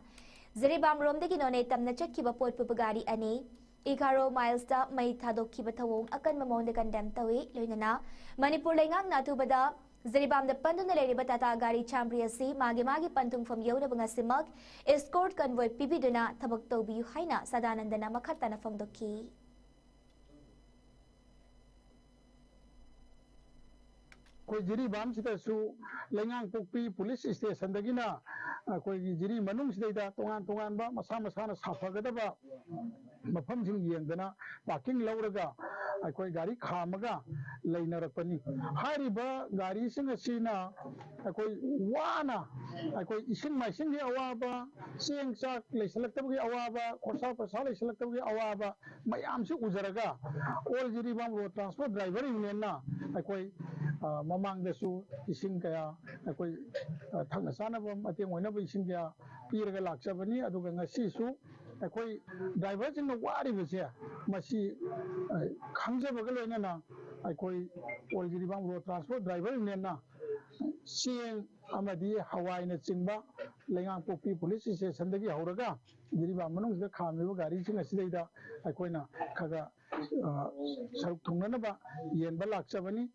ꯖꯤꯔꯤꯕꯥꯝ ꯔꯣꯝꯗꯒꯤ ꯅꯣꯅꯦ ꯇꯝꯅ ꯆꯠꯈꯤꯕ ꯄꯣꯠ ꯄꯨꯕ ꯒꯥꯔꯤ ꯑꯅꯤ ꯏꯀꯥꯔꯣ miles ꯇ ꯃꯩ ꯊꯥꯗꯣꯛꯈꯤꯕ ꯊꯧꯑꯣꯡ ꯑꯀꯟꯕ ꯃꯑꯣꯡꯗ condemn ꯇꯧꯏ꯫ ꯂꯣꯏꯅꯅ ꯃꯅꯤꯄꯨꯔ ꯂꯩꯉꯥꯛꯅ ꯑꯊꯨꯕꯗ ꯖꯤꯔꯤꯕꯥꯝꯗ ꯄꯟꯗꯨꯅ ꯂꯩꯔꯤꯕ ꯇꯥꯇꯥ ꯒꯥꯔꯤ ꯆꯥꯝꯃꯔꯤ ꯑꯁꯤ ꯃꯥꯒꯤ ꯃꯥꯒꯤ ꯄꯟꯊꯨꯡꯐꯝ ꯌꯧꯅꯕ ꯉꯁꯤꯃꯛ escort convoy ꯄꯤꯕꯤꯗꯨꯅ ꯊꯕꯛ ꯇꯧꯕꯤꯌꯨ ꯍꯥꯏꯅ ꯁꯗꯥꯅꯟꯗꯅ ꯃꯈꯥ ꯇꯥꯅ ꯐꯣꯡꯗꯣꯛꯈꯤ꯫ ꯑꯩꯈꯣꯏ ꯖꯤꯔꯤꯕꯥꯝꯁꯤꯗꯁꯨ ꯂꯩꯉꯥꯡꯄꯣꯛꯄꯤ ꯄꯨꯂꯤꯁ ꯁ꯭ꯇꯦꯁꯟꯗꯒꯤꯅ ꯑꯩꯈꯣꯏꯒꯤ ꯖꯤꯔꯤ ꯃꯅꯨꯡꯁꯤꯗꯩꯗ ꯇꯣꯉꯥꯟ ꯇꯣꯉꯥꯟꯕ ꯃꯁꯥ ꯃꯁꯥꯅ ꯁꯥꯐꯒꯗꯕ ꯃꯐꯝꯁꯤꯡ ꯌꯦꯡꯗꯅ ꯄꯥꯔꯀꯤꯡ ꯂꯧꯔꯒ ꯑꯩꯈꯣꯏ ꯒꯥꯔꯤ ꯈꯥꯝꯃꯒ ꯂꯩꯅꯔꯛꯄꯅꯤ꯫ ꯍꯥꯏꯔꯤꯕ ꯒꯥꯔꯤꯁꯤꯡ ꯑꯁꯤꯅ ꯑꯩꯈꯣꯏ ꯋꯥꯅ ꯑꯩꯈꯣꯏ ꯏꯁꯤꯡ ꯃꯥꯏꯁꯤꯡꯒꯤ ꯑꯋꯥꯕ, ꯆꯦꯡ ꯆꯥꯛ ꯂꯩꯁꯜꯂꯛꯇꯕꯒꯤ ꯑꯋꯥꯕ, ꯈꯣꯔꯁꯥ ꯄ꯭ꯔꯁꯥ ꯂꯩꯁꯜꯂꯛꯇꯕꯒꯤ ꯑꯋꯥꯕ ꯃꯌꯥꯝꯁꯤ ꯎꯖꯔꯒ All Jiribam Road Transport Driver Unionꯅ ꯑꯩꯈꯣꯏ, ꯑ, ꯃꯃꯥꯡꯗꯁꯨ ꯏꯁꯤꯡ ꯀꯌꯥ ꯑꯩꯈꯣꯏ, ꯑ, ꯊꯛꯅ ꯆꯥꯅꯕ ꯃꯇꯦꯡ ꯑꯣꯏꯅꯕ ꯏꯁꯤꯡ ꯀꯌꯥ ꯄꯤꯔꯒ ꯂꯥꯛꯆꯕꯅꯤ꯫ ꯑꯗꯨꯒ ꯉꯁꯤꯁꯨ ꯑꯩꯈꯣꯏ ꯗ꯭ꯔꯥꯏꯚꯔꯁꯤꯡꯅ ꯋꯥꯔꯤꯕꯁꯦ ꯃꯁꯤ, ꯑ, ꯈꯪꯖꯕꯒ ꯂꯣꯏꯅꯅ ꯑꯩꯈꯣꯏ All Jiribam Road Transport Driver Unionꯅ ꯆꯦꯡ ꯑꯃꯗꯤ ꯍꯋꯥꯏꯅꯆꯤꯡꯕ ꯂꯩꯉꯥꯡꯄꯣꯛꯄꯤ ꯄꯨꯂꯤꯁ ꯁ꯭ꯇꯦꯁꯟꯗꯒꯤ ꯍꯧꯔꯒ ꯖꯤꯔꯤꯕꯥꯝ ꯃꯅꯨꯡꯁꯤꯗ ꯈꯥꯝꯃꯤꯕ ꯒꯥꯔꯤꯁꯤꯡ ꯑꯁꯤꯗꯩꯗ ꯑꯩꯈꯣꯏꯅ ꯈꯔ ꯈꯔ, ꯑ, ꯁꯔꯨꯛ ꯊꯨꯡꯅꯅꯕ ꯌꯦꯟꯕ ꯂꯥꯛꯆꯕꯅꯤ꯫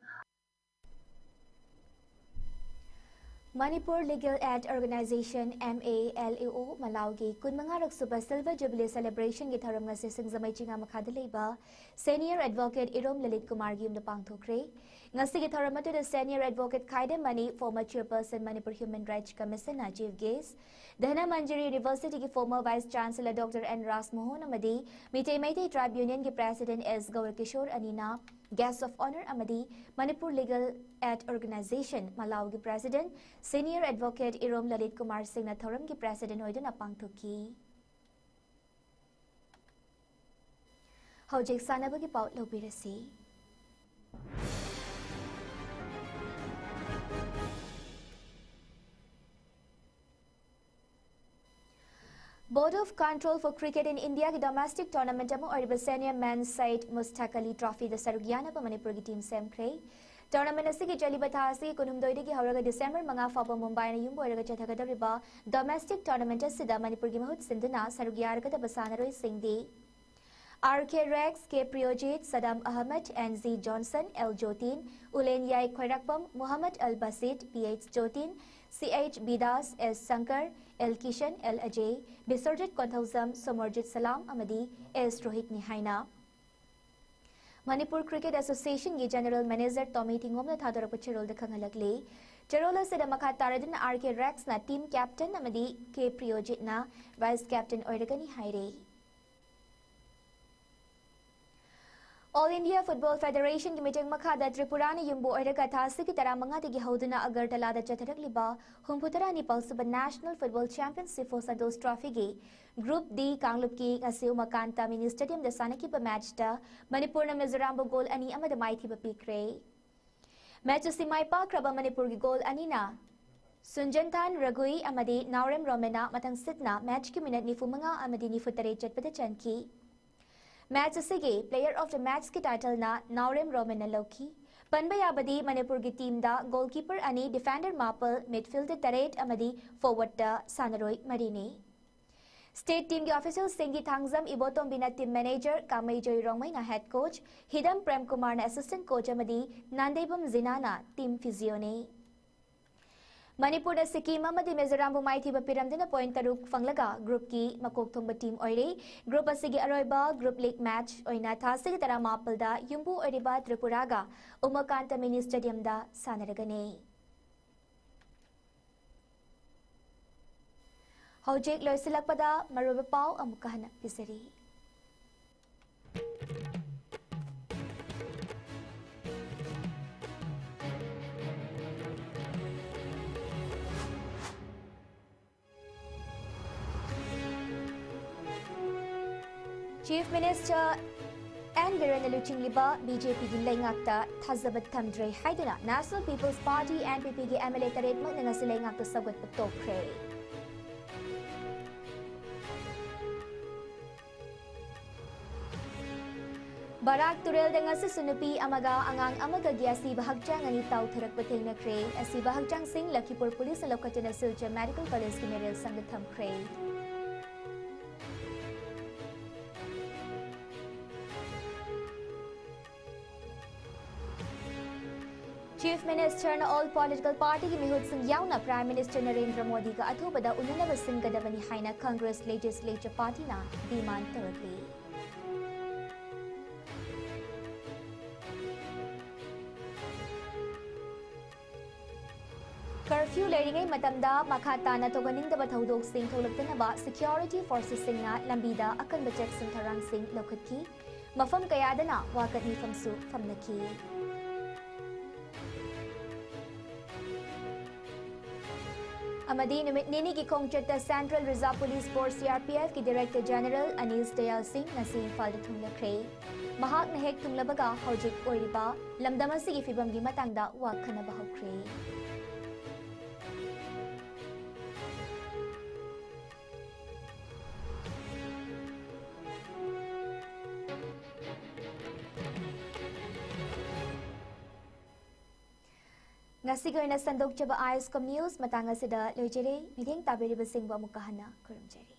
Manipur Legal Aid Organization, M A L A O, ꯃꯂꯥꯎꯒꯤ ꯀꯨꯟꯃꯉꯥꯔꯛ ꯁꯨꯕ Silver Jubilee Celebrationꯒꯤ ꯊꯧꯔꯝ ꯉꯁꯤ ꯁꯤꯡꯖꯃꯩ ꯆꯤꯉꯥ ꯃꯈꯥꯗ ꯂꯩꯕ Senior Advocate ꯏꯔꯣꯝ ꯂꯂꯤꯠ ꯀꯨꯃꯥꯔꯒꯤ ꯌꯨꯝꯗ ꯄꯥꯡꯊꯣꯛꯈ꯭ꯔꯦ꯫ ꯉꯁꯤꯒꯤ ꯊꯧꯔꯝ ꯑꯗꯨꯗ Senior Advocate Khaidem Mani, former Chairperson Manipur Human Rights Commissionꯅ Chief Guest, ꯙꯅꯃꯟꯖꯔꯤ Universityꯒꯤ former Vice Chancellor Doctor N Rajmohan ꯑꯃꯗꯤ Meetei Meitei Tribe Unionꯒꯤ President S ꯒꯧꯔꯀꯤꯁꯣꯔ ꯑꯅꯤꯅ Guest of Honour ꯑꯃꯗꯤ Manipur Legal Aid Organization, ꯃꯂꯥꯎꯒꯤ President, Senior Advocate ꯏꯔꯣꯝ ꯂꯂꯤꯠ ꯀꯨꯃꯥꯔ ꯁꯤꯡꯅ ꯊꯧꯔꯝꯒꯤ President ꯑꯣꯏꯗꯨꯅ ꯄꯥꯡꯊꯣꯛꯈꯤ꯫ ꯍꯧꯖꯤꯛ ꯁꯥꯟꯅꯕꯒꯤ ꯄꯥꯎ ꯂꯧꯕꯤꯔꯁꯤ꯫ Board of Control for Cricket in Indiaꯒꯤ domestic tournament ꯑꯃ ꯑꯣꯏꯔꯤꯕ Senior Men's Syed Mushtaq Ali Trophyꯗ ꯁꯔꯨꯛ ꯌꯥꯅꯕ ꯃꯅꯤꯄꯨꯔꯒꯤ team ꯁꯦꯝꯈ꯭ꯔꯦ꯫ Tournament ꯑꯁꯤꯒꯤ ꯆꯠꯂꯤꯕ ꯊꯥ ꯑꯁꯤꯒꯤ ꯀꯨꯟꯍꯨꯝꯗꯣꯏꯗꯒꯤ ꯍꯧꯔꯒ ꯗꯤꯁꯦꯝꯕꯔ ꯃꯉꯥ ꯐꯥꯎꯕ ꯃꯨꯝꯕꯥꯏꯅ ꯌꯨꯝ ꯑꯣꯏꯔꯒ ꯆꯠꯊꯒꯗꯧꯔꯤꯕ domestic tournament ꯑꯁꯤꯗ ꯃꯅꯤꯄꯨꯔꯒꯤ ꯃꯍꯨꯠ ꯁꯤꯟꯗꯨꯅ ꯁꯔꯨꯛ ꯌꯥꯔꯒꯗꯕ ꯁꯥꯟꯅꯔꯣꯏꯁꯤꯡꯗꯤ, R K Rex, K Priyojit, Sadam Ahmed, N Z Johnson, L Jotin, Ulenyai Khoirakpam, Muhammad Al Basit, P H Jotin, C H Bidas, S Shankar, L Kishan, L Ajay, Biswarjit Konthoujam, Somarjit Salam ꯑꯃꯗꯤ S Rohitꯅꯤ ꯍꯥꯏꯅ Manipur cricket ꯑꯦꯁꯣꯁꯤꯌꯦꯁꯟꯒꯤ general manager ꯇꯣꯃꯤ ꯊꯤꯉꯣꯝꯅ ꯊꯥꯗꯣꯔꯛꯄ ꯆꯦꯔꯣꯜꯗ ꯈꯪꯍꯜꯂꯛꯂꯤ꯫ ꯆꯦꯔꯣꯜ ꯑꯁꯤꯗ ꯃꯈꯥ ꯇꯥꯔꯗꯨꯅ R ꯀꯦ ꯔꯦꯛꯁꯅ team captain ꯑꯃꯗꯤ ꯀꯦ ꯄ꯭ꯔꯤꯌꯣꯖꯤꯠꯅ vice captain ꯑꯣꯏꯔꯒꯅꯤ ꯍꯥꯏꯔꯦ꯫ All India football ꯐꯦꯗꯔꯦꯁꯟꯒꯤ meeting ꯃꯈꯥꯗ ꯇ꯭ꯔꯤꯄꯨꯔꯥꯅ ꯌꯨꯝꯕꯨ ꯑꯣꯏꯔꯒ ꯊꯥ ꯑꯁꯤꯒꯤ ꯇꯔꯥꯃꯉꯥꯗꯒꯤ ꯍꯧꯗꯨꯅ ꯑꯒꯔꯇꯂꯥꯗ ꯆꯠꯊꯔꯛꯂꯤꯕ ꯍꯨꯝꯐꯨꯇꯔꯥ ꯅꯤꯄꯥꯜ ꯁꯨꯕ national football championship for Santosh ꯇ꯭ꯔꯣꯐꯤꯒꯤ ꯒ꯭ꯔꯨꯞ ꯗꯤ ꯀꯥꯡꯂꯨꯞꯀꯤ ꯉꯁꯤ ꯎꯃꯥꯀꯥꯟꯇ ꯃꯤꯅꯤ ꯁ꯭ꯇꯦꯗꯤꯌꯝꯗ ꯁꯥꯟꯅꯈꯤꯕ ꯃꯦꯆꯇ ꯃꯅꯤꯄꯨꯔꯅ ꯃꯤꯖꯣꯔꯥꯝꯕꯨ ꯒꯣꯜ ꯑꯅꯤ ꯑꯃꯗ ꯃꯥꯏꯊꯤꯕ ꯄꯤꯈ꯭ꯔꯦ꯫ ꯃꯦꯆ ꯑꯁꯤ ꯃꯥꯏ ꯄꯥꯛꯈ꯭ꯔꯕ ꯃꯅꯤꯄꯨꯔꯒꯤ ꯒꯣꯜ ꯑꯅꯤꯅ ꯁꯨꯟꯖꯟꯊꯥꯟ ꯔꯒꯨꯏ ꯑꯃꯗꯤ ꯅꯥꯎꯔꯦꯝ ꯔꯣꯃꯦꯟꯅ ꯃꯊꯪ ꯁꯤꯠꯅ ꯃꯦꯆꯀꯤ ꯃꯤꯅꯠ ꯅꯤꯐꯨ ꯃꯉꯥ ꯑꯃꯗꯤ ꯅꯤꯐꯨ ꯇꯔꯦꯠ ꯆꯠꯄꯗ ꯆꯟꯈꯤ꯫ ꯃꯦꯆ ꯑꯁꯤꯒꯤ Player of the Matchꯀꯤ ꯇꯥꯏꯇꯜꯅ ꯅꯥꯎꯔꯦꯝ ꯔꯣꯃꯦꯟꯅ ꯂꯧꯈꯤ꯫ ꯄꯟꯕ ꯌꯥꯕꯗꯤ ꯃꯅꯤꯄꯨꯔꯒꯤ ꯇꯤꯝꯗ ꯒꯣꯜꯀꯤꯄꯔ ꯑꯅꯤ, ꯗꯤꯐꯦꯟꯗꯔ ꯃꯥꯄꯜ, ꯃꯤꯗꯐꯤꯜꯗꯔ ꯇꯔꯦꯠ ꯑꯃꯗꯤ ꯐꯣꯔꯋꯥꯔꯗꯇ ꯁꯥꯟꯅꯔꯣꯏ ꯃꯔꯤꯅꯤ꯫ ꯁ꯭ꯇꯦꯠ ꯇꯤꯝꯒꯤ ꯑꯣꯐꯤꯁꯤꯌꯦꯜꯁꯤꯡꯒꯤ ꯊꯥꯡꯖꯝ ꯏꯕꯣꯇꯣꯝꯕꯤꯅ ꯇꯤꯝ ꯃꯦꯅꯦꯖꯔ, ꯀꯥꯃꯩꯖꯣꯏ ꯔꯣꯡꯃꯩꯅ ꯍꯦꯗ ꯀꯣꯆ, ꯍꯤꯗꯝ ꯄ꯭ꯔꯦꯝꯀꯨꯃꯥꯔꯅ ꯑꯦꯁꯤꯁꯇꯦꯟꯠ ꯀꯣꯆ ꯑꯃꯗꯤ ꯅꯥꯟꯗꯩꯕꯝ ꯖꯤꯅꯥꯅ ꯇꯤꯝ ꯐꯤꯖꯤꯌꯣꯅꯤ꯫ ꯃꯅꯤꯄꯨꯔꯗ ꯁꯤꯛꯀꯤꯝ ꯑꯃꯗꯤ ꯃꯤꯖꯣꯔꯥꯝꯕꯨ ꯃꯥꯏꯊꯤꯕ ꯄꯤꯔꯝꯗꯨꯅ ꯄꯣꯏꯟꯠ ꯇꯔꯨꯛ ꯐꯪꯂꯒ ꯒ꯭ꯔꯨꯞꯀꯤ ꯃꯀꯣꯛ ꯊꯣꯡꯕ ꯇꯤꯝ ꯑꯣꯏꯔꯦ꯫ ꯒ꯭ꯔꯨꯞ ꯑꯁꯤꯒꯤ ꯑꯔꯣꯏꯕ ꯒ꯭ꯔꯨꯞ ꯂꯤꯒ ꯃꯦꯆ ꯑꯣꯏꯅ ꯊꯥ ꯑꯁꯤꯒꯤ ꯇꯔꯥꯃꯥꯄꯜꯗ ꯌꯨꯝꯕꯨ ꯑꯣꯏꯔꯤꯕ ꯇ꯭ꯔꯤꯄꯨꯔꯥꯒ ꯎꯃꯥꯀꯥꯟꯇ ꯃꯤꯅꯤ ꯁ꯭ꯇꯦꯗꯤꯌꯝꯗ ꯁꯥꯟꯅꯔꯒꯅꯤ꯫ ꯍꯧꯖꯤꯛ ꯂꯣꯏꯁꯤꯜꯂꯛꯄꯗ ꯃꯔꯨꯑꯣꯏꯕ ꯄꯥꯎ ꯑꯃꯨꯛꯀ ꯍꯟꯅ ꯄꯤꯖꯔꯤ꯫ Chief Minister ꯑꯦꯟ ꯕꯤꯔꯦꯟꯅ ꯂꯨꯆꯤꯡꯂꯤꯕ ꯕꯤ ꯖꯦ ꯄꯤꯒꯤ ꯂꯩꯉꯥꯛꯇ ꯊꯥꯖꯕ ꯊꯝꯗ꯭ꯔꯦ ꯍꯥꯏꯗꯨꯅ National People's Party, N P ꯄꯤꯒꯤ ꯑꯦꯝ ꯑꯦꯜ ꯑꯦ ꯇꯔꯦꯠꯃꯛꯅ ꯉꯁꯤ ꯂꯩꯉꯥꯛꯇ ꯁꯧꯒꯠꯄ ꯇꯣꯛꯈ꯭ꯔꯦ꯫ ꯕꯔꯥꯛ ꯇꯨꯔꯦꯜꯗ ꯉꯁꯤꯁꯨ ꯅꯨꯄꯤ ꯑꯃꯒ ꯑꯉꯥꯡ ꯑꯃꯒꯒꯤ ꯑꯁꯤꯕ ꯍꯛꯆꯥꯡ ꯑꯅꯤ ꯇꯥꯎꯊꯔꯛꯄ ꯊꯦꯡꯅꯈ꯭ꯔꯦ꯫ ꯑꯁꯤꯕ ꯍꯛꯆꯥꯡꯁꯤꯡ ꯂꯈꯤꯄꯨꯔ ꯄꯨꯂꯤꯁꯅ ꯂꯧꯈꯠꯇꯨꯅ ꯁꯤꯜꯆꯔ ꯃꯦꯗꯤꯀꯦꯜ ꯀꯣꯂꯦꯖꯀꯤ ꯃꯦꯔꯦꯜ ꯁꯪꯗ ꯊꯝꯈ꯭ꯔꯦ꯫ Chief Ministerꯅ all political partyꯒꯤ ꯃꯤꯍꯨꯠꯁꯤꯡ ꯌꯥꯎꯅ Prime Minister ꯅꯔꯦꯟꯗ꯭ꯔ ꯃꯣꯗꯤꯒ ꯑꯊꯨꯕꯗ ꯎꯅꯅꯕ ꯁꯤꯟꯒꯗꯕꯅꯤ ꯍꯥꯏꯅ Congress Legislature Partyꯅ demand ꯇꯧꯔꯛꯂꯤ꯫ ꯀ꯭ꯌꯨ ꯂꯩꯔꯤꯉꯩ ꯃꯇꯝꯗ ꯃꯈꯥ ꯇꯥꯅ ꯊꯣꯛꯍꯟꯅꯤꯡꯗꯕ ꯊꯧꯗꯣꯛꯁꯤꯡ ꯊꯣꯛꯂꯛꯇꯅꯕ security forcesꯁꯤꯡꯅ ꯂꯝꯕꯤꯗ ꯑꯀꯟꯕ ꯆꯦꯛꯁꯤꯟ ꯊꯧꯔꯥꯡꯁꯤꯡ ꯂꯧꯈꯠꯈꯤ꯫ ꯃꯐꯝ ꯀꯌꯥꯗꯅ ꯋꯥꯀꯠ ꯃꯤꯐꯝꯁꯨ ꯐꯝꯅꯈꯤ꯫ ꯑꯃꯗꯤ ꯅꯨꯃꯤꯠ ꯅꯤꯅꯤꯒꯤ ꯈꯣꯡꯆꯠꯇ Central Reserve Police Force, CRPFꯀꯤ Director General ꯑꯅꯤꯁ Dayal ꯁꯤꯡ ꯉꯁꯤ ꯏꯝꯐꯥꯜꯗ ꯊꯨꯡꯂꯈ꯭ꯔꯦ꯫ ꯃꯍꯥꯛꯅ ꯍꯦꯛ ꯊꯨꯡꯂꯕꯒ ꯍꯧꯖꯤꯛ ꯑꯣꯏꯔꯤꯕ ꯂꯝꯗꯝ ꯑꯁꯤꯒꯤ ꯐꯤꯕꯝꯒꯤ ꯃꯇꯥꯡꯗ ꯋꯥ ꯈꯟꯅꯕ ꯍꯧꯈ꯭ꯔꯦ꯫ ꯉꯁꯤꯒꯤ ꯑꯣꯏꯅ ꯁꯟꯗꯣꯛꯆꯕ ISCOM News ꯃꯇꯥꯡ ꯑꯁꯤꯗ ꯂꯣꯏꯖꯔꯦ꯫ ꯃꯤꯠꯌꯦꯡ ꯇꯥꯕꯤꯔꯤꯕꯁꯤꯡꯕꯨ ꯑꯃꯨꯛꯀ ꯍꯟꯅ ꯈꯨꯔꯨꯝꯖꯔꯤ꯫